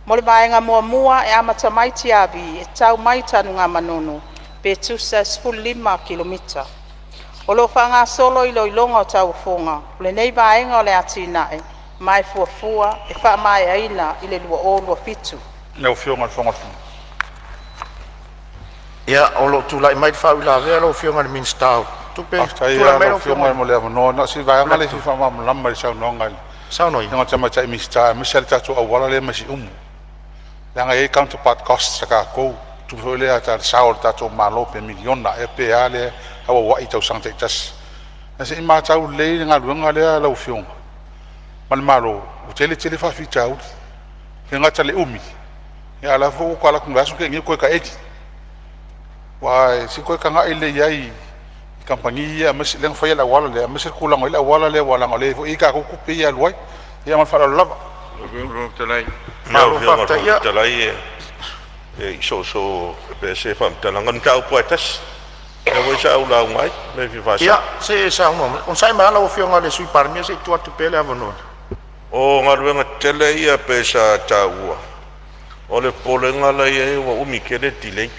Mo le vaega muamua e amata mai Tiavi e tau mai Tanugamanono pe tusa e 15 kilomita. O loo faagasolo iloiloga o tauofoga o lenei vaega o le atinae ma e fuafua e faamaeaina i le 2027. Lau Afioga i le Fofoga Fetalai. Ia, o loo tulai mai le faauilavea lau Afioga i le Minisita o Tupe. Faafetai Tulai mai lau Afioga mo le avanoa. Na o si vaega lea e fia faamalamalama i le saunoaga a le Afioga i le Tamaitai Minisita aemaise le tatou auala lea mai Siumu, leaga e i ai counterpart cost a tatou, tupe foi lea le sao o le tatou Malo pe miliona ea pe a lea e auauai i tausaga taitasi. Ae se i matau lelei le galuega lea lau Afioga ma le Malo, ua tele tele faafitauli. E le gata i le umi, a o la foi ua toe alu atu i le vaiaso na tea nei ua toe taeli. Aua se i toe tagai lelei i ai i kamupani ia lea na faia le auala lea aemaise le tulaga o i ai le auala lea aua leaga o lea foi e i ai tatou tupe ia e alu ai. Ia ma le faaaloalo lava. Lau Malo Afioga i le faafetai. Fofoga Fetalai, e i soosoo pea se faamatalaga, o le mataupu lava e tasi, lea foi sa ou lauga ai, o le mea e fia faasao. Ia se i saunoa mai, onosai mai lava lau Afioga i le Sui Palemia se i tuu atu pea le avanoa. O galuega tetele ia pei sa taua, o le popolega la e i ai ua umi tele le delay,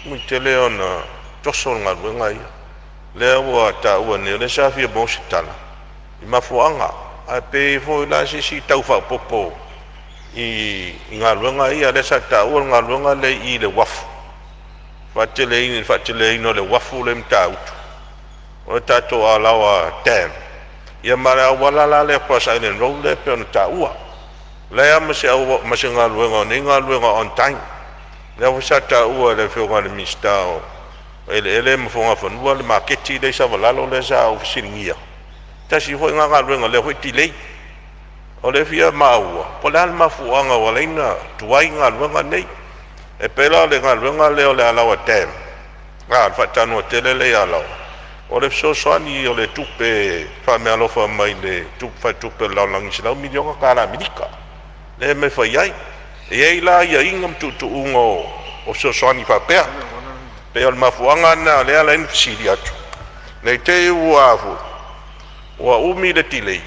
umi tele ona toso le galuega ia. Lea ua taua nei, o lea sa fia maua se tala i mafuaaga, ae pe i ai foi la se isi tau faaopoopo i galuega ia lea sa taua le galuega lea i le uafu, le faateleina o le uafu lea i Matautu, o le tatou Alaoa Dam, ia ma le auala la lea Cross Island Road lea pei ona taua. E leai lava ma se galuega o nei galuega on time. Lea foi sa taua e le Afioga i le Minisita o Eleele ma Fuagafanua le maketi lea i Savalalo lea sa ou fesiligia. Tasi foi lena galuega o lea foi e delay. O lea e fia maua po o le a le mafuaaga ua ala ai ona tuai galuega nei. E pei la o le galuega lea o le Alaoa Dam, le faatanoa tele lea i Alaoa, o le fesoasoani o le tupe faameaalofa mai le Faletupe o le Lalolagi e $100 miliona tala Amerika lea e fai ai. E i ai la aiaiga ma tuutuuga o fesoasoani faapea. Pei o le mafuaaga lena lea e ala ai ona fesili atu, ne i te i ua umi le delay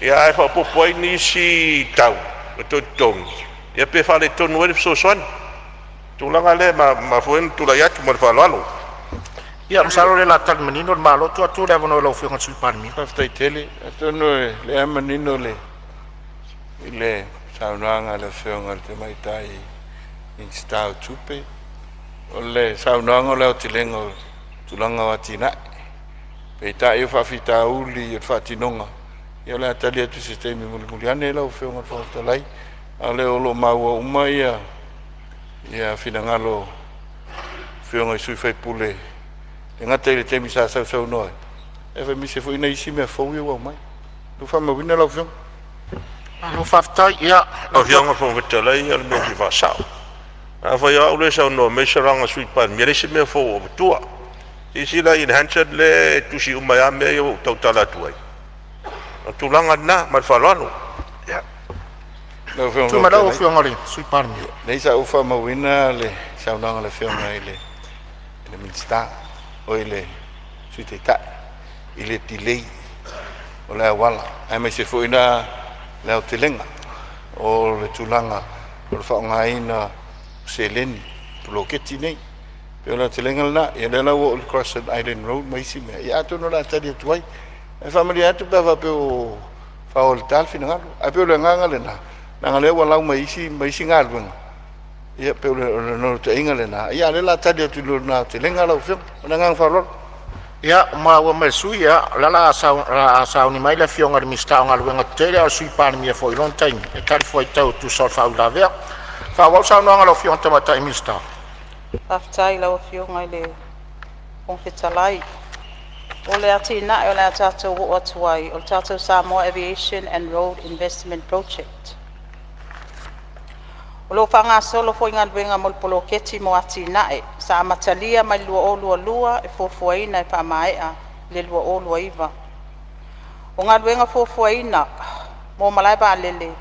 ae faaopoopo ai nisi tau e toe totogi ia pe faaletonu ai le fesoasoani. O le tulaga lea e mafua ai ona tulai atu ma le faaaloalo. Ia, masalo o lea o le a tali manino le Malo. Tuu atu le avanoa i lau Afioga i le Sui Palemia. Faafetai tele. Atonu o lea e manino i le saunoaga a le Afioga i le Tamaitai Minisita o Tupe, o le saunoaga o le aotelega o tulaga o atinae. Peitai o faafitauli o le faatinoga, ia o le a tali atu i se taimi mulimuli ane lau Afioga i le Fofoga Fetalai. A o lea o lo o maua uma finagalo o Afioga i sui usufono, e le gata i le taimi sa sausaunoa ai, aemaise foi nai isi mea fou ia ua aumai. Ua faamauina lau Afioga. Malo faafetai. Ia, Lau Afioga i le Fofoga Fetalai, o le mea e fia faasao. Afai o au lea e saunoa mai soalaga Sui Palemia, e leai se mea fou o avatua. Silasila i le Hansard lea e tusi uma ai lava mea ia ua ou tautala atu ai. O le tulaga lena ma le faaaloalo. Lau Afioga i le tuu mai lau Fofoga Fetalai, Afioga i le Sui Palemia. Leai, sa ou faamauina le saunoaga a le Afioga i le Minisita, oi le Sui Taitai i le delay o le auala, aemaise foi la le aotelega o le tulaga o le faaaogaina o seleni poloketi nei. Pei o le aotelega lena. Ia lea la ua oo i le Cross Island Road ma isi mea, ia atonu o le a tali atu ai. E faamalie atu pe a faapea ua fao i le ta le finagalo, ae pei o le agaga lena, leaga o lea ua lau mai isi ma isi galuega, ia pei o le naunautaiga lena, ia a o lea o le a tali atu i lona aotelega lau Afioga. Ma le agaga faaaloalo. Ia, ua maua mai e le sui usufono, o lea o le a sauni mai le Afioga i le Minisita o Galuega Tetele, a o le Sui Palemia foi i lona taimi e talifuaitau e tusa o le faauilavea. Faaauau le saunoaga a lau Afioga i le Tamaitai Minisita. Faafetai i lau Afioga i le Fofoga Fetalai. O le atinae o le a tatou oo atu ai, o le tatou Samoa Aviation and Road Investment Project. O lo o faagasolo foi galuega mo le poloketi mo atinae sa amatalia mai le 2022 e fuafuaina e faamaea i le 2029. O galuega fuafuaina mo malae vaalele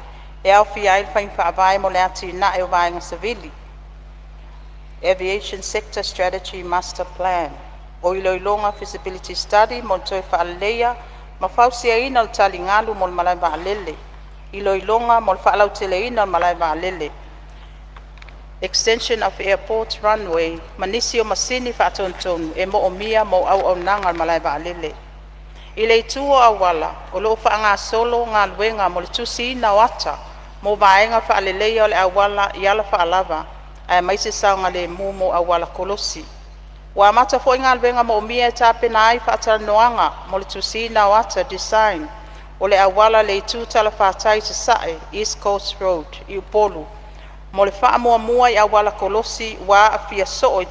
e aofia ai le faiga faavae mo le atinae o vaega savili (Aviation Sector Strategy Master Plan), o iloiloga (feasibility study) mo le toe faaleleia ma fausiaina o le taligalu mo le malae vaalele, iloiloga mo le faalauteleina o le malae vaalele (extension of airport runway) ma nisi o masini faatonutonu e moomia mo auaunaga a le malae vaalele. I le itu o auala, o lo o faagasolo galuega mo le tusiina o ata mo vaega faaleleia o le auala i alafaalava aemaise saogalemu mo auala kolosi. Ua amata foi galuega moomia e tapena ai faatalanoaga mo le tusiina o ata (design) o le auala i le itu talafatai i sasae (East Coast Road) i Upolu, mo le faamuamua i auala kolosi ua aafia soo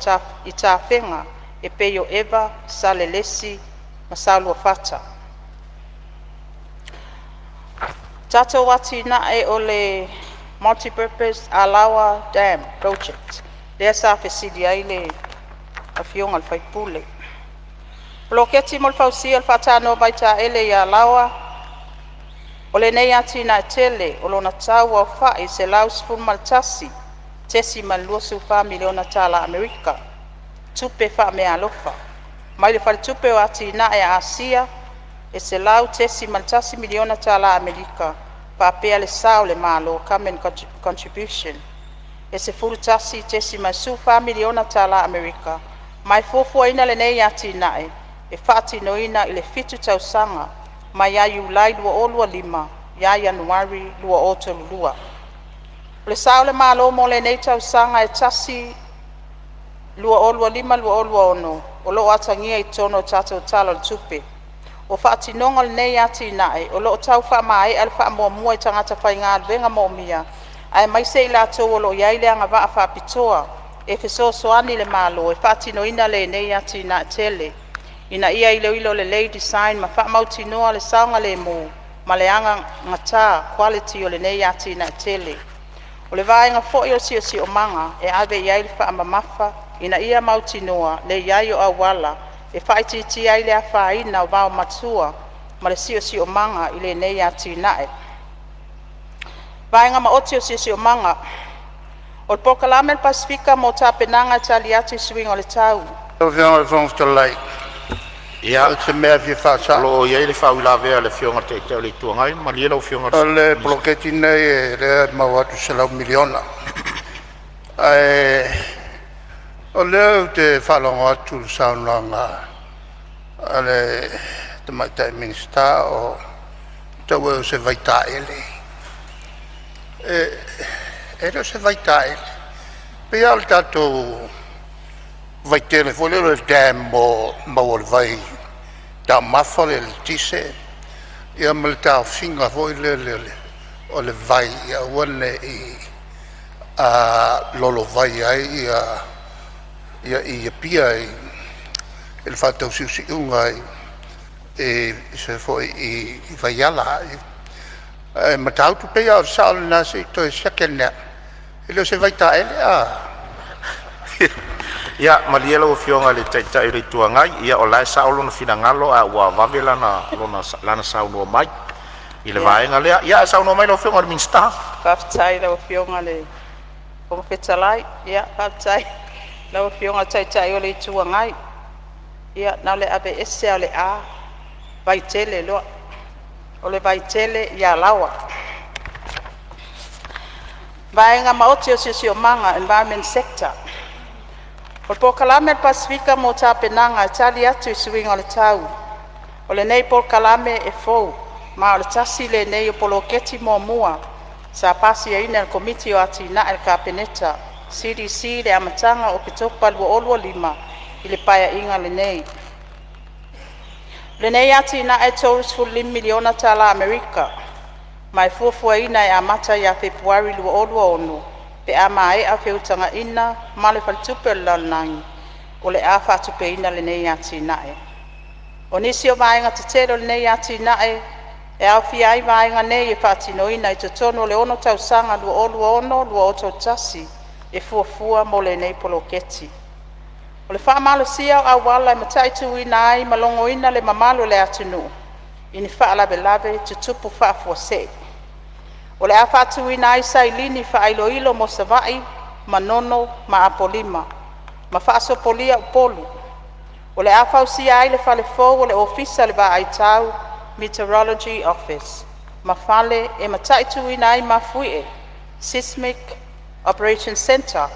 i tafega e pei o eva, salelesi ma saoluafata. Tatou atinae o le Multipurpose Alao Dam Project, lea sa fesili ai le afioga i le sui usufono. Poloketi mo le fausia o le faatanoa vaitaele ia Alaoa. O lenei atinae tele o lona tau aofai $111.24 miliona tala Amerika, tupe faameaalofa mai le Faletupe o Atinae a Asia e $100.1 miliona tala Amerika, faapea le sao a le Malo (Government Contribution) e $11.14 miliona tala Amerika, ma e fuafuaina lenei atinae e faatinoina i le 7 tausaga mai ia Iulai 2025 ia Ianuari 2032. O le sao a le Malo mo lenei tausaga e 2025/2026 o lo o atagia i totonu o le tatou Tala o le Tupe. O faatinoga o lenei atinae o lo o tau faamaea le faamuamua i tagata faigaluega moomia, aemaise i latou o lo o i ai le agavaa faapitoa e fesoasoani i le Malo e faatinoina lenei atinae tele. Ina ia iloilo lelei design ma faamautinoa le saogalemu ma le anagata (quality) o lenei atinae tele. O le vaega foi o le siosiomaga e ave iai le faamamafa ina ia mautinoa le iai o auala e faaitiitia ai le afaina o vaomatua ma le siosiomaga i lenei atinae. Vaega Maoti o Siosiomaga: O le Polokalame a le Pasefika mo Tapenaga e Tali atu i Suiga o le Tau. Lau Afioga i le Fofoga Fetalai, o se mea e fia O faasao. lo o i ai le faauilavea a le Afioga i le Taitai o le Itu Agai. Malie lau Afioga i O le le poloketi lenei lea e maua atu e $100 miliona, ae o lea ou te faalogo atu i le saunoaga a le Tamaitai Minisita o tau ea o se vaitaele. E le o se vaitaele, e pei lava o le tatou vaitele foi lea o le dam mo le maua o le vaitaumafa, o le eletise ma le taofiga foi lele o le vai ia aua ne i lolovai ai Apia i le faatausiusiuga i se foi i vaiala. Ae Matautu pei lava o le sao lena, se i toe siaki ane lava, e le o se vaitaele. Ia malie lau Afioga i le Taitai o le Itu Agai, ia o la e sao lona finagalo ae ua vave lana saunoa mai i le vaega lea. Ia saunoa mai lau Afioga i le Minisita. Faafetai i lau Afioga i le Fofoga Fetalai, faafetai i lau Afioga i le Taitai o le Itu Agai. Ia na o le aveese lava o le A vaitele loa. O le Vaitele i Alaoa. Vaega Maoti o Siosiomaga Environment Sector. O le Polokalame a le Pasefika mo Tapenaga e Tali atu i Suiga o le Tau. O lenei polokalame e fou ma o le tasi lenei o poloketi muamua sa pasiaina e le Komiti o Atinae a le Kapeneta (CDC) i le amataga o Oketopa 2025 i le Paeaiga lenei. O lenei atinae e $35 miliona tala Amerika, ma e fuafuaina e amata ia Fepuari 2026 pe a maea feutagaiga ma le Faletupe o le Lalolagi o le a faatupeina lenei atinae. O nisi o vaega tetele o lenei atinae e aofia ai vaega nei e faatinoina i totonu o le 6 tausaga 2026-2031 e fuafua mo lenei poloketi. O le faamalosia o auala e mataituina ai ma logoina le mamalu o le atunuu i ni faalavelave tutupu faafuasei. O le a faatuina ai sailini faailoilo mo Savaii, Manono ma Apolima, ma faasopolia Upolu. O le a fausia ai le fale fou o le Ofisa o le Vaai Tau (Meteorology Office) ma fale e mataituina ai mafuie (Seismic Operations Centre)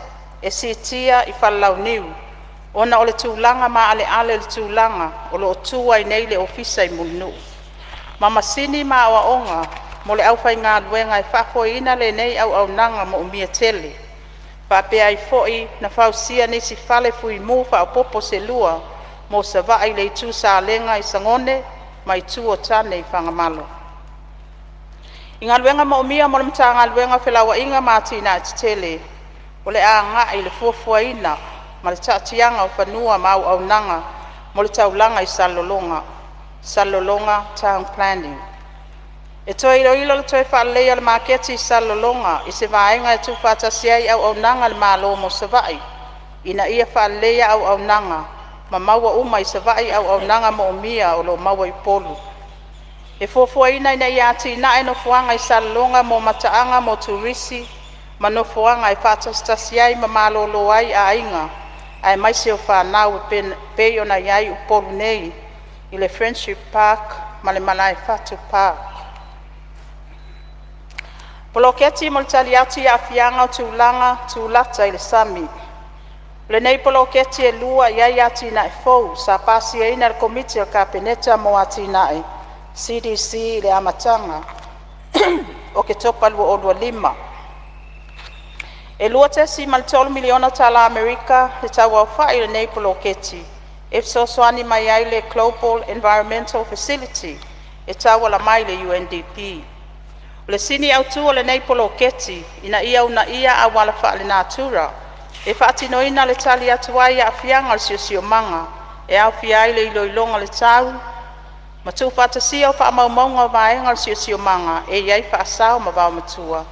e siitia i Falelauniu ona o le tulaga maaleale o le tulaga o loo tu ai nei le ofisa i Mulinuu, ma masini ma aoaoga mo le aufaigaluega e faafoeina lenei auaunaga moomia tele. Faapea ai foi ona fausia nisi fale fuimu faaopopo se lua mo Savaii i le Itu Salega i Sagone ma Itu o Tane i Fagamalo. I Galuega Moomia mo le Matagaluega o Felauaiga ma Atinae Tetele, o le a agai i le fuafuaina ma le taatiaga o fanua ma auaunaga mo le taulaga i Salelologa (Salelologa Town Planning). E toe iloilo le toe faaleleia o le maketi i Salelologa i se vaega e tuufaatasi ai auaunaga a le Malo mo Savaii ina ia faaleleia auaunaga ma maua uma i Savaii auaunaga moomia o loo maua i Upolu. E fuafuaina ina ia atinae nofoaga i Salelologa mo mataaga mo turisi ma nofoaga e faatasitasi ai ma malolo ai aiga aemaise o fanau e pei ona iai Upolu nei i le Friendship Park ma le Malaefatu Park. Poloketi mo le Tali atu i Aafiaga o Tulaga Tulata i le Sami. O lenei poloketi e lua iai atinae fou sa pasiaina e le Komiti a le Kapeneta mo Atinae (CDC) i le amataga o Oketopa 2025. E $2.3 miliona tala Amerika le tauaofai o lenei poloketi e fesoasoani mai ai le Global Environment Facility e tauala mai i le UNDP. O le sini autu o lenei poloketi, ina ia uunaia auala faalenatura e faatinoina le tali atu ai i aafiaga o le siosiomaga E aofia ai le iloiloga o le tau ma tuufaatasia o faamaumauga o vaega o le siosiomaga e iai faasao ma vaomatua,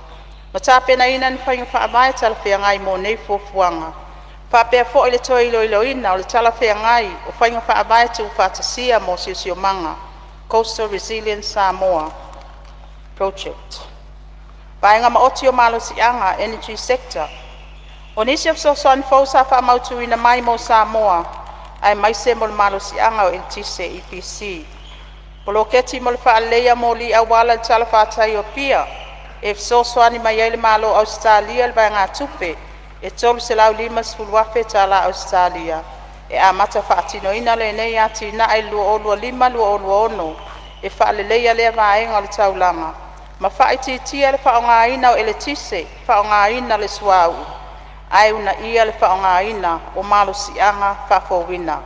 ma tapenaina ni faiga faavae talafeagai mo nei fuafuaga, faapea foi le toe iloiloina o le talafeagai o faiga faavae tuufaatasia mo siosiomaga (Coastal Resilience Samoa Project). Vaega Maoti o Malosiaga Energy Sector. O nisi o fesoasoani fou sa faamautuina mai mo Samoa aemaise mo le malosiaga o eletise (EPC): Poloketi mo le faaleleia o moli auala i le talafatai o Apia e fesoasoani mai ai le Malo o Ausetalia i le vaegatupe e $350,000 tala Ausetalia. E amata faatinoina lenei atinae i le 2025/2026 e faaleleia lea vaega o le taulaga ma faaitiitia le faaaogaina o eletise faaaogaina le suauu, ae uunaia le faaaogaina o malosiaga faafouina.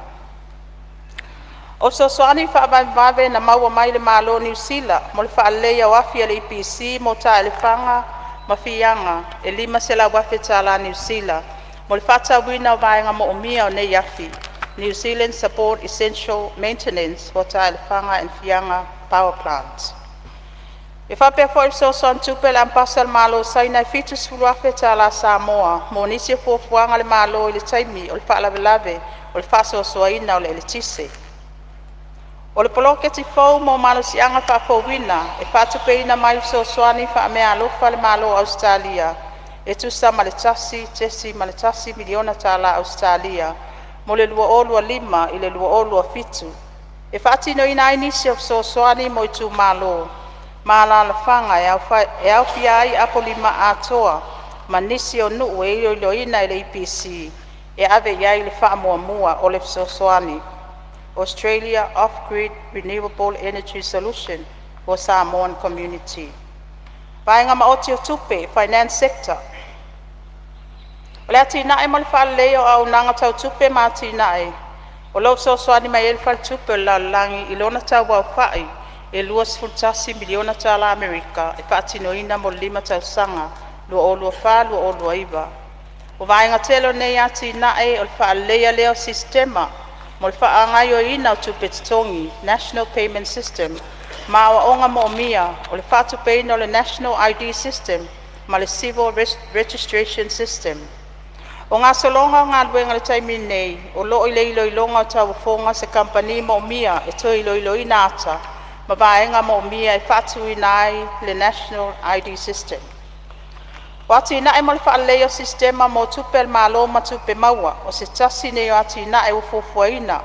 O fesoasoani faavavevave na maua mai le Malo o Niu Sila mo le faaleleia o afi a le EPC mo Taelefaga ma Fiaga e $500,000 tala Niu Sila mo le faatauina o vaega moomia o nei afi (New Zealand Support Essential Maintenance for Taelefaga and Fiaga Power Plants). E faapea foi le fesoasoani tupe a le Amepasa a le Malo o Saina e 70,000 tala Samoa mo nisi o fuafuaga a le Malo i le taimi o le faalavelave o le faasoasoaina o le eletise. O le poloketi fou mo malosiaga faafouina e faatupeina mai le fesoasoani faameaalofa a le Malo o Ausetalia e tusa ma le $1.1 miliona tala Ausetalia mo le 2025/2027, e faatinoina ai nisi o fesoasoani mo itumalo ma alalafaga e aofia ai Apolima Atoa ma nisi o nuu e iloiloina e le EPC e ave iai le faamuamua o le fesoasoani (Australia Off-Grid Renewable Energy Solution for Samoan Community). Vaega Maoti o Tupe Finance Sector. O le Atinae mo le Faaleleia o Auaunaga Tau Tupe ma Atinae, o loo fesoasoani mai ai le Faletupe o le Lalolagi i lona tau aofai e $21 miliona tala Amerika e faatinoina mo le 5 tausaga 2024/2029. O vaega tele o lenei atinae o le faaleleia lea o sistema mo le faagaoioiina o tupe totogi (National Payment System) ma aoaoga moomia o le faatupeina o le National ID System ma le Civil Registration System. O gasologa o galuega i le taimi nei, o loo i le iloiloga o tauofoga se kamupani moomia e toe iloiloina ata ma vaega moomia e faatuina ai le National ID System. O atinae mo le faaleleia o sistema mo tupe a le Malo ma tupe maua o se tasi lenei o atinae ua fuafuaina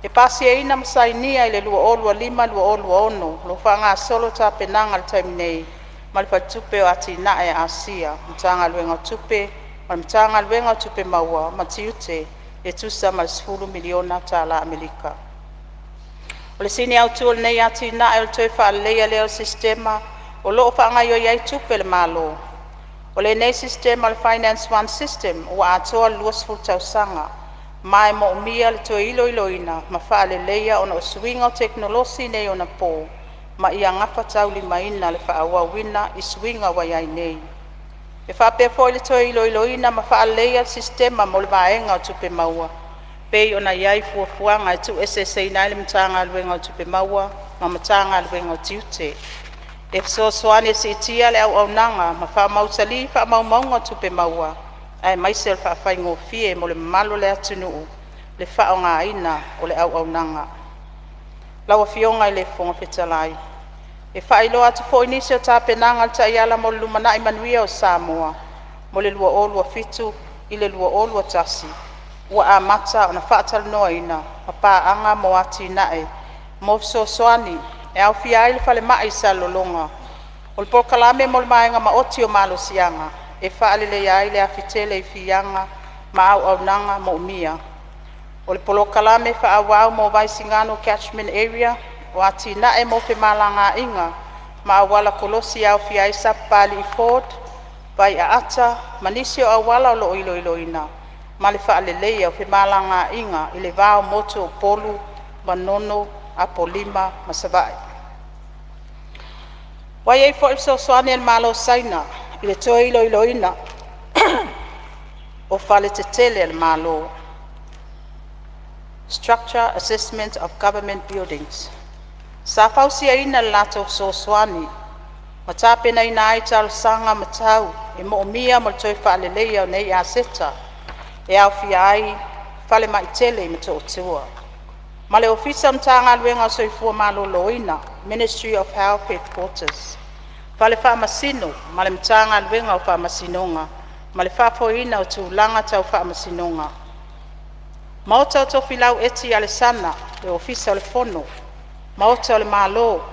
e pasiaina ma sainia i le 2025/2026, o loo faagasolo tapenaga i le taimi nei ma le Faletupe o Atinae a Asia, Matagaluega o Tupe ma le Matagaluega o Tupe Maua ma Tiute e tusa ma le $10 miliona tala Amerika. O le sini autu o lenei atinae o le toe faaleleia lea o sistema o loo faagaioi ai tupe a le Malo. O lenei sistema o le Finance 1 System ua atoa le 20 tausaga, ma e moomia le toe iloiloina ma faaleleia ona o suiga o tekonolosi neionapo ma ia gafataulimaina le faaauauina i suiga ua iai nei. E faapea foi le toe iloiloina ma faaleleia o sistema mo le vaega o Tupe Maua pei ona iai fuafuaga e tuueseeseina ai le Matagaluega o Tupe Maua ma Matagaluega o Tiute, e fesoasoani e siitia le auaunaga ma faamausali faamaumauga o tupe maua aemaise o le faafaigofie mo le mamalu o le atunuu le faaaogaina o le auaunaga. Lau Afioga i le Fofoga Fetalai, E faailoa atu foi nisi o tapenaga o le Taiala mo le Lumanai Manuia o Samoa mo le 2027-2031 ua amata ona faatalanoaina ma paaga mo atinae mo fesoasoani e aofia ai le falemai i Salelologa, o le polokalame mo le vaega maoti o malosiaga e faaleleia ai le afi tele i Fiaga ma auaunaga moomia. O le polokalame faaauau mo Vaisigano Catchment Area, o atinae mo femalagaiga ma auala kolosi e aofia ai Sapapalii Ford, Vaiaata ma nisi o auala o loo iloiloina, ma le faaleleia o femalagaiga i le va o motu o Upolu, Manono, Apolima ma Savaii. Ua iai foi le fesoasoani a le Malo o Saina i le toe iloiloina o faletetele a le Malo. Structure Assessment of Government Buildings. Sa fausiaina i le latou fesoasoani ma tapenaina ai talosaga ma tau e moomia mo le toe faaleleia o nei aseta, e aofia ai Falemai tele i Motootua ma le Ofisa o Matagaluega o Soifua Maloloina, Ministry of Health Headquarters, Fale Faamasino ma le Matagaluega o Faamasinoga ma le faafoeina o tulaga tau faamasinoga. Maota o Tofilau Eti Alesana, le Ofisa o le Fono, Maota o le Malo,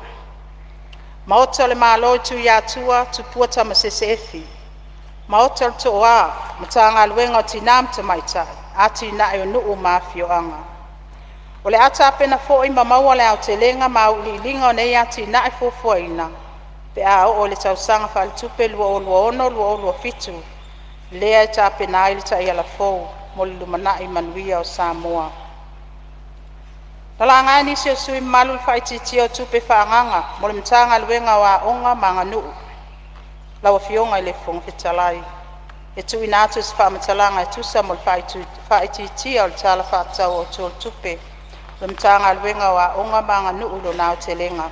Maota o le Malo i Tuiatua Tupua Tamasese Efi, Maota o le Tooa, Matagaluega o Tinā ma Tamaitai, Atinae o Nuu ma Afioaga. O le a tapena foi ma maua le aotelega ma auiliiliga o nei atinae fuafuaina pe a oo i le tausaga faaletupe 2026/2027, lea e tapena ai le Taiala fou mo le lumanai manuia o Samoa. Na laga e nisi o sui usufono mamalu le faaitiitia o tupe faaagaaga mo le Matagaluega o Aoga ma Aganuu. Lau Afioga i le Fofoga Fetalai, e tuuina atu se faamatalaga e tusa ma le faaitiitia o le Tala Faatatau Autu o le Tupe a le Matagaluega o Aoga ma Aganuu i lona aotelega.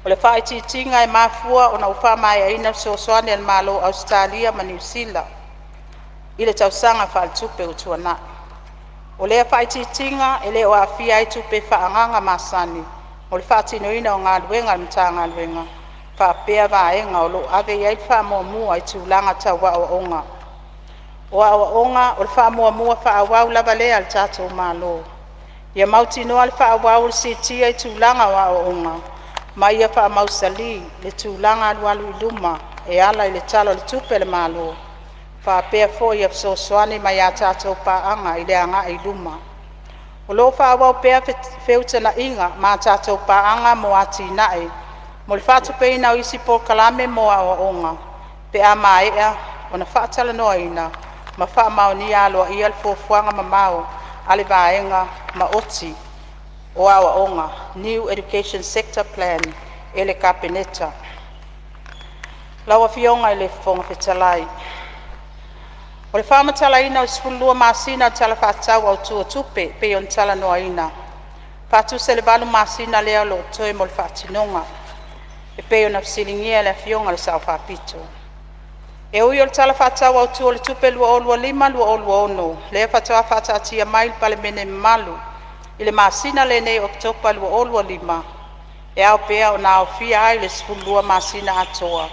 O le faaitiitiga e mafua ona ua faamaeaina le fesoasoani a le Malo o Ausetalia ma Niu Sila i le tausaga faaletupe ua tuanai. O lea faaitiitiga e le o aafia ai tupe faaagaaga masani mo le faatinoina o galuega a le Matagaluega faapea vaega o lo o ave i ai le faamuamua i tulaga tau aoaoga. O aoaoga o le faamuamua faaauau lava lea a le tatou Malo, ia mautinoa le faaauau o le siitia i tulaga o aoaoga ma ia faamausali le tulaga alualu i luma e ala i le Tala o le Tupe a le Malo, faapea foi fesoasoani mai a tatou paaga i le agai i luma. O lo o faaauau pea feutagaiga ma a tatou paaga mo atinae mo le faatupeina o isi polokalame mo aoaoga pe a maea ona faatalanoaina ma faamaonia aloaia le Fuafuaga Mamao a le Vaega Maoti o Aoaoga (New Education Sector Plan) e le Kapeneta. Lau Afioga i le Fofoga Fetalai, o le faamatalaina o le 12 masina o le Tala Faatatau Autu o Tupe e pei ona talanoaina, faatusa i le 8 masina lea o lo o totoe mo le faatinoga, e pei ona fesiligia e le Afioga i le Sao Faapito. E ui o le Tala Faatatau Autu o le Tupe 2025/2026 lea faatoa faataatia mai i le Palemene mamalu i le masina lenei o Oketopa 2025, e ao pea ona aofia ai le 12 masina atoa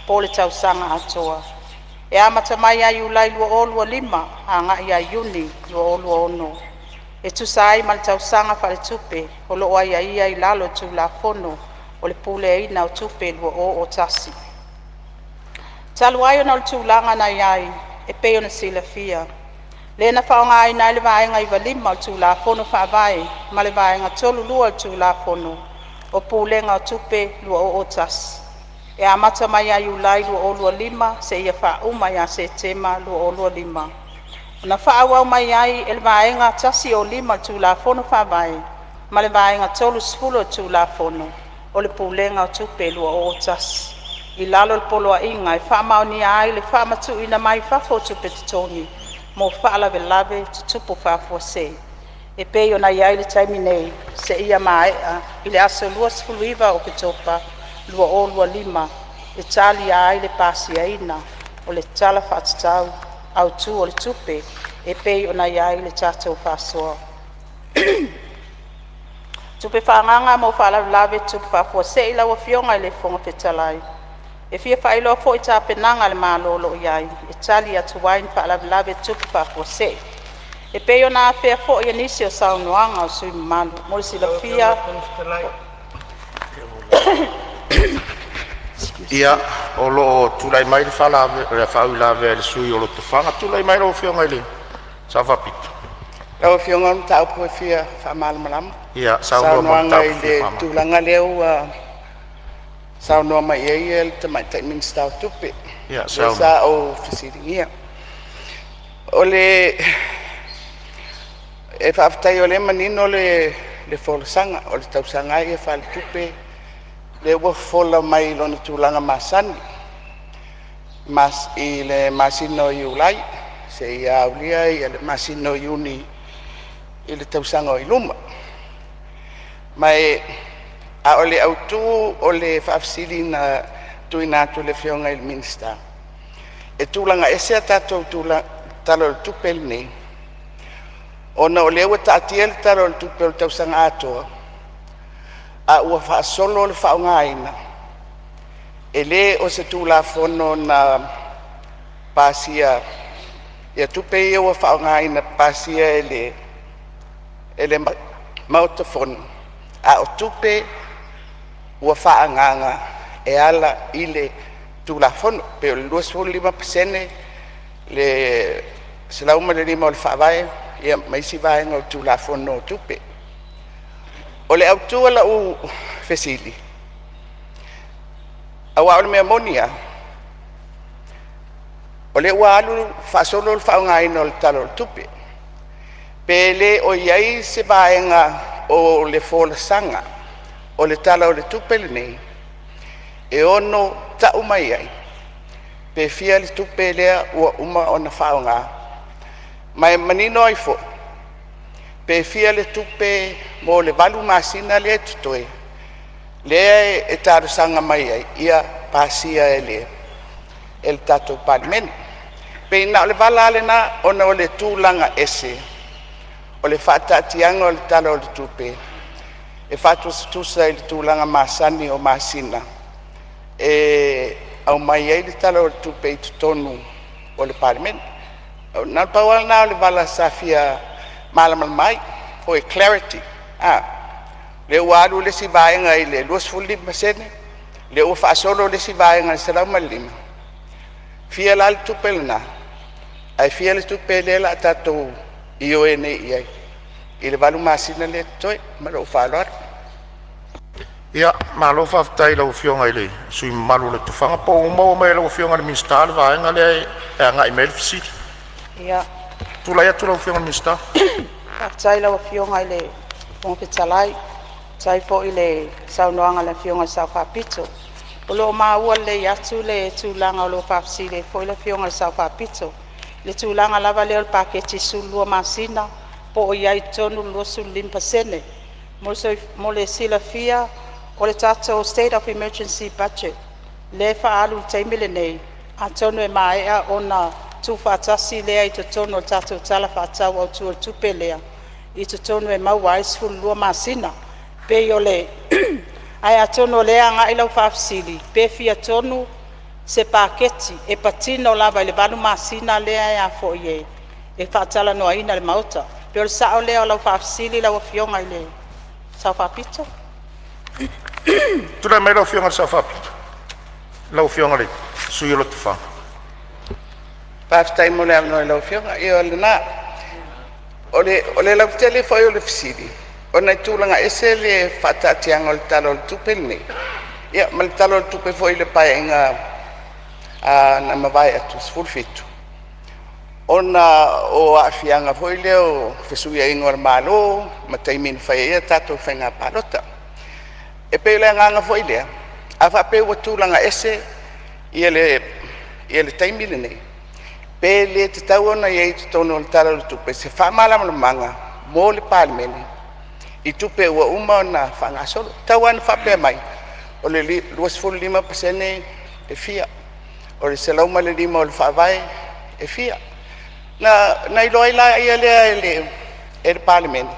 po o le tausaga atoa, e amata mai ia Iulai 2025 agai ia Iuni 2026, e tusa ai ma le tausaga faaletupe o lo o aiaia i lalo o le Tulafono o le Puleaina o Tupe 2001. Talu ai ona o le tulaga na i ai e pei ona silafia, lea na faaaogaina ai le Vaega 95 o le Tulafono Faavae ma le Vaega 32 o le Tulafono o Pulega o Tupe 2001, e amata mai ia Iulai 2025 seia faauma ia Setema 2025. Na faaauau mai ai e le Vaega 105 o le Tulafono Faavae ma le Vaega 30 o le Tulafono o le Pulega o Tupe 2001 i lalo o le Poloaiga e faamaonia ai le faamatuuina mai fafo o tupe totogi mo faalavelave tutupu faafuasei e pei ona i ai le taimi nei seia maea i le aso 29 Oketopa 2025, e talia ai le pasiaina o le Tala Faatatau Autu o le Tupe e pei ona i ai le tatou faasoa. Tupe faaagaaga mo Faalavelave Tutupu Faafuasei. Lau Afioga i le Fofoga Fetalai, e fia faailoa foi tapenaga a le Malo o lo o i ai e tali atu ai i ni faalavelave tutupu faafuasei e pei ona afea foi e nisi o saunoaga a sui usufono mamalu. Mo le silafia, Ia, o lo o tulai mai le faauilavea a le sui usufono mo Lotofaga. Tulai mai lau Afioga i le Sao Faapito. Lau Afioga o le mataupu e fia faamalamalama. Ia saunoa mo le Saunoaga mataupu i e fia le faamalamalama. tulaga lea ua saunoa mai ai le Tamaitai Minisita o Tupe, Ia lea saunoa. sa ou fesiligia. O le e faafetai o lea e manino le folasaga, o le tausaga lava ia faaletupe lea ua fofola mai i lona tulaga masani i le masina o Iulai seia aulia le masina o Iuni. i le tausaga oi luma. Ma e a o le autu o le faafesili na tuuina atu i le Afioga i le Minisita, e tulaga ese a tatou Tala o le Tupe lenei ona o lea ua taatia le Tala o le Tupe o le tausaga atoa, a ua faasolo le faaaogaina e le o se Tulafono na pasia tupe ia ua faaaogaina pasia e le Maota Fono, a o tupe ua faaagaaga e ala i le Tulafono. E pei o le 25% le 105 o le Faavae ia ma isi vaega o le Tulafono o Tupe. O le autu o lau fesili, aua o le mea moni lava, o lea ua alu faasolo le faaaogaina o le Tala o le Tupe, pe le o i ai se vaega o le folasaga o le Tala o le Tupe lenei e ono tau mai ai pe fia le tupe lea ua uma ona faaaoga, ma e manino ai foi pe fia le tupe mo le 8 masina lea e totoe lea e talosaga mai ai ia pasia e le tatou Palemene. E pei na o le vala lava lena ona o le tulaga ese o le faataatiaga o le Tala o le Tupe e faatusatusa i le tulaga masani o masina e aumai ai le Tala o le Tupe i totonu o le Palemene. Na o le pau lava lena o le vala sa fia malamalama ai for clarity. O lea ua alu le isi vaega i le 25%, lea ua faasolo le isi vaega i le 105, e fia la le tupe lena ae fia le tupe lea o le a tatou ioe nei i ai i le 8 masina lea e totoe? Ma lou faaaloalo. Ia, malo faafetai i lau Afioga i le sui usufono mamalu o Lotofaga. Po o ua maua mai e lau Afioga i le Minisita le vaega lea e agai mai ai le fesili? Ia, Tulai atu lau Afioga i le Minisita. Faafetai i lau Afioga i le Fofoga Fetalai, faafetai foi i le saunoaga a le Afioga i le Sao Faapito. O lo o maua lelei atu le tulaga o lo o faafesili ai foi le Afioga i le Sao Faapito, i le tulaga lava lea o le paketi 12 masina po o i ai i totonu le 25%. Mo le silafia, o le tatou state of emergency budget lea e faaalu i le taimi lenei, atonu e maea ona tuufaatasi lea i totonu o le tatou Tala Faatatau Autu o le Tupe lea i totonu e maua ai le 12 masina. Pei o le… Ae atonu o lea e agai lau faafesili pe fia tonu se paketi e patino lava i le 8 masina lea e faatalanoaina e le Maota. E pei o le sao lea o lau faafesili lau Afioga i le Sao Faapito? Tulai mai lau Afioga i le Sao Faapito, lau Afioga i le sui usufono o Lotofaga. Faafetai mo le avanoa i lau Afioga. Ia o lena. O le lautele foi o le fesili ona e tulaga ese le faataatiaga o le Tala o le Tupe lenei ia ma le Tala o le Tupe foi i le Paeaiga na mavae atu 17, ona o aafiaga foi lea o fesuiaiga o le malo ma taimi na fai ai a tatou faiga palota. E pei o le agaga foi lea, a faapea ua tulaga ese le taimi lenei, pe le tatau ona i ai i totonu o le Tala o le Tupe se faamalamalamaga mo le Palemene i tupe ua uma ona faagasolo. Tau lava ina faapea mai, o le 25% e fia, o le 105 o le Faavae e fia. Ona iloa ai lea e le Palemene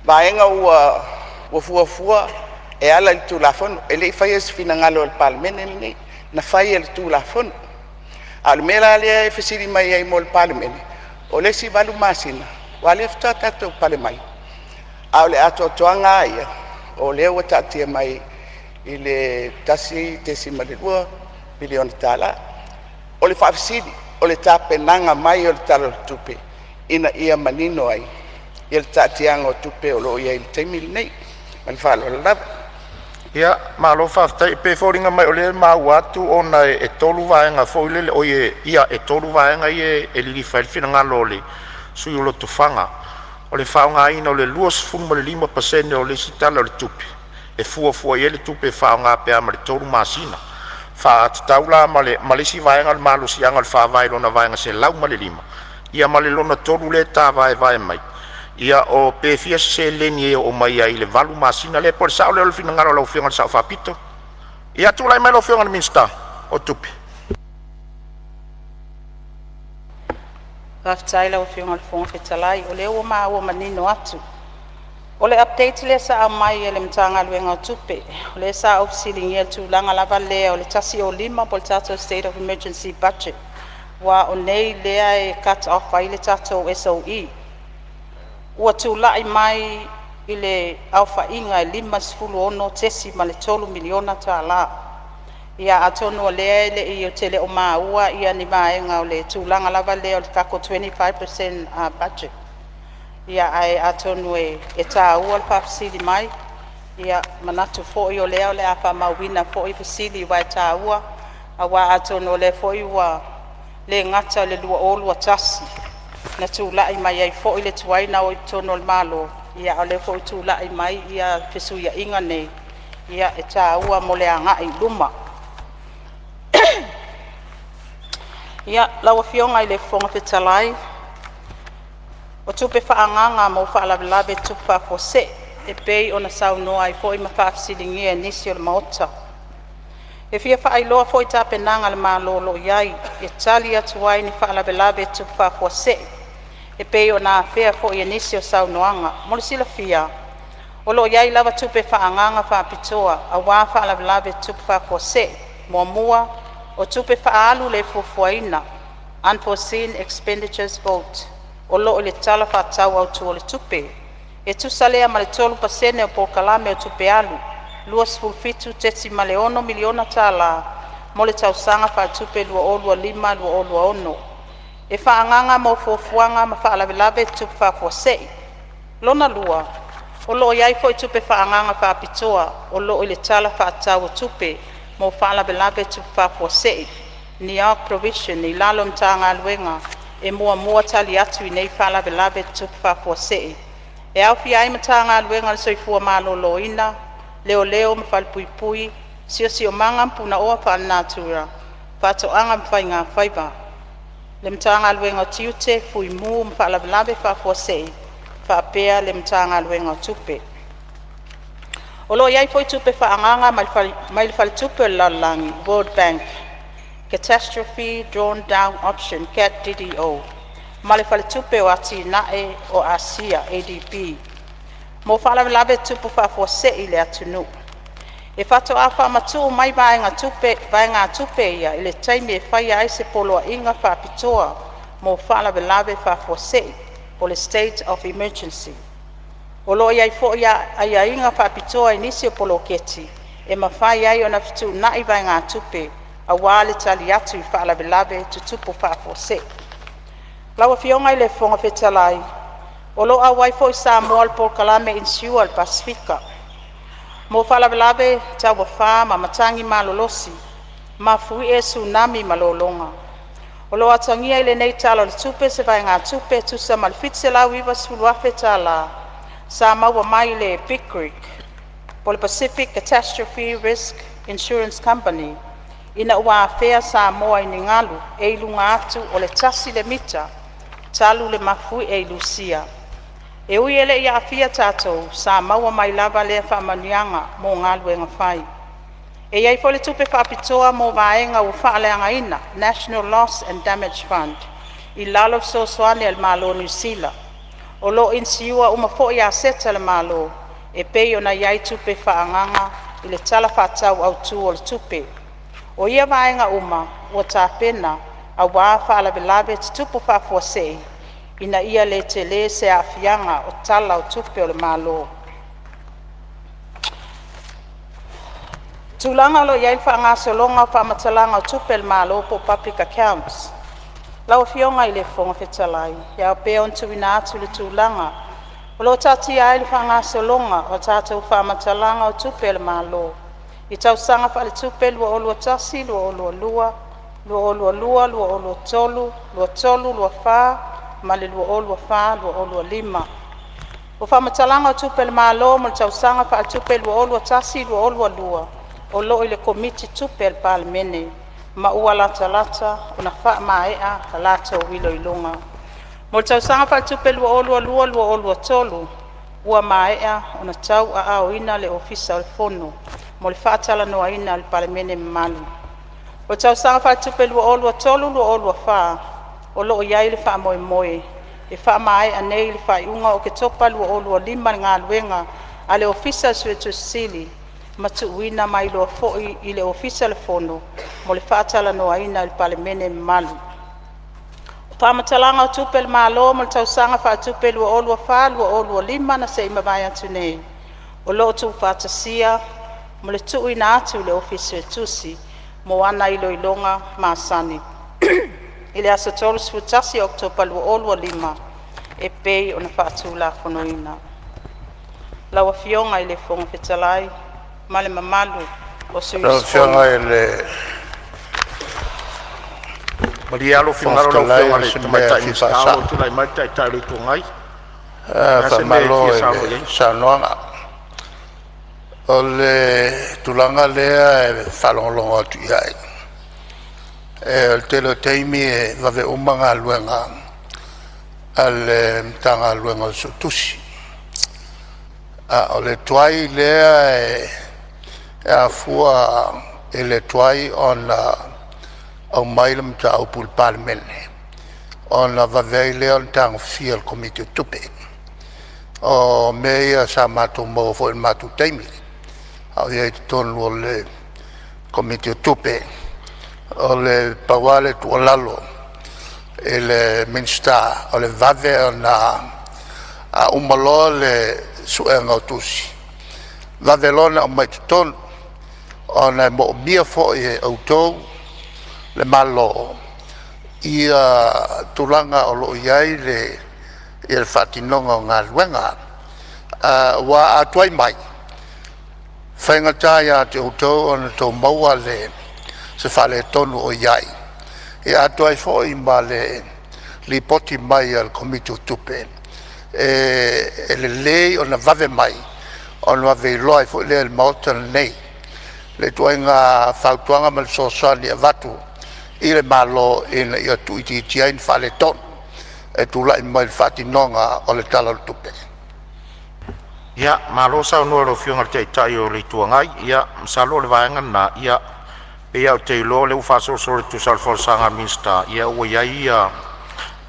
vaega ua fuafua e ala i le Tulafono. E le i faia i se finagalo o le Palemene lenei, na fai e le Tulafono. A o le mea la lea e fesili mai ai mo le Palemene, o le isi 8 masina aua o lea faatoa tatou pale mai, a o le atoatoaga lava ia o lea ua taatia mai i le $1.2 piliona. O le faafesili, o le tapenaga mai o le Tala o le Tupe ina ia manino ai le taatiaga o tupe o lo o i ai i le taimi lenei. Ma le faaaloalo lava. Ia, malo faafetai. E pei e foliga mai o lea e maua atu ona e tolu vaega foi lele, e tolu vaega ia e lilifa i ai le finagalo o le sui usufono o Lotofaga, o le faaaogaina o le 25% o le isi Tala o le Tupe e fuafua i ai le tupe e faaaoga pe a ma le 3 masina, faatatau la ma le isi vaega o le malosiaga o le Faavae i lona Vaega 105. Ia ma le lona tolu lea e tavaevae mai, Ia o pe fia se seleni e oo mai ai i le 8 masina lea po o le sao lea o le finagalo o lau Afioga i le Sao Faapito. Ia tulai mai lau Afioga i le Minisita o Tupe. Faafetai i lau Afioga i le Fofoga Fetalai, o lea ua maua manino atu. O le update lea sa aumai e le Matagaluega o Tupe, o lea sa ou fesiligia i le tulaga lava lea o le 105 po o le tatou State of Emergency Budget, aua o nei lea e cut off ai le tatou SOE. Ua tulai mai i le aofaiga e $56.3 miliona tala. Ia atonu o lea ou te le o maua ni vaega o le tulaga lava lea o le tatou 25% budget. Ia ae atonu e taua le faafesili mai, ia manatu foi o lea o le a faamauina foi fesili aua e taua, aua atonu o lea foi ua le gata o le 2021 na tulai mai ai foi le tuai ona o i totonu o le Malo, a o lea foi ua tulai mai fesuiaiga nei, ia e taua mo le agai i luma. Ia, lau Afioga i le Fofoga Fetalai, o tupe faaagaaga mo faalavelave tutupu faafuasei e pei ona saunoa ai foi ma faafesiligia e nisi o le Maota. E fia faailoa foi tapenaga a le Malo o lo o i ai e tali atu ai i ni faalavelave tutupu faafuasei e pei ona afea foi e nisi o saunoaga. Mo le silafia, o lo o i ai lava tupe faaagaaga faapitoa aua faalavelave tutupu faafuasei. Muamua, o tupe faaalu le fuafuaina, unforeseen expenditures vote, o lo o i le Tala Faatatau Autu o le Tupe. E tusa lea ma le 3% o polokalame o tupe alu, $27.6 miliona mo le tausaga faaletupe 2025/2026. E faaagaaga mo fuafuaga ma faalavelave tutupu faafuasei. Lona lua, o lo o i ai foi tupe faaagaaga faapitoa o lo o i le Tala Faatatau o Tupe mo faalavelave tutupu faafuasei, NEOC provision, i lalo o Matagaluega e muamua tali atu i nei faalavelave tutupu faafuasei, e aofia ai Matagaluega a le Soifua Maloloina, Leoleo ma Falepuipui, Siosiomaga ma Punaoa Faalenatura, Faatoaga ma Faigafaiva, le Matagaluega o Tiute, Fuimu ma Faalavelave Faafuasei, faapea le Matagaluega o Tupe. O lo o i ai foi tupe faaagaaga mai le Faletupe o le Lalolagi (World Bank) Catastrophe Drawdown Option (CAT DDO) ma le Faletupe o Atinae o Asia (ADB) mo faalavelave tutupu faafuasei i le atunuu. E faatoa faamatuu mai vaegatupe ia i le taimi e faia ai se Poloaiga Faapitoa mo Faalavelave Faafuasei po o le State of Emergency. O lo o i ai foi aiaiga faapitoa i nisi o poloketi e mafai ai ona fetuunai vaegatupe aua le tali atu i faalavelave tutupu faafuasei. Lau Afioga i le Fofoga Fetalai, o lo o auai foi Samoa i le polokalame Insure a le Pasefika mo faalavelave tauafa ma matagi malolosi mafuie Sunami ma lologa. O lo o atagia i lenei Tala o le Tupe se vaegatupe e tusa ma le $790,000 tala sa maua mai i le PICRIC po o le Pacific Catastrophe Risk Insurance Company, ina ua afea Samoa i ni galu e i luga atu o le 1 mita talu le mafuie i Lusua. E ui e le i aafia tatou, sa maua mai lava lea faamanuiaga mo galuega fai. E i ai foi le tupe faapitoa mo vaega ua faaleagaina (National Loss and Damage Fund) i lalo o fesoasoani a le Malo o Niu Sila. O lo o inisiua uma foi aseta a le Malo e pei ona i ai tupe faaagaaga i le Tala Faatatau Autu o le Tupe. O ia vaega uma ua tapena aua faalavelave tutupu faafuasei, ina ia le tele se aafiaga o Tala o Tupe a le Malo. Tulaga o lo o i ai le faagasologa o faamatalaga o tupe a le Malo po o public accounts. Lau Afioga i le Fofoga Fetalai, e ao pea ona tuuina atu le tulaga o lo o taatia ai le faagasologa o tatou faamatalaga o tupe a le Malo i tausaga faaletupe 2021/2022, 2022/2023, 2023/24 ma le 2024/2025. O faamatalaga o tupe a le Malo mo le tausaga faaletupe 2021/2022 o lo o i le Komiti Tupe a le Palemene ma ua latalata ona faamaea a latou iloiloga. Mo le tausaga faaletupe 2022/2023, ua maea ona tauaaoina le Ofisa o le Fono mo le faatalanoaina e le Palemene mamalu. O le tausaga faaletupe 2023/2024 o lo o i ai le faamoemoe e faamaea nei i le faaiuga o Oketopa 2025 le galuega a le Ofisa o le Suetusi Sili, ma tuuina mai loa foi i le Ofisa o le Fono mo le faatalanoaina e le Palemene mamalu. O faamatalaga o Tupe a le Malo mo le tausaga faaletupe 2024/2025 na se i mavae atu nei, o lo o tuufaatasia mo le tuuina atu i le Ofisa Suetusi mo ana iloiloga masani i le aso 31 Oketopa 2025 e pei ona faatulafonoina. Lau Afioga i le Fofoga Fetalai ma le mamalu o sui Lau usufono. Afioga i le Malie lou Fofoga finagalo lau Fetalai, Afioga o i le se mea Tamaitai e fia Minisita o lo o faasao. tulai mai le Taitai o le Itu Agai. O le a se mea e Faamalo fia i saunoa le i ai? saunoaga. O le tulaga lea e faalogologo atu i ai, o le tele o taimi e vave uma galuega a le Matagaluega o le Suetusi, a o le tuai lea e afua i le tuai ona aumai le mataupu i le Palemene ona vave ai lea ona tagofia e le Komiti o Tupe. O mea ia sa matou maua foi i le matou taimi a o i ai i totonu o le Komiti o Tupe. O le pau lava le tuualalo i le Minisita, o le vave ona uma loa le suega o tusi, vave loa ona aumai i totonu ona e moomia foi e outou le Malo tulaga o lo o i ai le faatinoga o galuega. Aua a tuai mai, e faigata ia te outou ona outou maua se faaletonu o i ai, ia atoa ai foi ma le lipoti mai a le Komiti o Tupe. E lelei ona vave mai ona vave iloa ai foi lea e le Maota lenei le ituaiga fautuaga ma le fesoasoani e avatu i le Malo ina ia tuuitiitia ai ni faaletonu e tulai mai i le faatinoga o le Tala o le Tupe. Ia, malo saunoa i lau Afioga i le Taitai o le Itu Agai. Ia masalo o le vaega lena, e pei lava ou te iloa o lea ua faasolosolo e tusa o le folasaga a le Minisita, ia ua i ai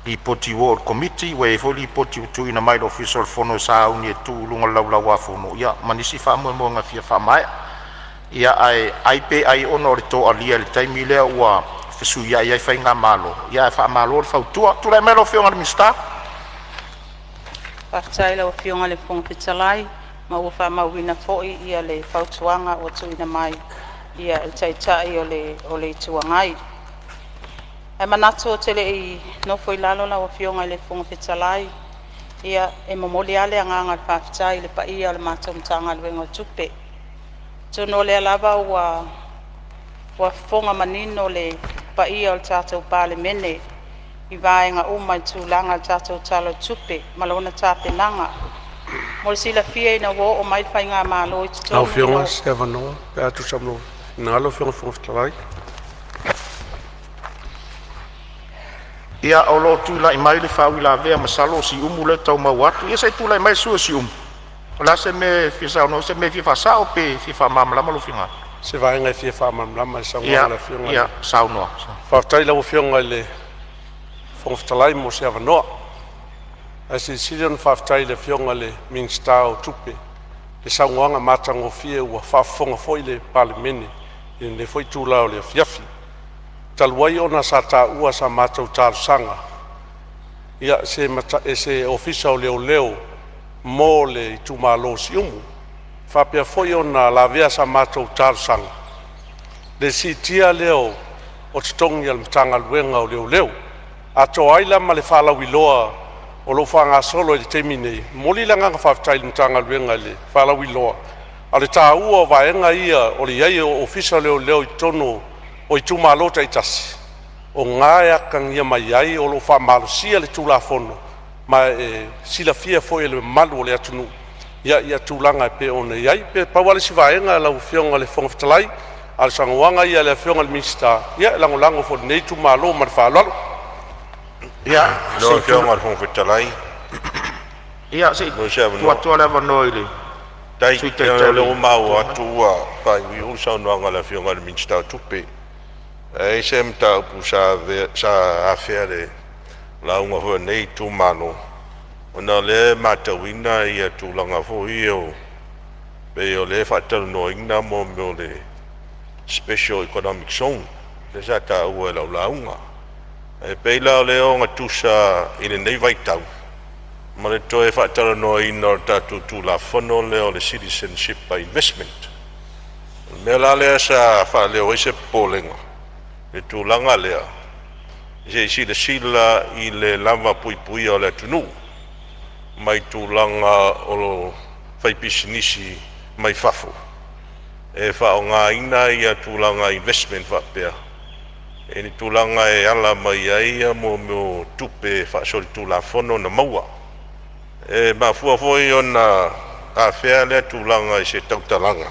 lipoti ua oo i le Komiti, ua i ai foi lipoti ua tuuina mai i le Ofisa o le Fono e sauni e tuu i luga o le Laulau a Fono, ia ma nisi faamoemoega e fia faamaea. Ia, ae ai pe ai ona o le toalia i le taimi lea ua fesuiai ai faigamalo, ae faamalo le fautua. Tulai mai lau Afioga i le Minisita. Faafetai i lau Afioga i le Fofoga Fetalai, ma ua faamauina foi le fautuaga ua tuuina mai e le Taitai o le Itu Agai. Ae manatu ou te le i nofo i lalo lau Afioga i le Fofoga Fetalai, ia e momoli lava le agaga o le faafetai i le paia o le matou Matagaluega o Tupe. Atonu o lea lava ua fofoga manino le paia o le tatou Palemene i vaega uma i le tulaga o le tatou Tala o le Tupe ma lona tapenaga. Mo le silafia ina ua oo mai le faigamalo i Lau totonu Afioga se avanoa pe a tusa ma lou finagalo lau Afioga i le Fofoga Fetalai. Ia, o lo o tulai mai le faauilavea, masalo o Siumu lea e tau maua atu. Ia se i tulai mai le sui usufono o Siumu. O le a se mea e fia saunoa ai? O se mea e fia faasao pe fia faamalamalama lou finagalo? Se vaega e fia faamalamalama i le saunoaga a le Afioga i le… Ia saunoa. Faafetai i lau Afioga i le Fofoga Fetalai mo se avanoa. Ae silisili ona faafetai i le Afioga i le Minisita o Tupe i le saunoaga matagofie ua faafofoga foi le Palemene i lenei foi itula o le afiafi. Talu ai ona sa taua sa matou talosaga i se Ofisa o Leoleo mo le itumalo o Siumu, faapea foi ona lavea sa matou talosaga i le siitia lea o totogi o le Matagaluega o Leoleo, atoa ai la ma le faalauiloa o lo o faagasolo i le taimi nei. E momoli le agaga faafetai i le Matagaluega i le faalauiloa, a o le taua o vaega ia o le i ai o Ofisa o Leoleo i totonu o itumalo taitasi, o i e atagia mai ai o lo o faamalosia le Tulafono ma e silafia foi e le mamalu o le atunuu ia tulaga e pei ona i ai. Pei na pau lava le isi vaega lau Afioga i le Fofoga Fetalai, a o le saunoaga ia a le Afioga i le Minisita, ia e lagolago foi e lenei itumalo. Ma le faaaloalo. Ia, Lau Afioga i le Fofoga Fetalai, Ia, se i mo se tuu avanoa. atu le avanoa i le Tai, Sui Taitai o lea o ua le maua atu ua faaiuiu le saunoaga a le Afioga i le Minisita o Tupe. Ae i ai se mataupu sa afea i le lauga foi a lenei itumalo, ona o lea e matauina tulaga foi ia pei o lea e faatalanoaina mo mea o le Special Economic Zone lea sa taua i lau lauga. E pei la o lea e ogatusa i lenei vaitau ma le toe faatalanoaina o le tatou Tulafono lea o le Citizenship by Investment. O le mea la lea sa faaleo ai se popolega i le tulaga lea, se i silasila i le lavapuipuia o le atunuu mai tulaga o faipisinisi mai fafo e faaaogaina ia tulaga i investment faapea i ni tulaga e ala mai ai mo mea o tupe faasolitulafono na maua. E mafua foi ona afea lea tulaga i se tautalaga,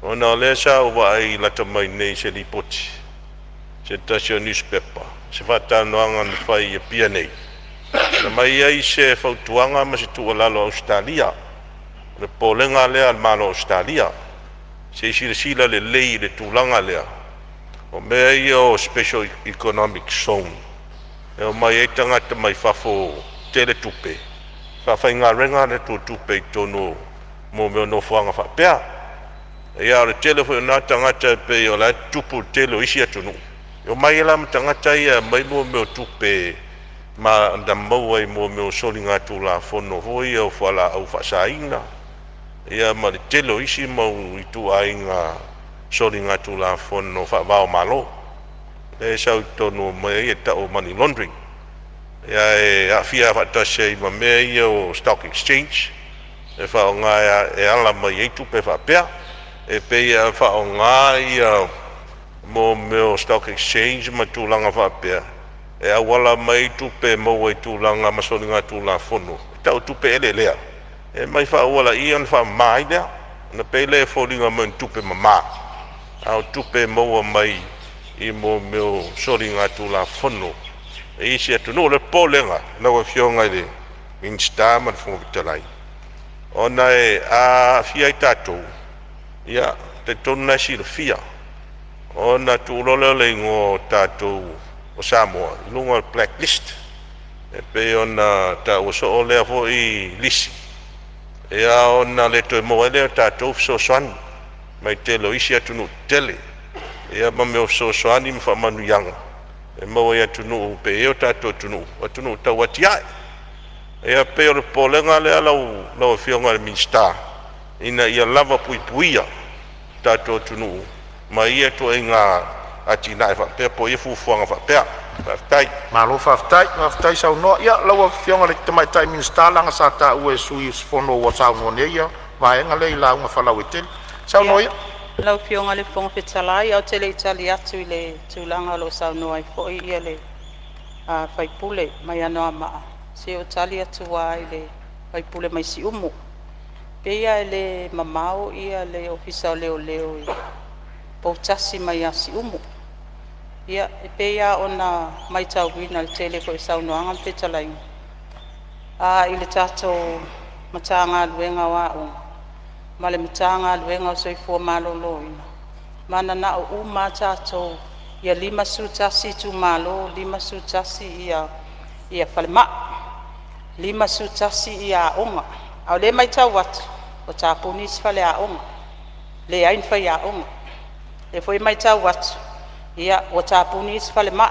ona o lea sa ou vaai lata mai nei i se lipoti a se tasi o nusipepa, se faatalanoaga na fai i Apia nei, na aumai ai se fautuaga ma se tuualalo a Ausetalia. O le popolega lea a le Malo o Ausetalia, se i silasila lelei i le tulaga lea o mea ia o Special Economic Zone e omai ai tagata mai fafo tele tupe, faafaigaluega a latou tupe i totonu o mea o nofoaga faapea. Ia, a o le tele foi o na tagata e pei o la e tutupu i le tele o isi atunuu, e omai ai la ma tagata ia e aumai mo mea o tupe na maua i mea o soligatulafono foi ia o fualaau faasaina ia ma le tele o isi mau ituaiga soligatulafono faava o Malo lea e sau i totonu o mea ia e tau o money laundering. Ae aafia faatasi ai ma mea ia o stock exchange e faaaoga e ala mai ai tupe faapea. E pei e faaaoga ia mo mea o stock exchange ma tulaga faapea e auala mai tupe maua i tulaga ma soligatulafono e tau o tupe eleelea, e aumai faaauala i i ona faamama ai lea, ona pei lea e foliga mai o ni tupe mama, a o tupe e maua mai i mo mea o soligatulafono i isi atunuu. O le popolega lau Afioga i le Minisita ma le Fofoga Fetalai, ona e a aafia ai tatou, ia e talitonu o la e silafia, ona tuu loa lea o le igoa o tatou o Samoa i luga o le black list, e pei ona taua soo lea foi lisi, ia ona le toe maua ai lea o tatou fesoasoani mai tele o isi atunuu tetele, ia ma mea o fesoasoani ma faamanuiaga e maua i atunuu e pei e i ai o tatou atunuu, o atunuu tau atiae. Ia pei o le popolega lea lau Afioga i le Minisita, ina ia lavapuipuia tatou atunuu mai ia ituaiga atinae faapea po o ia fuafuaga faapea. Faafetai. Malo faafetai, faafetai saunoa. Ia lau Afioga i le Tamaitai Minisita, leaga sa taua e sui usufono ua saunoa nei ia vaega lea i lauga faalauaitele. Saunoa ia. Lau Afioga i le Fofoga Fetalai, ae ou te le i tali atu i le tulaga o lo o saunoa ai foi le sui usufono mai Anoamaa, se i ou tali atu lava i le sui usufono mai Siumu. Pei lava e le mamao le Ofisa o Leoleo i Poutasi mai ia Siumu. Ia, e pei lava ona matauina i le tele foi o saunoaga ma fetalaiga i le tatou Matagaluega o Aoga ma le Matagaluega o le Soifua Maloloina, mananao uma lava tatou ia 51 itumalo, 51 falemai, 51 aoga. A o lea e matau atu ua tapuni isi faleaoga, leai ni faiaoga. O lea foi e matau atu ua tapuni isi falemai.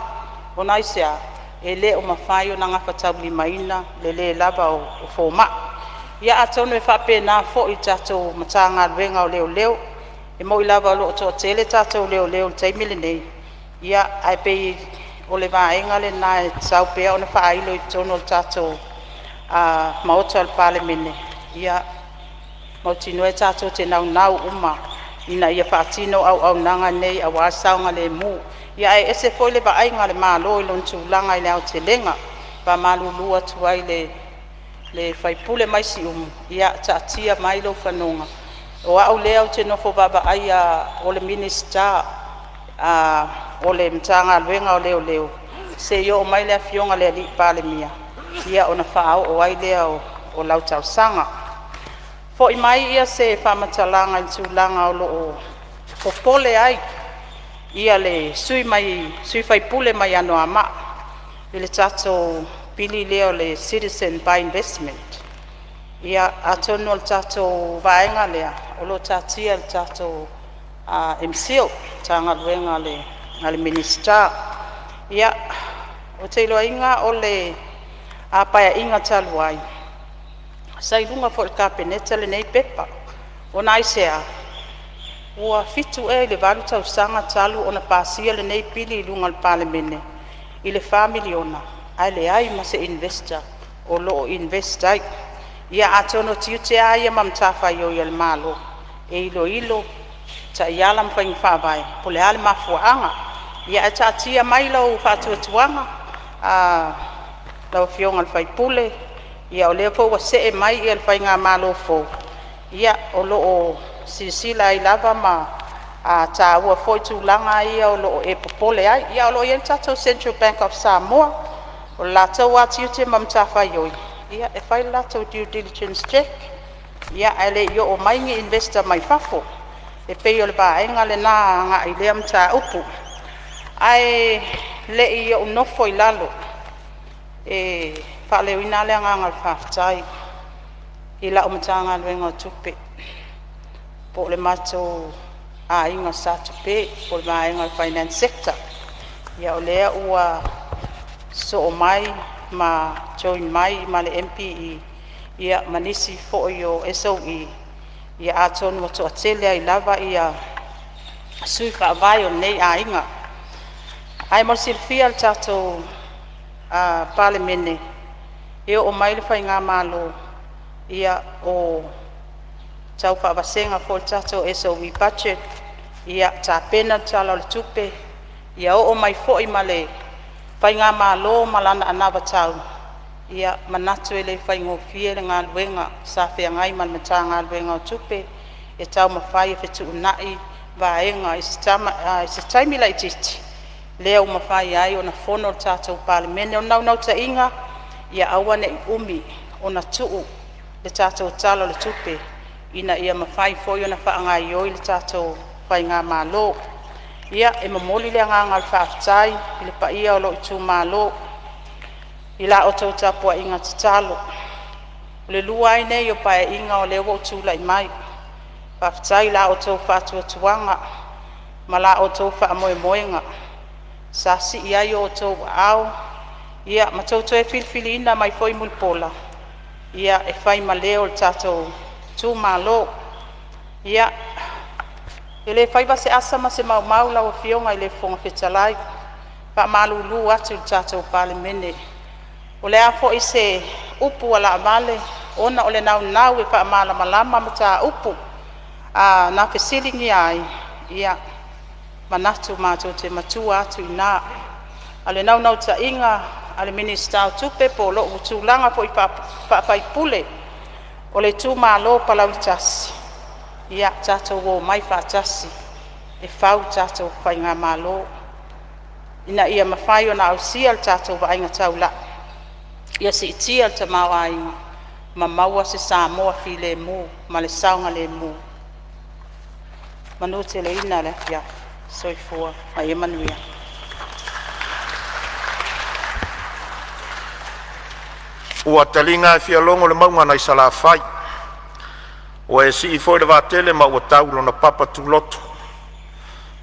Ona aisea? E le o mafai ona gafataulimaina le le lava o fomai. Ia atonu e faapena foi i le tatou Matagaluega o Leoleo. E moi lava o lo o toatele tatou leoleo i le taimi lenei, ia ae pei o le vaega lena e tatau pea ona faailo i totonu o le tatou Maota o le Palemene. Ia mautinoa tatou te naunau uma ina ia faatino auaunaga nei aua le saogalemu. Ia ae ese foi le vaaiga a le Malo i lona tulaga i le aotelega. E faamalulu atu ai i le sui usufono mai Siumu, ia taatia mai lou fanoga, o au lea ou te nofo vaavaaia o le Minisita o le Matagaluega o Leoleo. seia oo mai le Afioga i le Palemia ona faaoo ai lea o lau talosaga. Foi mai se faamatalaga i le tulaga o lo o popole ai le sui usufono mai Anoamaa i le tatou pili lea o le Citizen by Investment. Ia, atonu o le tatou vaega lea o lo o taatia i le tatou MCIL, Matagaluega a le Minisita. Ia, ou te iloaina o le Paeaiga talu ai sa i luga foi o le Kapeneta lenei pepa. Ona aisea? Ua 7 ea i le 8 tausaga talu ona pasia lenei pili i luga o le Palemene i le $4 miliona ae leai ma se investor o lo o invest ai. Ia atonu o tiute lava ia ma matafaioi a le Malo e iloilo taiala ma faiga faavae po o le a le mafuaaga. Ia ae taatia mai lou faatuatuaga lau Afioga i le sui usufono, ia o lea foi ua see mai le faigamalo fou, ia o lo o silasila ai lava ma taua foi tulaga ia o lo o e popole ai. Ia o lo o i ai le tatou Central Bank of Samoa, o le latou lava tiute ma matafaioi e fai le latou due diligence check, ae le i oo mai ni investor mai fafo. E pei o le vaega lena agai i lea mataupu. Ae le i ou nofo i lalo e faaleoina le agaga o le faafetai i lau Matagaluega o Tupe, po o le matou Aiga Sa Tupe, po o le vaega o le Finance Sector. Ia o lea ua sosoo mai ma join mai ma le MPE ma nisi foi o SOE, ia atonu ua toatele ai lava ia sui faavae o lenei aiga. Ae mo le silafia e le tatou Palemene, e oo mai le faigamalo, ia o tau faavasega foi le tatou SOE budget, ia tapena le Tala o le Tupe, ia oo mai foi ma le faigamalo ma lana anavatau, ia manatu e le faigofie le galuega sa feagai ma le Matagaluega o Tupe e taumafai e fetuunai vaega i se taimi laitiiti lea ua mafai ai ona fono le tatou Palemene. O le naunautaiga ia aua ne i umi ona tuu le tatou Tala o le Tupe ina ia mafai foi ona faagaioi le tatou faigamalo. Ia, e momoli le agaga o le faafetai i le paia o lou itumalo i la outou tapuaiga tatalo. O le lua ai lenei o Paeaiga o lea ua ou tulai mai. Faafetai i la outou faatuatuaga ma la outou faamoemoega sa sii ai outou aao ma tou toe filifiliina mai foi Mulipola e fai ma leo o le tatou itumalo. Ia, e le faiva se asa ma se maumau lau Afioga i le Fofoga Fetalai, e faamalulu atu i le tatou Palemene, o le a foi se upu ua laavale ona o le naunau e faamalamalama mataupu na fesiligia ai, ia manatu matou te matua atu i ina. A o le naunautaiga a le Minisita o Tupe po o lou tulaga foi faa-sui usufono o le itumalo o Palauli 1, ia tatou omai faatasi e fau le tatou faigamalo ina ia mafai ona ausia le tatou vaaiga taulai ia siitia le tamaoaiga ma maua se Samoa filemu ma le saogalemu. Manuteleina le afiafi. Soifua ma ia manuia. Ua taliga e fialogo le mauga nai Salafai, ua e sii foi le vaatele ma ua tau i lona papa tuloto.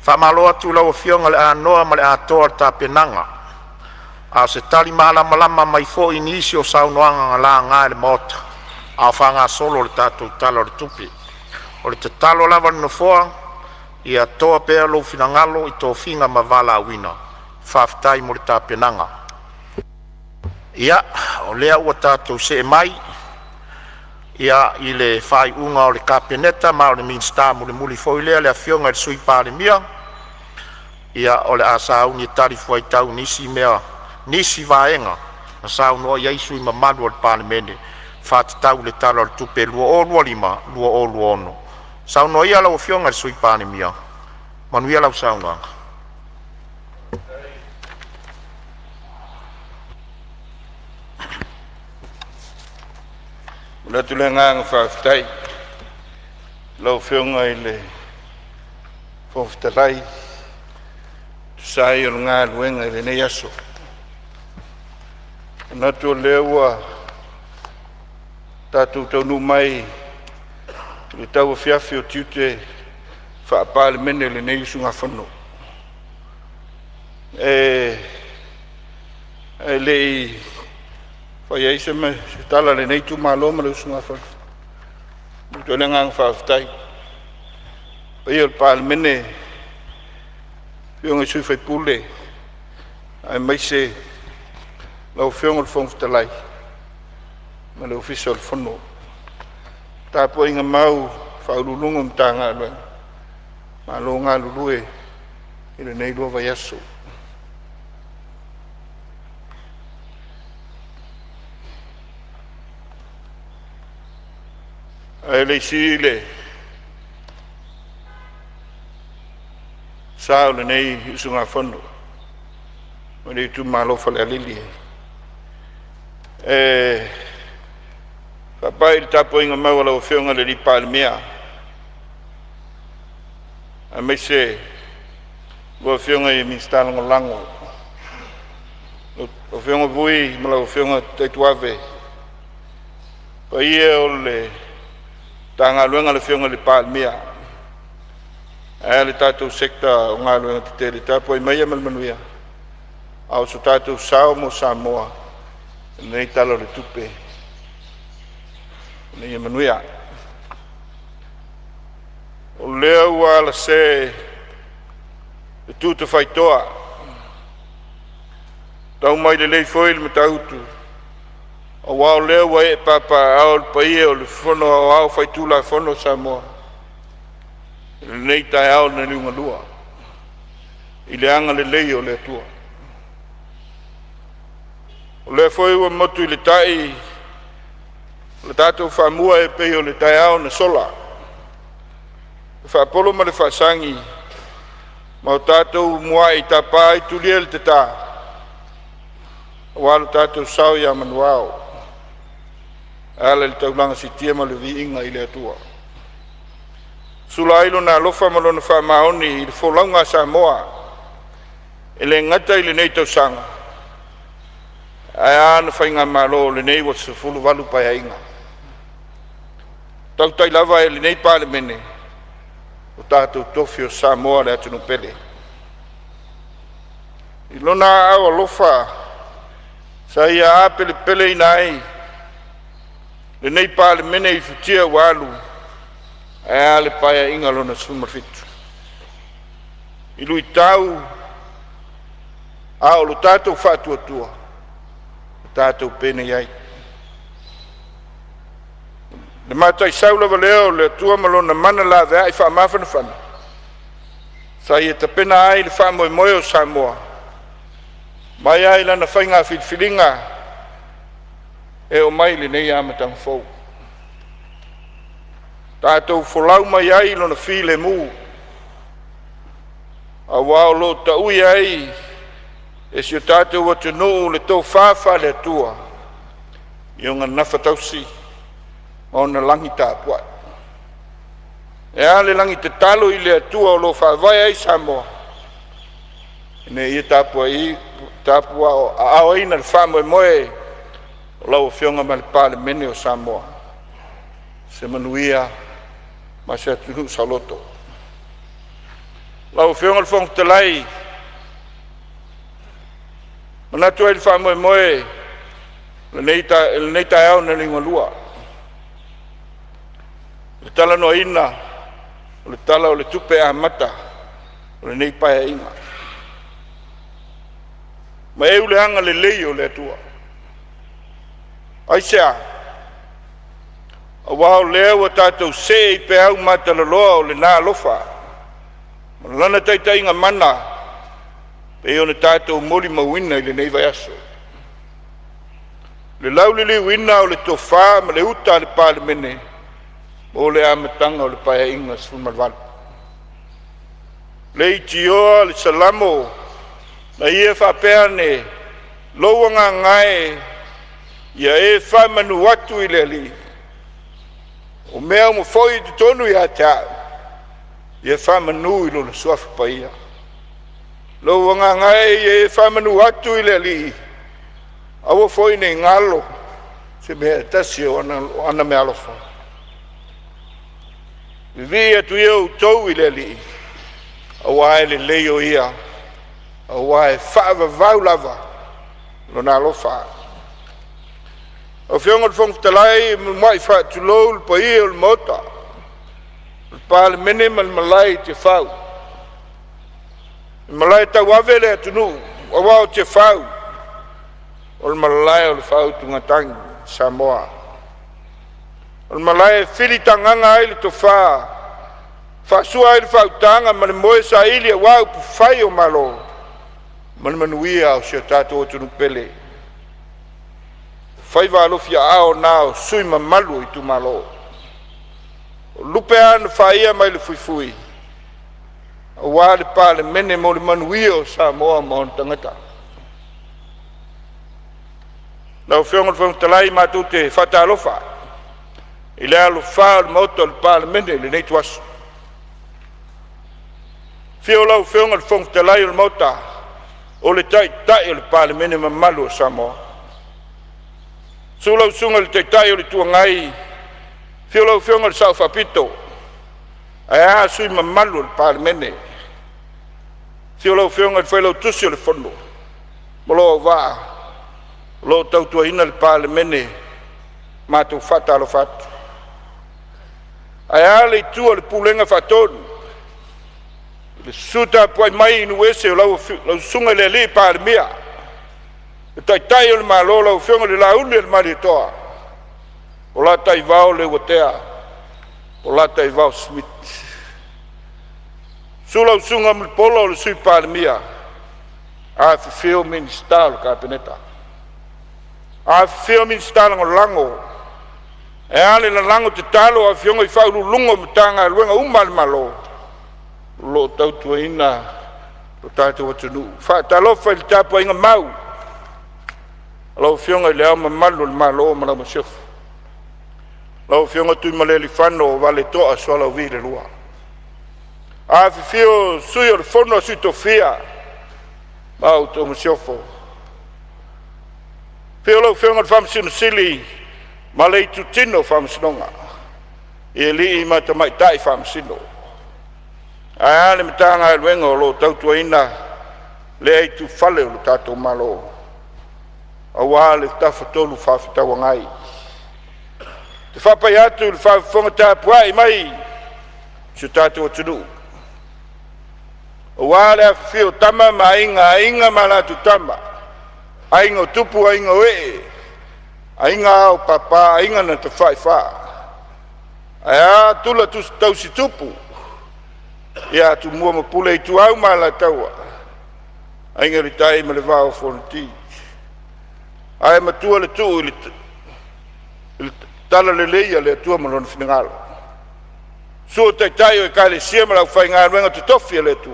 Faamalo atu i lau afioga i le anoa ma le atoa o le tapenaga, a o se tali malamalama mai foi i nisi o saunoaga na laga e le Maota a o faagasolo le tatou Tala o le Tupe. O le tatalo lava a le Nofoa, ia toa pea lou finagalo i tofiga ma valaauina. Faafetai mo le tapenaga. Ia, o lea ua tatou see mai i le faaiuga a le Kapeneta, ma o le Minisita mulimuli foi lea, le Afioga i le Sui Palemia. Ia, o le a sauni e talifuaitau i nisi vaega na saunoa i ai sui usufono mamalu o le Palemene e faatatau i le Tala o le Tupe 2025/2026. Saunoa ia lau Afioga i le Sui Palemia. Manuia lau saunoaga. Momoli atu le agaga faafetai i lau Afioga i le Fofoga Fetalai e tusa ai o le galuega i lenei aso. E manatu o lea ua tatou taunuu mai i le tauafiafi o tiute faa-Palemene o lenei usugafono. E le i faia ai se tala a lenei itumalo ma le usugafono, e momoli atu ai le agaga faafetai i le paia o le Palemene, afioga i sui usufono aemaise lau Afioga i le Fofoga Fetalai ma le Ofisa o le Fono. Le tapuaiga mau a Ofisa Sili o Pulega o Matagaluega, malo galulue i lenei 2 vaiaso. Ae le i sii le sa o lenei usugafono mai le itumalo o Falealili e faapai i le tapuaiga mau a lau Afioga i le Palemia aemaise lau Afioga i le Minisita Lagolago, lau Afioga Vui ma lau Afioga Taituave, paia o le Matagaluega a le Afioga i le Palemia ae a le tatou Sector o Galuega Tetele. Tapuai maia ma le manuia a o so tatou sao mo Samoa i lenei Tala o le Tupe ina ia manuia. O lea ua alase le tutafaitoa, tau mai lelei foi le Matautu, aua o lea ua ee papaaao le paia o le Fono Aoao Faitulafono o Samoa i lenei taeao na liugalua i le agalelei o le Atua. O lea foi ua motu i le tai le tatou faamua e pei o le taeao na sola, le faapolo ma le faasagi ma o tatou muai tapa ai tulia le tata aua lo tatou sao ia manuao e ala i le taulaga siitia ma le viiga i le Atua. Sula ai Lona alofa ma Lona faamaoni i le folauga a Samoa, e le gata i lenei tausaga, ae a na faigamalo o lenei ua 18 Paeaiga. Tautai lava e lenei Palemene o tatou tofi o Samoa le atunuu pele. I Lona aao alofa sa ia apelepeleina ai lenei Palemene i futia ua alu, ae a le Paeaiga Lona XVII i luitau a o lo tatou faatuatua, ua tatou penei ai. Le mataisau lava lea o le Atua ma Lona mana laveai faamafanafana sa ia tapena ai le faamoemoe o Samoa mai lava i lana faiga filifiliga e oo mai i lenei amataga fou. Tatou folau mai ai i Lona filemu, aua o lo o tau'i ai e si o tatou atunuu le tofa faale-Atua i ona gafatausi ma ona lagi tapuai. E a le lagi tatalo i le Atua o lo o faavae ai Samoa, ina ia tapuaaoina le faamoemoe o lau Afioga ma le Palemene o Samoa, se manuia ma se atunuu saoloto. Lau Afioga i le Fofoga Fetalai, e manatu ai i le faamoemoe o lenei taeao na liugalua, i le talanoaina o le Tala o le Tupe Amata o lenei Paeaiga. Ma eu le agalelei o le Atua. Aisea? Aua o lea ua tatou see i peau matalaloa o lena alofa ma lana taitaiga mana e pei ona tatou molimauina i lenei vaiaso. Le lauliliuina o le tofa ma le uta a le Palemene mo le amataga o le Paeaiga 18. Leitioa le Salamo na ia faapea ane, “Lou agaga e, ia e faamanu atu i le Alii, O mea uma foi i totonu ia te a'u, ia faamanu i Lona Suafa Paia. Lou Agaga e ia e faamanu atu i le Alii, aua foi ne i galo se mea e tasi o ana meaalofa. Vivii atu ia outou i le Alii, aua e lelei o ia, aua e faavavau lava Lona alofa. Lau Afioga i le Fofoga Fetalai, e mua'i faatulou le paia o le Maota o le Palemene ma le malae i Tiafau, le malae tauave le atunuu aua o Tiafau o le malae o le faautugatagi a Samoa. O le malae e filitagaga ai le tofa, faasua ai le faautaga ma le moe saili aua upufai o Malo ma le manuia o si o tatou atunuu pele. O faiva alofiaao na o sui usufono mamalu o itumalo. O lupe a na faia mai le fuifui aua le Palemene mo le manuia o Samoa ma ona tagata. Lau Afioga i le Fofoga Fetalai, matou te faatalofa i le alofā o le Maota o le Palemene i lenei ituaso. Afio lau Afioga i le Fofoga Fetalai o le Maota, o le Taitai o le Palemene mamalu o Samoa. Susu lau Susuga i le Taitai o le Itu Agai, afio lau Afioga i le Sao Faapito, ae a sui usufono mamalu o le Palemene. Afio lau Afioga i le Failautusi o le Fono ma lou auvaa o lo o tautuaina le Palemene. Matou te faatalofa atu. Ae a le itu a le Pulega Faatonu i le susu tapuai mai i nuu ese o lau Susuga i le alii Palemia, le Taitai o le Malo lau Afioga i le Lauli o le Malietoa, Polataivao Leuatea Polataivao Schmidt. Susu lau Susuga Mulipola o le Sui Palemia, afifio Minisita o le Kapeneta, afifio Minisita Lagolago, ae a le lalago tatalo a afioga i Faauluuluga o Matagaluega uma a le Malo o lo o tautuaina lo tatou atunuu. E faatalofa i le tapuaiga mau a lau Afioga i Le Ao Mamalu o le Malo ma lau Masiofo, lau Afioga Tuimalealiifano Vaaletoa Sualauvi II. Afifio Sui o le Fono a Sui Tofia ma la outou Masiofo. Afio lau Afioga i le Faamasino Sili ma le itutino o Faamasinoga i alii ma tamaitai Faamasino, ae a le Matagaluega o lo o tautuaina lea itufale o le tatou Malo aua le Tafatolu Fefaatauagai. Ou te faapai atu i le faafofoga tapuai mai a si o tatou atunuu, aua le afifio o Tama ma Aiga, Aiga ma latou Tama, Aiga o Tupu, Aiga o Ee, Aiga Ao o Papa, Aiga na Tafaifa, ae a tula tausitupu ia Tumua ma Pule, Ituau ma Alataua, Aiga i le Tai ma le Vaa o Fonoti. Ae matua le tuu i le talalelei a le Atua ma Lona finagalo. Susu Taitai o Ekalesia ma le aufaigaluega totofi a le Atua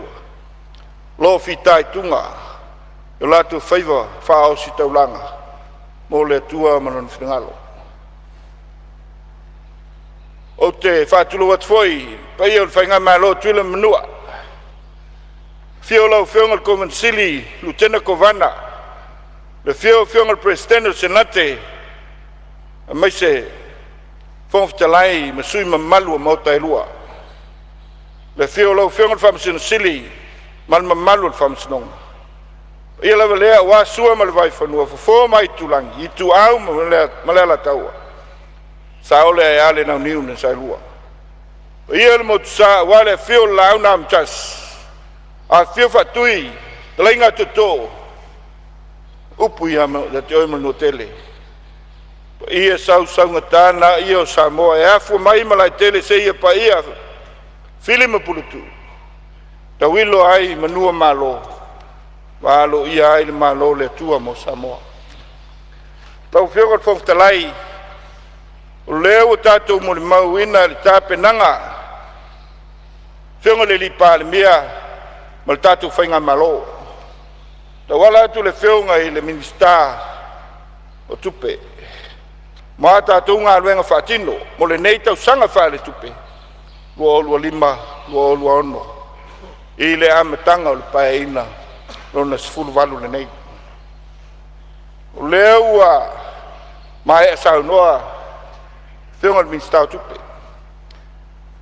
o lo o fitaituga i o latou faiva faaositaulaga mo le Atua ma Lona finagalo. Ou te faatulou atu foi i le paia o le Faigamalo a Tutuila ma Manua, afio lau Afioga i le Kovana Sili, Lutena Kovana, le afio o lau Afioga i le Peresetene o le Senate aemaise Fofoga Fetalai ma sui usufono mamalu o Maota e Lua. Le afio o lau Afioga i le Faamasino Sili ma le mamalu o le Faamasinoga. O le paia lava lea aua Sua ma le Vaifanua, Fofo ma Aitulagi, Ituau ma le Alataua, Saole ae a le Launiu na Saelua. Le paia i le Motusa aua le afio o le Laau na Amotasi, afifio Faatui, fetalaiga Tootoo, upu ia te oe Manuatele. O paia sausaugata na ia o Samoa e afua mai Malaetele seia paia Fili ma Puletuu, tauilo ai manu o Malo ma aloaia ai le Malo o le Atua mo Samoa. Lau Afioga i le Fofoga Fetalai, o lea ua tatou molimauina le tapenaga a le Afioga i le Palemia ma le tatou faigamalo, e tauala atu i le Afioga i le Minisita o Tupe. Ma a tatou galuega faatino mo lenei tausaga faaletupe 2025/2026 i le amataga o le Paeaiga Lona XVIII lenei. O lea ua maea saunoa le Afioga i le Minisita o Tupe e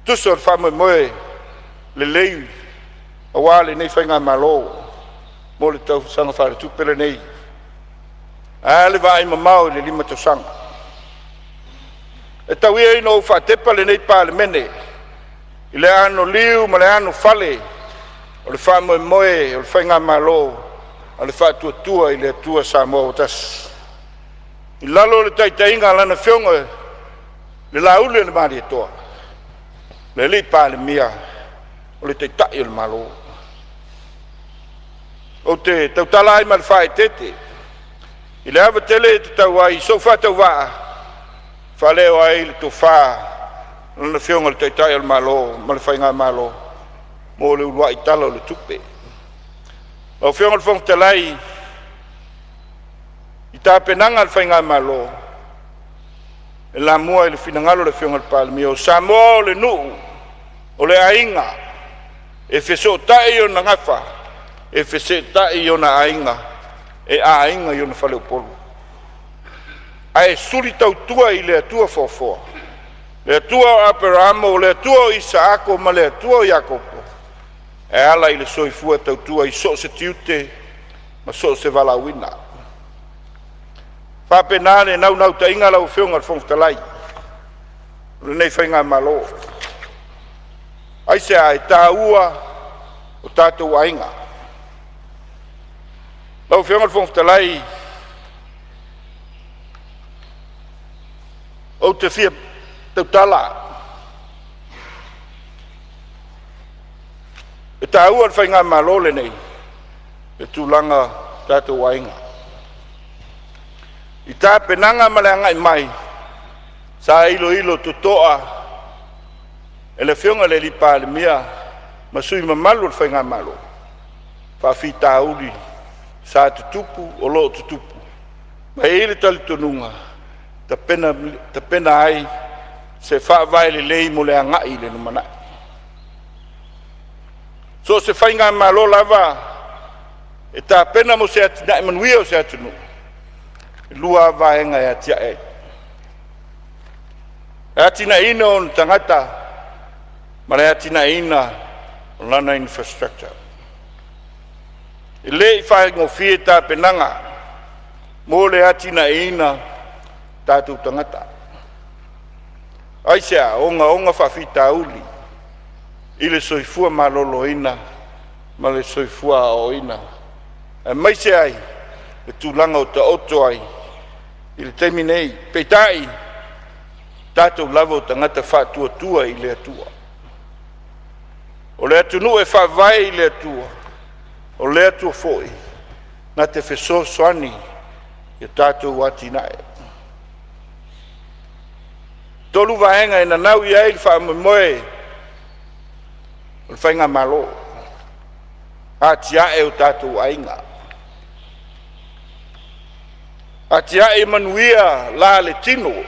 tusa o le faamoemoe lelei aua lenei faigamalo mo le tausaga faaletupe lenei. Ae a le vaaimamao i le 5 tausaga? E tau ia ina ou faatepa lenei Palemene i le anoliu ma le anofale o le faamoemoe o le faigamalo a le Faatuatua i le Atua Samoa ua Tasi, i lalo o le taitaiga a Lana Afioga i le Lauli o le Malietoa, le Alii Palemia o le Taitai o le Malo. Ou te tautala ai ma le faaeteete i le ava tele e tatau ai i sou faatauvaa e faaleo ai le tofa a Lana Afioga i le Taitai o le Malo ma le faigamalo mo le uluai Tala o le Tupe. Lau Afioga i le Fofoga Fetalai, i tapenaga a le faigamalo, e lamua i le finagalo o le Afioga i le Palemia, o Samoa o le nuu, o le aiga, e fesootai i ona gafa, e feseetai i ona aiga, e aiga i ona faleupolu, ae suli tautua i le Atua foafoa, le Atua o Aperamo, o le Atua o Isaako ma le Atua o Iakopo, e ala i le soifua tautua i so o se tiute ma so o se valaauina. E faapena le naunautaiga lau Afioga i le Fofoga Fetalai o lenei faigamalo. Aisea? E taua o tatou aiga. Lau Afioga i le Fofoga Fetalai, ou te fia tautala, e taua i le faigamalo lenei le tulaga o tatou aiga. I tapenaga ma le agai mai, sa iloilo totoa e le Afioga i le Palemia ma sui usufono mamalu o le faigamalo faafitauli sa tutupu, o lo o tutupu, ma e i ai le talitonuga, e tapena ai se faavae lelei mo le agai i le lumanai. So o se faigamalo lava e tapena mo se atinae manuia o se atunuu, e lua lava vaega e atiae ai, o le atiaeina o ona tagata ma le atiaeina o lana infrastructure. E le i faigofie tapenaga mo le atiaeina o tatou tagata. Aisea? Ogaoga faafitauli i le soifua maloloina ma le soifua aoaoina, aemaise ai le tulaga ua taoto ai i le taimi nei. Peitai, o tatou lava o tagata faatuatua i le Atua. O le atunuu e faavae i le Atua, o le Atua foi na te fesoasoani ia tatou atinae. E 3 vaega e nanau i ai le faamoemoe o le faigamalo, atiae o tatou aiga, atiae ia manuia la le tino,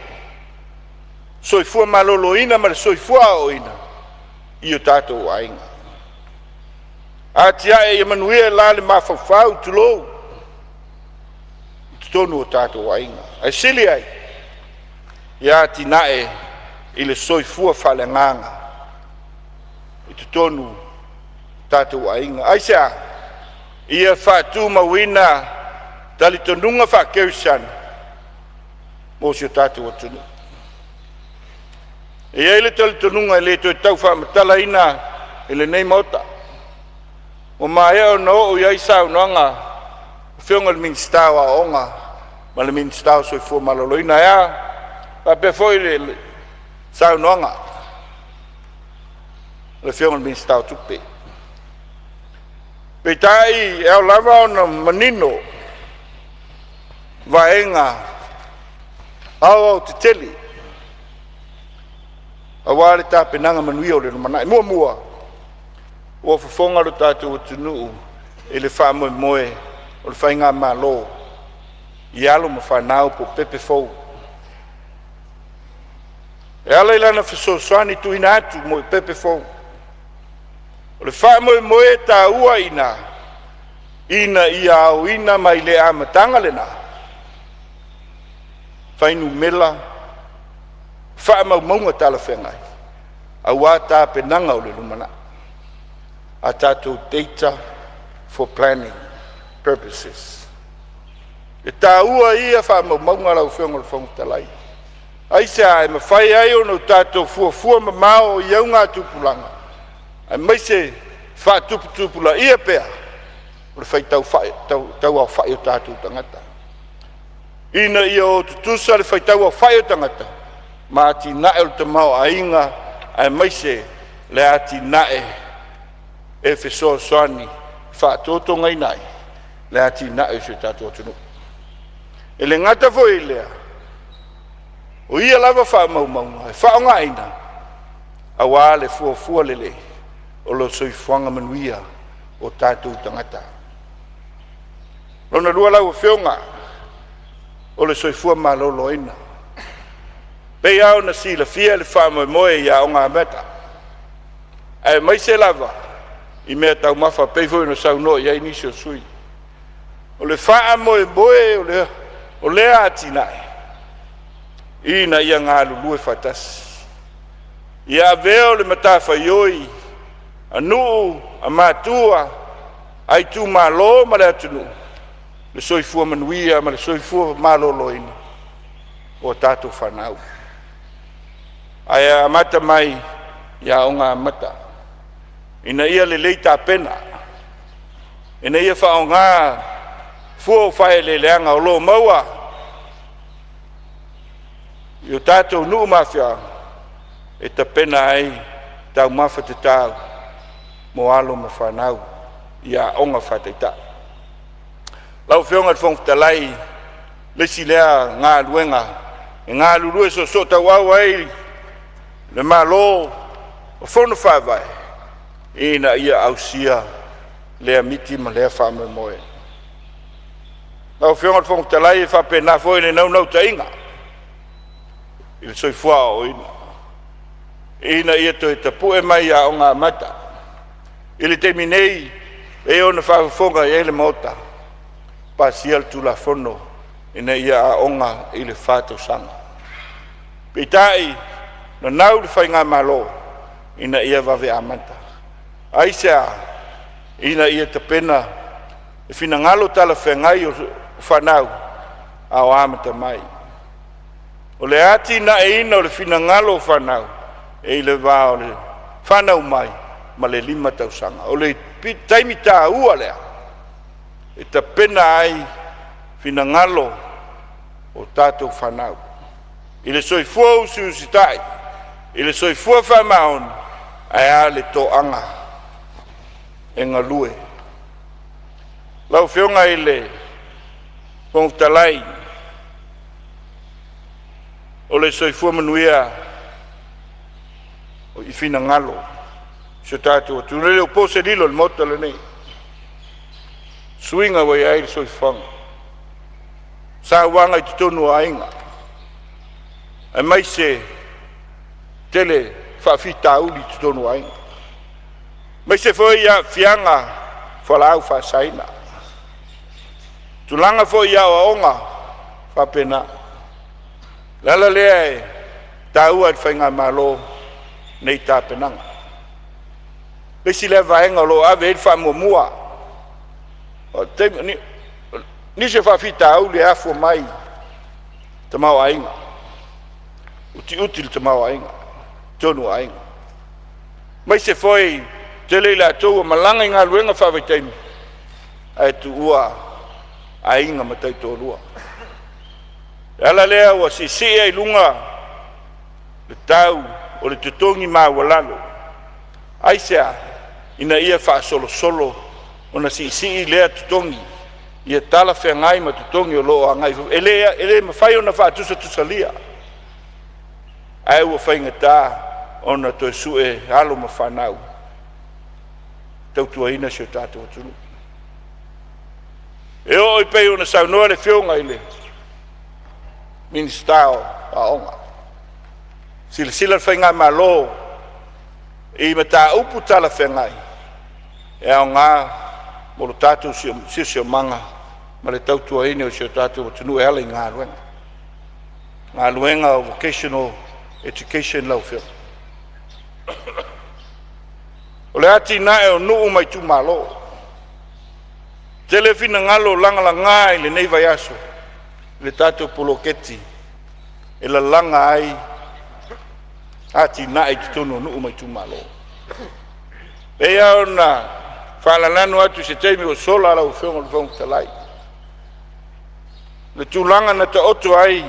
soifua maloloina ma le soifua aoaoina i o tatou aiga. Atiae ia manuia le la le mafaufau, tulou, i totonu o tatou aiga, ae sili ai ia atinae i le soifua faaleagaga i totonu o tatou aiga. Aisea? Ia faatumauina talitonuga faakerisiano mo si o tatou atunuu. E i ai le talitonuga e le toe tau faamatalaina e lenei Maota, ua maea ona oo i ai saunoaga a Afioga i le Minisita o Aoga ma le Minisita o le Soifua Maloloina. Ae a? Faapea foi le saunoaga a le Afioga i le Minisita o Tupe. Peitai, e ao lava ona manino vaega aoaotetele aua le tapenaga manuia o le lumanai. Muamua, ua fofoga lo tatou atunuu i le faamoemoe o le faigamalo i alo ma fanau po o pepe fou. E ala i lana fesoasoani tuuina atu mo pepe fou. O le faamoemoe taua i ina, ia aoina mai le amataga lena fuainumera faamaumauga talafeagai aua tapenaga o le lumanai, a tatou data for planning purposes. E taua ia faamaumauga lau Afioga i le Fofoga Fetalai. Aisea? E mafai ai ona tatou fuafua mamao i augatupulaga aemaise faatuputupulaia pea o le faitau aofai o tatou tagata, ina ia o tutusa le faitau aofai o tagata ma atinae o le tamaoaiga aemaise le atinae e fesoasoani e faatotogaina ai le atinae o si o tatou atunuu. E le gata foi i lea, o ia lava faamaumauga e faaaogaina aua le fuafua lelei o le soifuaga manuia o tatou tagata. Lona lua lau Afioga, o le soifua maloloina. E pei lava ona silafia le faamoemoe i Aoga Amata aemaise lava i meataumafa e pei foi ona saunoa i ai nisi o sui usufono. O le faamoemoe o lea atinae, ina ia galulue faatasi, ia avea o le matafaioi a nuu, a matua, a itumalo ma le atunuu le soifua manuia ma le soifua maloloina o a tatou fanau. Ae amata mai i Aoga Amata ina ia lelei tapena, ina ia faaaoga fua o faaeleeleaga o lo o maua i o tatou nuu ma afioaga e tapena ai taumafa tatau mo alo ma fanau i aoga faataitai. Lau Afioga i le Fofoga Fetalai, o le isi lea galuega e galulue soosootauau ai le Malo o Fono Faavae ina ia ausia lea miti ma lea faamoemoe. Lau Afioga i le Fofoga Fetalai, e faapena foi le naunautaiga i le soifua aoaoina, ina ia toe tapue mai Aoga Amata. I le taimi nei, e pei ona faafofoga i ai le Maota, pasia le Tulafono ina ia aoga i le 4 tausaga. Peitai, nanau le faigamalo ina ia vave amata. Aisea? Ina ia tapena le finagalo talafeagai o fanau a o amata mai. O le atinaeina o le finagalo o fanau e i le va o le fanau mai ma le 5 tausaga. O le taimi taua lea e tapena ai finagalo o tatou fanau i le soifua usiusitai, i le soifua faamaoni, ae a le toaga e galue. Lau Afioga i le Fofoga Fetalai, o le soifua manuia i finagalo o si o tatou atunuu. E le o po se lilo i le Maota lenei i suiga ua i ai le soifuaga, sauaga i totonu o aiga, aemaise tele faafitauli i totonu o aiga, aemaise foi aafiaga o fualaau faasaina. Tulaga foi i aoaoga e faapena. O le ala lea e taua ai i le Faigamalo nei tapenaga. O le isi lea vaega o lo o ave i ai le faamuamua. O nisi o faafitauli e afua mai i tamaoaiga, utiuti le tamaoaiga i totonu o aiga, aemaise foi tele i latou ua malaga i galuega faavaitaimi ae tuua aiga ma taitoalua. O le ala lea ua siisii ai i luga le tau o le totogi maualalo. Aisea? Ina ia faasolosolo ona siisii lea totogi ia talafeagai ma totogi o lo o agai i fafo. E le mafai ona faatusatusalia, ae ua faigata ona toe sue alo ma fanau e tautuaina si o tatou atunuu. E oo e pei ona saunoa le Afioga i le Minisita o Aoga, Silasila le Faigamalo i mataupu talafeagai e aoga mo lo tatou siosiomaga ma le tautuaina o si o tatou atunuu e ala i galuega. Galuega o vocational education lau Afioga. O le atinae o nuu ma itumalo. Tele finagalo lagalaga i lenei vaiaso i le tatou poloketi e lalaga ai atinae i totonu o nuu ma itumalo. E pei lava ona faalalanu atu i se taimi ua sola lau Afioga i le Fofoga Fetalai, le tulaga na taoto ai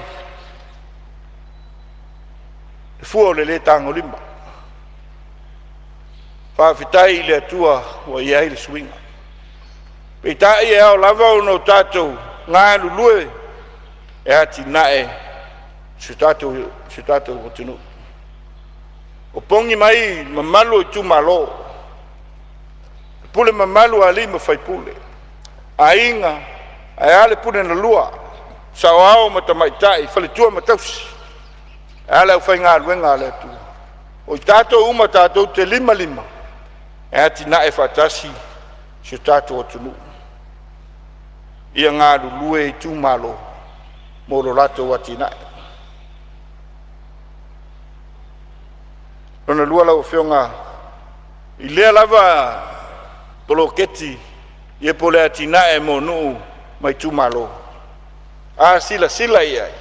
le fua o le le tagolima. Faafetai i le Atua ua i ai le suiga. Peitai e ao lava ona o tatou galulue e atinae si o tatou atunuu. Opogi mai mamalu o itumalo, pule mamalu a alii ma faipule, aiga, ae a le pule na lua, saoao ma tamaitai, faletua ma tausi, ae a le aufaigaluega a le Atua. O i tatou uma tatou te limalima e atinae faatasi si o tatou atunuu. Ia galulue itumalo mo lo latou atinae. Lona lua lau Afioga i lea lava poloketi ia po o le atinae mo nuu ma itumalo, a silasila i ai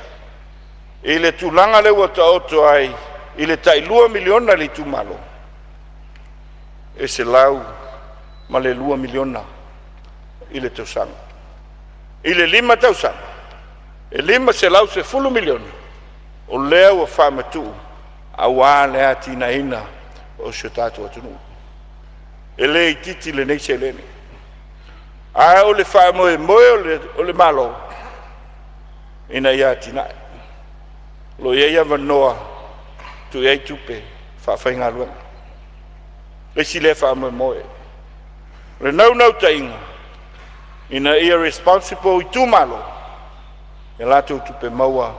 i le tulaga lea ua taoto ai i le tai $2 miliona i le itumalo, e $102 miliona i le tausaga. I le 5 tausaga, e $510 miliona o lea ua faamatuu aua le atinaeina o si o tatou atunuu. E le itiiti lenei seleni, a o le faamoemoe o le Malo ina ia atinae. O lo o i ai avanoa e tuu i ai tupe faafaigaluega. O le isi lea faamoemoe. O le naunautaiga, ina ia responsible itumalo i a latou tupe maua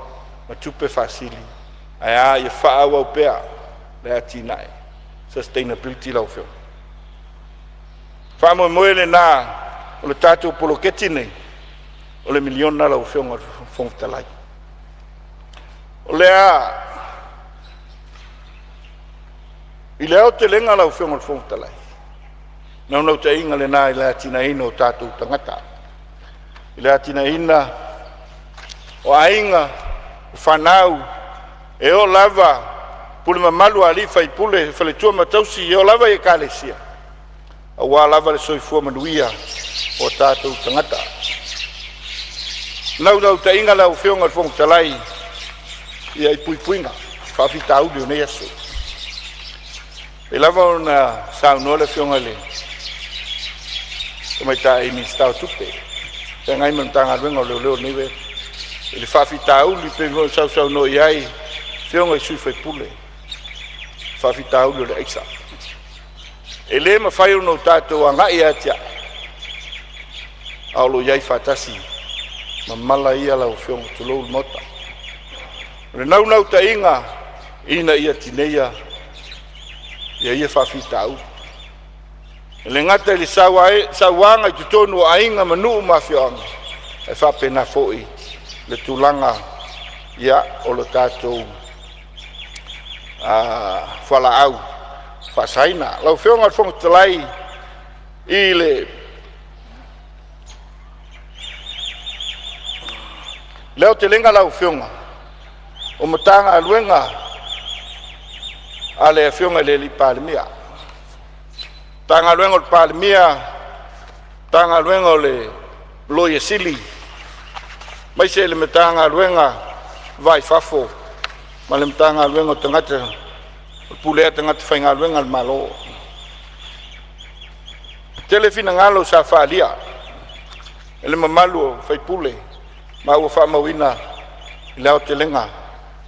ma tupe faasili, ae a ia faaauau pea le atinae, sustainability lau Afioga. Faamoemoe lena o le tatou poloketi lenei, o le miliona lau Afioga i le Fofoga Fetalai. O le a, i le aotelega lau Afioga i le Fofoga Fetalai, naunautaiga lena i le atinaeina o tatou tagata, i le atinaeina o aiga, o fanau, e oo lava i pule mamalu a alii ma faipule, faletua ma tausi, e oo lava i ekalesia, aua lava le soifua manuia o tatou tagata. Naunautaiga lau Afioga i le Fofoga Fetalai, ia i puipuiga o faafitauli o nei aso. E pei lava ona saunoa le Afioga i le Tamaitai Minisita o Tupe e feagai ma le Matagaluega o Leoleo i lenei vaitau i le faafitauli pei foi ona sausaunoa i ai afioga i sui usufono, faafitauli o le aisa. E le mafai ona tatou agai e atiae, a o lo o i ai faatasi ma mala ia lau Afioga, tulou le Maota. O le naunautaiga ina ia tineia ia faafitauli. E le gata i le sauaga i totonu o aiga ma nuu ma afioaga, ae faapena foi le tulaga ia o le tatou fualaau faasaina. Lau Afioga i le Fofoga Fetalai, i le aotelega lau Afioga o Matagaluega a le Afioga i le Palemia, Matagaluega o le Palemia, Matagaluega o le Loia Sili, aemaise le Matagaluega o le Va i Fafo ma le Matagaluega o Tagata Pulea Tagata Faigaluega a le Malo. Tele finagalo sa faaalia e le mamalu o sui usufono ma ua faamauina i le aotelega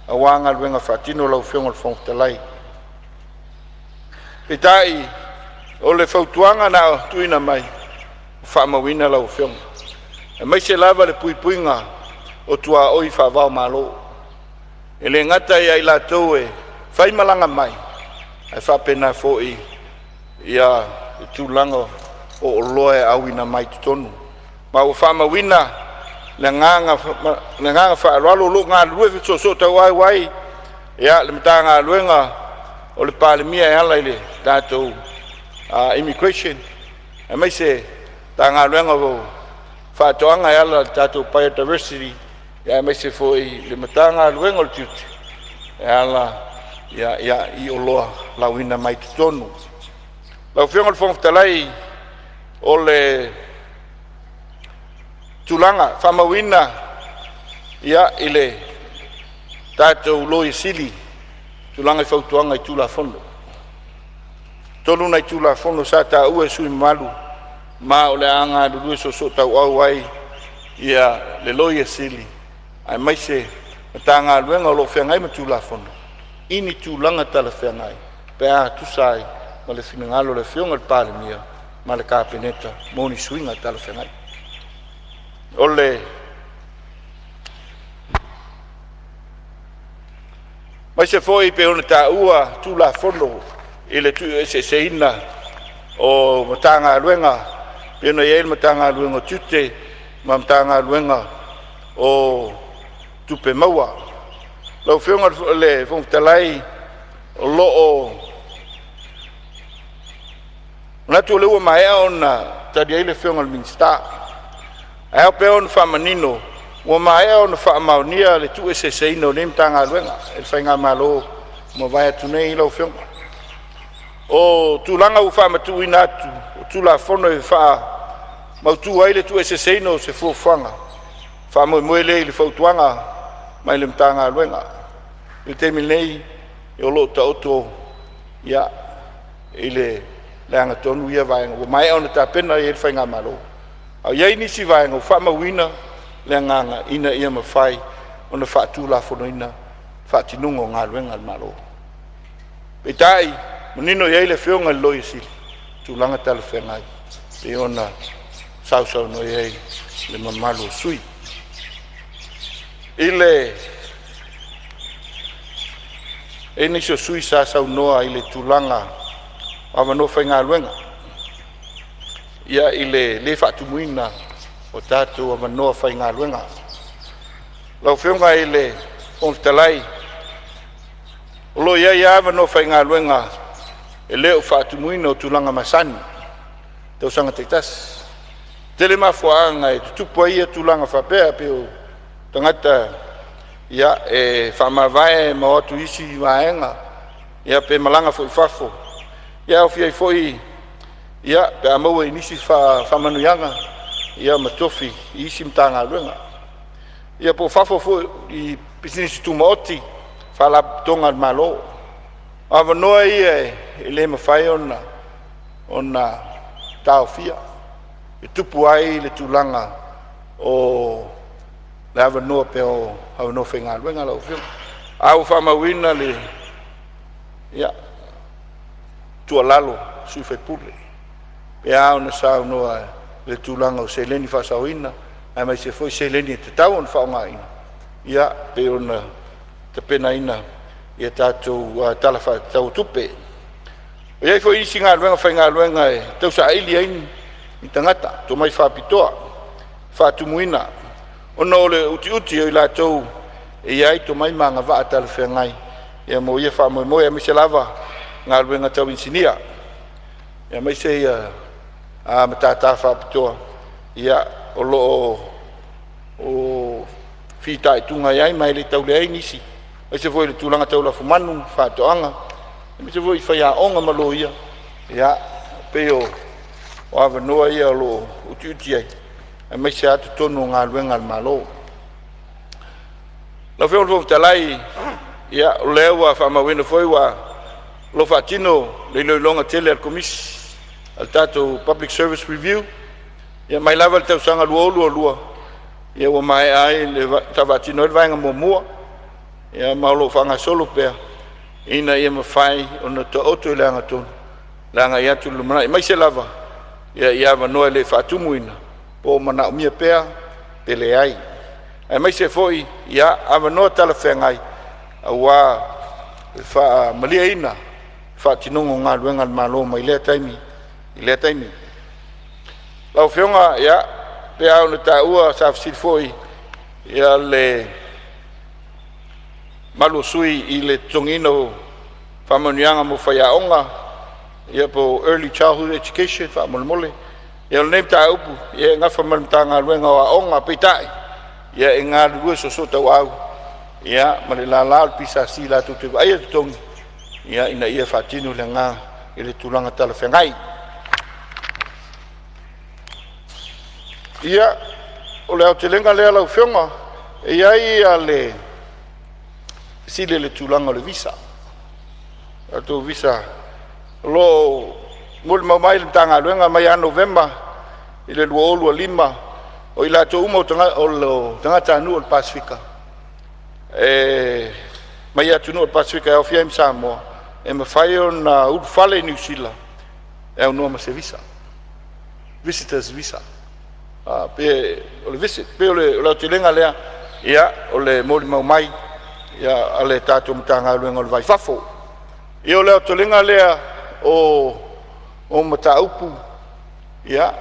aua galuega faatino a lau Afioga i le Fofoga Fetalai. Peitai, o le fautuaga na tuuina mai, ua faamauina lau Afioga, aemaise lava le puipuiga o tuaoi faava-o-Malo. E le gata ia i latou e Faimalaga mai ae faapena foi ia le tulaga o oloa e auina mai totonu. Ma ua faamauina le agaga le agaga faaaloalo o lo o galulue soosootauau ai ia le Matagaluega o le Palemia e ala i le tatou Immigration aemaise Matagaluega o Faatoaga e ala i le tatou Biodiversity, aemaise foi le Matagaluega o le Tiute e ala i oloa lauina mai totonu. Lau Afioga i le Fofoga Fetalai, o le tulaga faamauina ia i le tatou Loia Sili tulaga i fautuaga i Tulafono. Tolu nai Tulafono sa taua e sui usufono mamalu ma o le a galulue soosootauau ai ia le Loia Sili aemaise Matagaluega o lo o feagai ma Tulafono i ni tulaga talafeagai pe a tusa ai ma le finagalo o le Afioga i le Palemia ma le Kapeneta mo ni suiga talafeagai. O le aemaise foi pei ona taua Tulafono i le tuueseeseina o Matagaluega pei ona i ai le Matagaluega o Tiute ma Matagaluega o Tupe Maua. Lau Afioga i le Fofoga Fetalai, o lo o manatu o lea ua maea ona tali ai le Afioga i le Minisita. Ae ao pea ona faamanino, ua maea ona faamaonia le tuueseeseina o nei Matagaluega e le Faigamalo ua mavae atu nei lau Afioga. O tulaga ua faamatuuina atu o Tulafono e faamautu ai le tuueseeseina o se fuafuaga faamoemoe lea i le fautuaga mai le Matagaluega. I le taimi nei, o lo o taoto ia i le agatonu ia vaega ua maea ona tapena i ai le faigamalo. A i ai nisi vaega ua faamauina le agaga ina ia mafai ona faatulafonoina faatinoga o galuega a le Malo. Peitai, manino i ai le Afioga i le Loia Sili, tulaga talafeagai pei ona sausaunoa i ai le mamalu o sui usufono. I le e i ai nisi o sui usufono sa saunoa i le tulaga o avanoa faigaluega, ia i le le faatumuina o tatou avanoa faigaluega. Lau Afioga i le Fofoga Fetalai, o lo o i ai lava avanoa faigaluega e le o faatumuina o tulaga masani i tausaga taitasi. E tele mafuaaga e tutupu ai ia tulaga faapea, pei o tagata ia e faamavae ma o atu i isi vaega, ia pe malaga foi i fafo, ia e aofia ai foi ia pe a maua i nisi faamanuiaga ia ma tofi i isi Matagaluega. Ia po o fafo foi i pisinisi tumaoti, faalapotopotoga a le Malo. O avanoa ia e le mafai ona taofia e tupu ai le tulaga o le avanoa pei o avanoa faigaluega lau Afioga. A ua faamauina le tuualalo a sui usufono e ao ona saunoa i le tulaga o seleni faasaoina aemaise foi seleni e tatau ona faaaogaina ia pei ona tapenaina ia tatou Tala Faatatau o Tupe. E i ai foi isi galuega faigaluega e tausaili ai ni tagata tomai faapitoa faatumuina ona o le utiuti o i latou e i ai tomai ma agavaa talafeagai ia mo ia faamoemoe, aemaise lava galuega tau inisinia, aemaise ia matata faapitoa ia o lo o fitaituga i ai ma e le tau leai nisi, aemaise foi le tulaga tau lafumanu, faatoaga, aemaise foi faiaoga ma loia. Ia, pei o avanoa ia o lo o utiuti ai, aemaise lava totonu o galuega a le Malo. Lau Afioga i le Fofoga Fetalai, ia o lea ua faamauina foi ua o lo o faatino le iloiloga tele a le Komisi a le tatou Public Service Review ia mai lava i le tausaga 2022 ia ua maea ai le faatino ai le vaega muamua ia ma o lo o faagasolo pea ina ia mafai ona taoto i le agatonu le agai atu i le lumanai, aemaise lava ia avanoa e le faatumuina po o manaomia pea pe leai, aemaise foi ia avanoa talafeagai aua faamalieina faatinoga o galuega a le Malo mai lea taimi i lea taimi. Lau Afioga, ia, pei lava ona taua, sa fesili foi ia le mamalu o sui usufono i le totogiina o faamanuiaga mo faiaoga, ia po o early childhood education faamolemole. Ia o lenei mataupu, ia e nafa ma le Matagaluega o Aoga, peitai, ia e galulue soosootauau ia ma le lala o le PSC latou te vaaia totogi ina ia faatino le i le tulaga talafeagai. Ia, o le aotelega lea lau Afioga, e i ai le fesili i le tulaga o le visa, tatou visa o lo o molimau mai le Matagaluega mai ia Novema i le 2025, o i latou uma o tagatanuu o le Pasefika mai atunuu o le Pasefika e aofia ai ma Samoa, e mafai ona ulufale i Niu Sila e aunoa ma se visa, visitors visa. Pe o le visit, pei o le aotelega lea, ia, o le molimau mai a le tatou Matagaluega o le Va i Fafo. Ia, o le aotelega lea o mataupu ia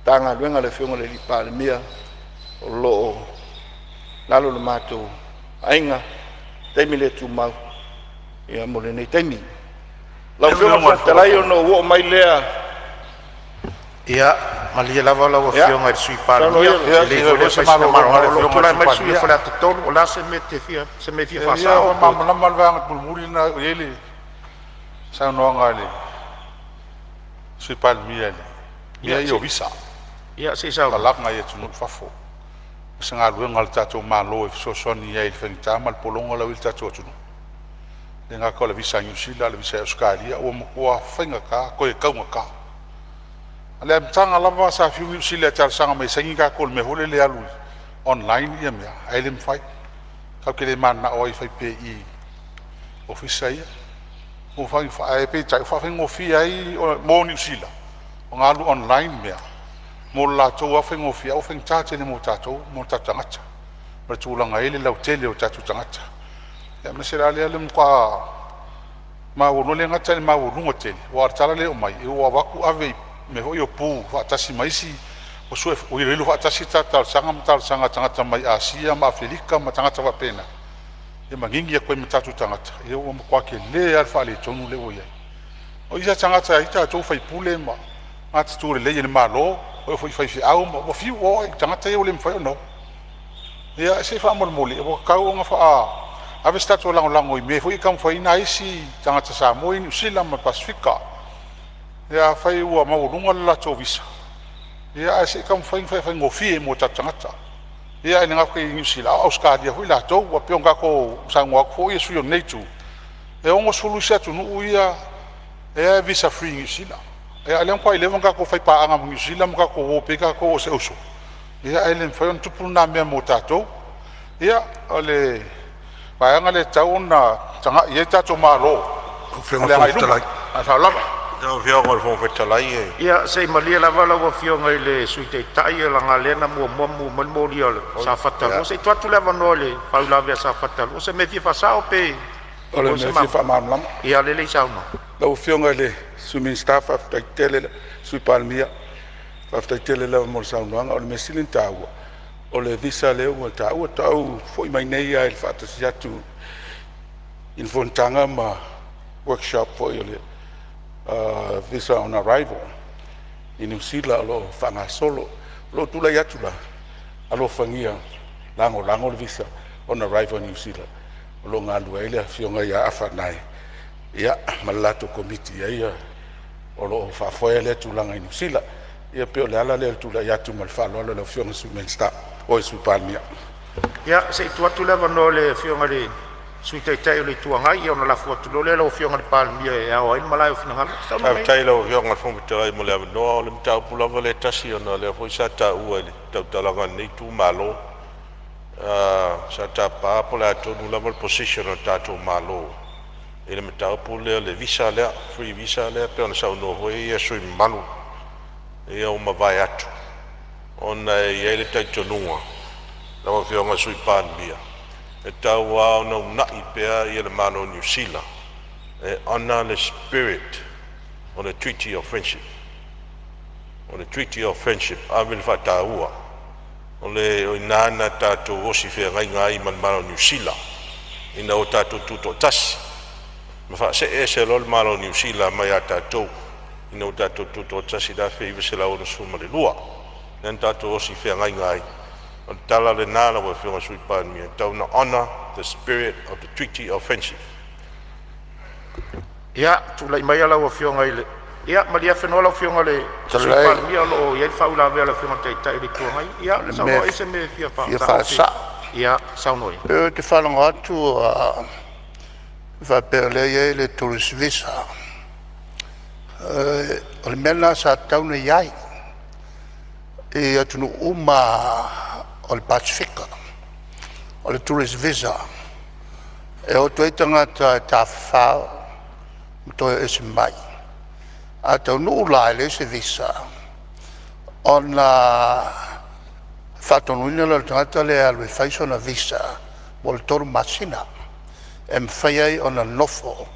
Matagaluega a le Afioga i le Palemia o lo o i lalo o le matou vaaiga i taimi le tumau mo lenei taimi. Lau Afioga i le Fofoga Fetalai, ona ou oo mai lea. Ia malie lava lau Ia, Afioga i le Sui saunoa Palemia, ia e lelei foi lau lea fai sina malologa malologa. O lo o a le tulai Sui mai le sui usufono mo Palemia. Faleata 3, o le a se mea e te fia, se mea e fia E fia faasao pe? faamalamalama le vaega mulimuli lena e oo i ai le saunoaga a le Sui Palemia i mea Ia ia se o visa, ia se i saunoa. malaga i atunuu i fafo. O se galuega a le tatou Malo e fesoasoani ai i le faigata ma le pologa lea ua i ai le tatou atunuu. E le gata o le visa a Niu Sila a o le visa i Ausetalia ua matua faigata toe taugata. O le amataga lava sa fiu Niu Sila e talosaga mai e saini tatou i le mea foi lele e alu online mea ae le mafai. Tatou te le mananao ai e fai pea i i i ofisa ia. Ae peitai ua faafaigofie ai mo Niu Sila ona alu online mea mo le latou lava faigofie, ae ua faigata tele mo tatou ma o tatou tagata ma le tulaga e i ai le lautele o tatou tagata. Aemaise la lea o le matua maualuga, e le gata ina maualuga tele aua o le tala lea e aumai, ua avatu ave i mea foi ia o pu faatasi ma isi ua iloilo faatasi tatou talosaga ma talosaga a tagata mai Asia ma Afelika ma tagata faapena, ia manini atu ai ma tatou tagata. Ia ua matua tele lava le faaletonu lea ua i ai. O isi lava tagata e i ai tatou faipule ma magatatu lelei e le Malo, e oo foi i faifeau ma ua fiu e o i tagata ia ua le mafai ona o. Ia se i faamolemole ua tatau ona ave se tatou lagolago i mea foi ia e taumafai ai nai isi tagata Samoa ia i Niu Sila ma le Pasefika. Ia afai ua maualuga le latou visa, ia ae se i taumafai e faafaigofie mo tatou tagata. Ia ae le gata i Niu Sila a o Ausetalia foi latou. Aua pei ona tatou saunoa atu foi sui usufono o lenei itu, e 60 isi atunuu ia e visa free i Niu Sila. A o lea ua matuai leva ona tatou faipaaga ma Niu Sila ma tatou o pei tatou o se uso, ia ae le mafai ona tupu lena mea mo tatou. Ia, o le vaega lea e tatau ona tagai i ai tatou malo Lau mo Afioga i le le Fofoga agai i luma. Fetalai. Ma le faaaloalo lava. Lau Afioga i le Fofoga Fetalai, e Ia se i malie lava lau Afioga i le Sui Taitai leaga o lea na muamua mumu mai le moli a Safata 2. Se i tuu atu le avanoa i le faauilavea a Safata 2, o se mea e fia faasao pe O le maua se mea e fia faamalamalama. Ia lelei saunoa. Lau Afioga i le Sui Minisita, faafetai tele le Sui Palemia, faafetai tele lava mo le saunoaga. O le mea sili ona taua o le visa lea ua taua. Faatoa ou foi mai nei lava i le faatasi atu i le fonotaga ma workshop foi o le visa on arrival i Niu Sila o lo o faagasolo. O lou tulai atu la, alofagia lagolago le visa on arrival i Niu Sila o lo o galulue ai le afioga ia Afa Anae ia ma le latou Komiti o lo o faafoea lea tulaga i Niu Sila. Ia pei o le ala lea o le tulai atu ma le faaaloalo i lau Afioga i le Sui Minisita oi le Sui Palemia. Ia se i tuu atu le avanoa i le Afioga i le Sui Taitai o le Itu Agai ia ona lafo atu loa lea i lau Afioga i le Palemia e ao ai le malae o finagalo. Saunoa mai. Faafetai i lau Afioga i le Fofoga Fetalai mo le avanoa. O le mataupu lava lea e tasi ona o lea foi sa taua i le tautalaga a lenei itumalo. Sa tapa po o le a tonu lava le position a le tatou Malo i le mataupu lea o le visa lea, free visa lea pei ona saunoa foi sui usufono mamalu ia ua mavae atu, ona e i ai le talitonuga lau Afioga i le Sui Palemia, E tatau lava ona uunai pea le Malo o Niu Sila e honor le spirit o le Treaty of Friendship. O le Treaty of Friendship, ave le faataua, o i ina na tatou osi feagaiga ai ma le Malo o Niu Sila ina ua tatou tutoatasi, ma faasee ese loa le Malo o Niu Sila mai a tatou ina ua tatou tutoatasi i le 1962, lea na tatou osi feagaiga ai. O le tala lena lau Afioga i le Sui Palemia, e tatau ona honor the spirit of the Treaty of Friendship. Ia, tulai maia lau Afioga i le… Ia malie afenoa lau Afioga i le Sui Palemia o lo o i ai le faauilavea a le Afioga i le Taitai o le Itu Agai. Ia saunoa ia se mea e fia fia faasao. Faasa'o. Ia saunoa ia. Ou te faalogo atu ua faapea o lea e i ai le tourist visa. O le mea lena sa tatau ona i ai i atunuu uma o le Pasefika, o le tourist visa e o atu ai tagata e tafafao ma toe o ese mai. A taunuu la e leai se visa ona faatonuina lea o le tagata lea e alu e fai sona visa mo le 3 masina e mafai ai ona nofo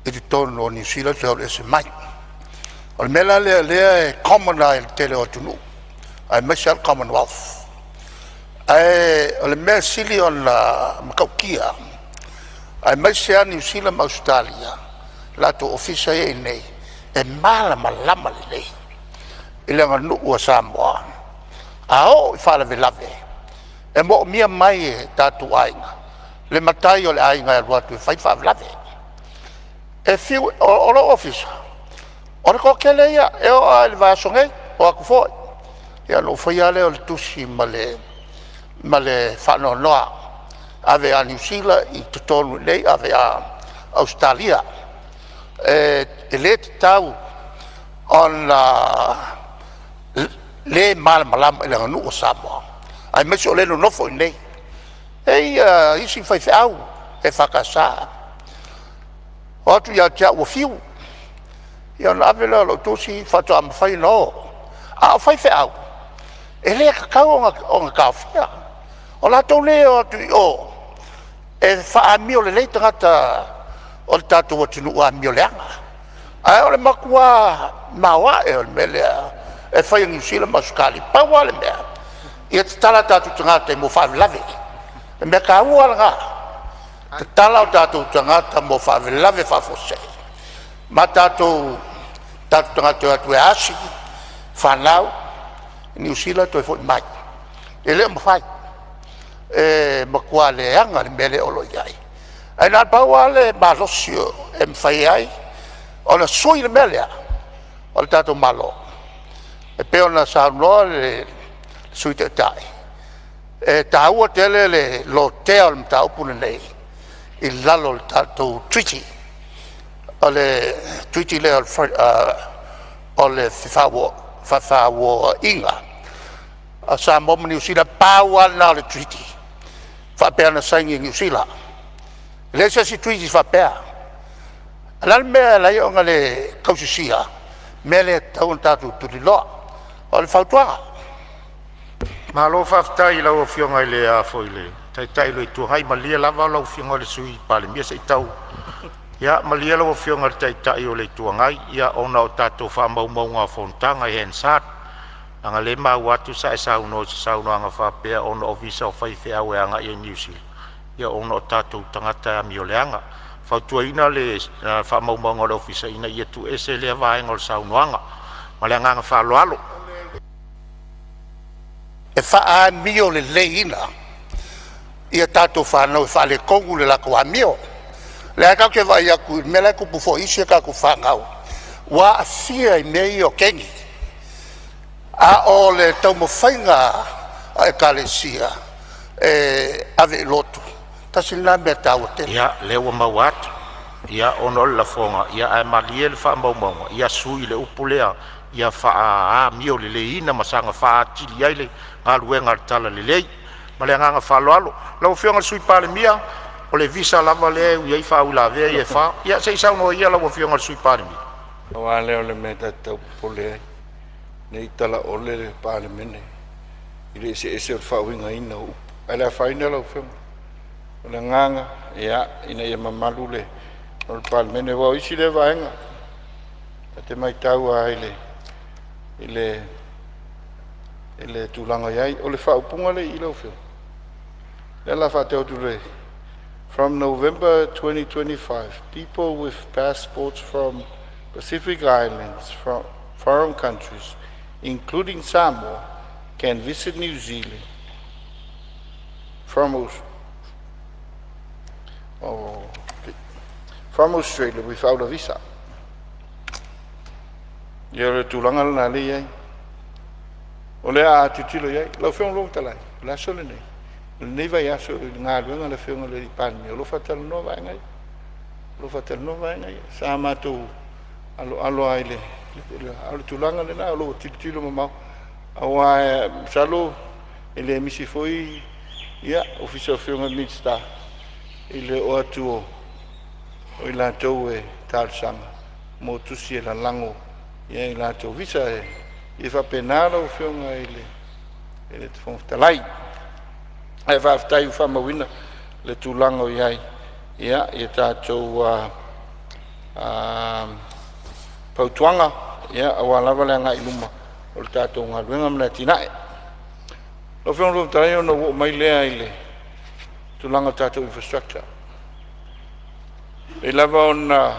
i totonu o Niu Sila toe alu ese mai. O le mea la lea o lea e common lava i le tele o atunuu aemaise lava le Commonwealth. Ae o le mea e sili ona matautia aemaise lava Niu Sila ma Ausetalia i latou ofisa ia e i inei, e malamalama lelei i le aganuu a Samoa. A oo i faalavelave e moomia mai e tatou aiga le matai o le aiga e alu atu e fai le faalavelave. E fiu e… O lou ofisa, o le toatele ia, e oo lava i le vaiaso nei, o atu foi. Ia ona ou faia lava lea o le tusi ma le faanoanoa, ave ia Niu Sila i totonu i inei, ave ia Ausetalia. E le tatau ona le malamalama i le aganuu a Samoa aemaise o lea e nonofo i inei. E i ai isi faifeau EFKS, o atu ia te au ua fiu, ia ona ave lea o lau tusi faatoa mafai ona o. A o faifeau, e le tatau ona taofia. O latou nei e o atu i o e faaamio lelei tagata o le tatou atunuu amioleaga. Ae o le matua maoae o le mea lea e fai e Niu Sila ma Ausetalia. Pau lava le mea, ia tatala o tatou tagata mo faalavelave. O le mea taua lena, tatala o tatou tagata mo faalavelave faafuasei, ma tatou tagata e o atu e asi fanau i Niu Sila toe foi mai. E le o mafai, e matua leaga le mea lea o lo o i ai. Ae na o le pau lava le malosi e mafai ai ona sui le mea lea, o le tatou Malo. E pei ona saunoa le Sui Taitai, e taua tele le lotea o le mataupu lenei i lalo o le tatou Treaty, o le Treaty lea o le Fefauoaiga a Samoa ma Niu Sila. Pau lava lena o le Treaty faapea na saini e Niu Sila, e leai se isi Treaty faapea. O le a le mea e ala ai ona le tausisia mea lea e tatau ona tatou tuliloa? O le fautuaga. Malo faafetai i lau Afioga i le Taitai o le Itu Agai. Malie lava lau Afioga i le Sui Palemia se i tau… Ia malie lau Afioga i le Taitai o le Itu Agai, ona o tatou faamaumauga o fonotaga e Hansard, leaga o lea e maua atu sa e saunoa i se saunoaga faapea ona o visa o faifeau e agai i Niu Sila ona o tatou tagata e amioleaga. E fautuaina le faamaumauga a le Ofisa ina ia tuuese lea vaega o le saunoaga. Ma le agaga faaaloalo. E faaamioleleiina ia tatou fanau e faaletonu le latou amio. O lea tatou te vaai atu i le mea la e tupu foi i isi a tatou fanau ua aafia i mea ia o kegi. A o le taumafaiga a Ekalesia e ave i lotu, tasi lena mea taua tele. Ia, o lea ua maua atu. Ia, ona o le lafoga, ae malie le faamaumauga ia sui le upu lea ia faaamioleleiina ma saga faaatili ai le galuega a le talalelei. Ma le agaga faaaloalo. Lau Afioga i le Sui Palemia, o le visa lava lea e ui ai faauilavea ia e fa. Ia se i saunoa ia lau Afioga i le Sui Palemia. Pau lava lea o le mea ta te tau popole ai, ne i talaole le Palemene i le eseese o le faauigaina o upu, ae le afaina lau Afioga. O le agaga ia ina ia mamalu le o le Palemene aua o isi lea vaega ta te matau lava i le tulaga e i ai. O le faaupuga lea e i i lau Afioga, lea o le a faatau atu le “From November 2025, people with passports from Pacific Islands foreign countries, including Samoa, can visit New Zealand from Australia without a visa.” Ia o le tulaga lena lea e i ai. O le a tilotilo i ai. Lau Afioga i le Fofoga Fetalai, o le aso lenei, o lenei vaiaso i le galuega a le Afioga i le Palemia o lo o faatalanoa vaega ia, o lo o faatalanoa vaega ia. Sa matou aloalo lava i le… A o le tulaga lena o lo o tilotilo mamao aua masalo e le misi foi ia ofisa o Afioga i Minisita i le oo atu o i latou e talosaga mo tusi e lalago i latou visa. E faapena lau Afioga i le Fofoga Fetalai. Ae faafetai ua faamauina le tulaga o i ai ia tatou fautuaga aua lava le agai i luma o le tatou galuega ma le atinae. Lau Afioga i le Fofoga Fetalai, ona ou oo mai lea i le tulaga o le tatou infrastructure. E pei lava ona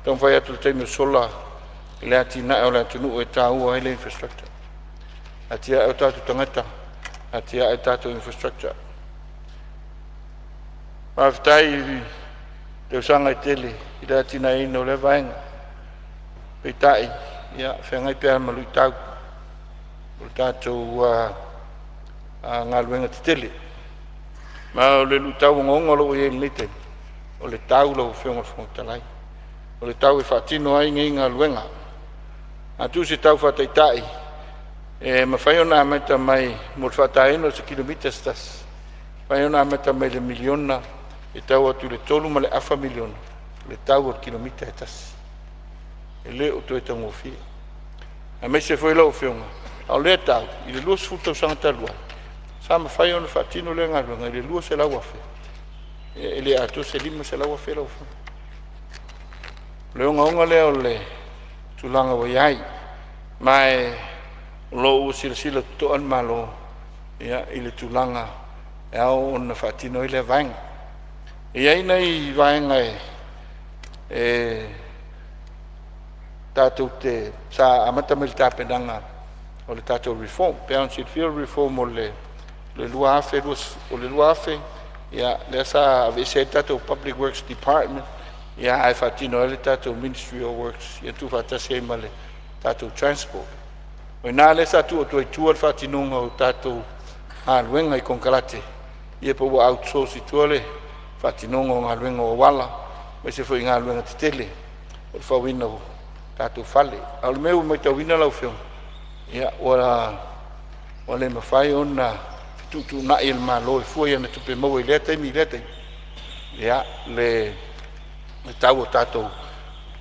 taumafai atu i le taimi ua sola i le atinae o le atunuu e taua ai le infrastructure. Atiae o tatou tagata, atiae tatou infrastructure. Faafetai i tausaga e tele i le atinaeina o lea vaega, peitai ia e feagai pea ma luitau o le tatou galuega tetele. Ma o le luitau ogaoga o lo o ua i ai i lenei taimi, o le tau lau Afioga i le Fofoga Fetalai, o le tau e faatino ai nei galuega. A tuu se tau faataitai e mafai ona amata mai mo le faataina o se kilomita se tasi, e mafai ona amata mai le $1 miliona e tau atu i le $3.5 miliona le tau o le kilomita e tasi. E le o toe taugofie, aemaise foi lau Afioga a o lea tau i le 20 tausaga talu ai sa mafai ona faatino lea galuega i le $200,000, e le atoa se $500,000 lau Afioga. O le ogaoga lea o le tulaga ua i ai, ma o lo o ua silasila totoa le Malo i le tulaga e ao ona faatino ai lea vaega. E i ai nai vaega e tatou te sa amata mai i le tapenaga o le tatou reform. E pei ona silafia o le reform o le 2000, o le 2000 lea sa aveese ai le tatou Public Works Department ae faatino ai le tatou Ministry of Works ia tuufaatasi ai ma le tatou Transport. O i ina lea sa tuu atu ai i tua le faatinoga o tatou galuega i konekarate ia po ua outsource i tua le faatinoga o galuega o auala aemaise foi galuega tetele o le fauina o tatou fale. A o le mea ua matauina lau Afioga, ia ua le mafai ona fetuutuunai e le Malo e fua i ana tupe maua i lea taimi i lea taimi ia le tau o tatou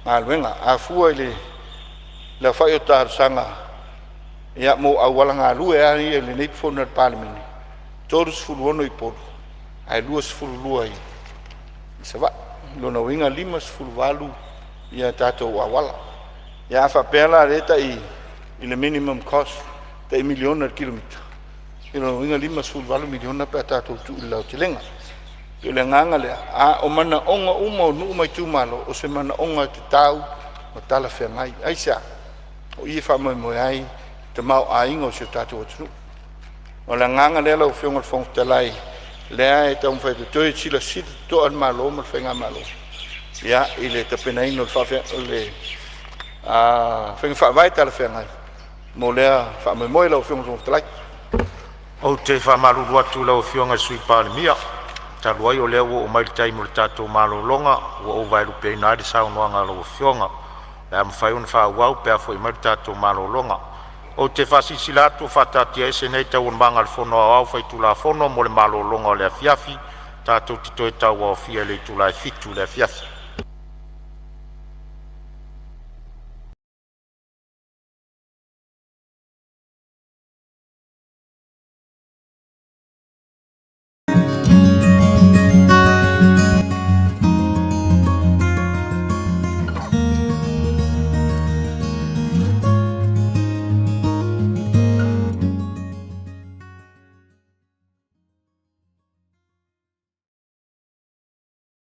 galuega. A fua i le aofai o talosaga ia mo auala galue lava ia i lenei Fono a le Palemene, e 36 i Upolu ae 22 i Savaii. O lona uiga e 58 tatou auala. Ia a faapea la o lea e tai i le minimum cost e tai $1 miliona i le kilomita, ia o lona uiga e $58 miliona pe a tatou tuu i le aotelega. E pei o le agaga lea, a o manaoga uma o nuu ma itumalo, o se manaoga tatau ma talafeagai. Aisea? O i e faamoemoe ai le tamaoaiga o si o tatou atunuu. O le agaga lea lau Afioga i le Fofoga Fetalai, lea e taumafai atu ai, toe silasila totoa le Malo ma le faigamalo i le tapenaina o le faiga faavae talafeagai mo lea faamoemoe lau Afioga i le Fofoga Fetalai. Ou te faamalulu atu i lau Afioga i le Sui Palemia, talu ai o lea ua oo mai le taimi o le tatou malologa, ua ou vaelupeina ai le saunoaga a lau Afioga. O le a mafai ona faaauau pe a foi mai le tatou malologa. Ou te faasilasila atu ua faataatiaese nei Taualumaga a le Fono Aoao Faitulafono mo le malologa o le afiafi. Tatou te toe tauaofia i le itula e 7:00 i le afiafi.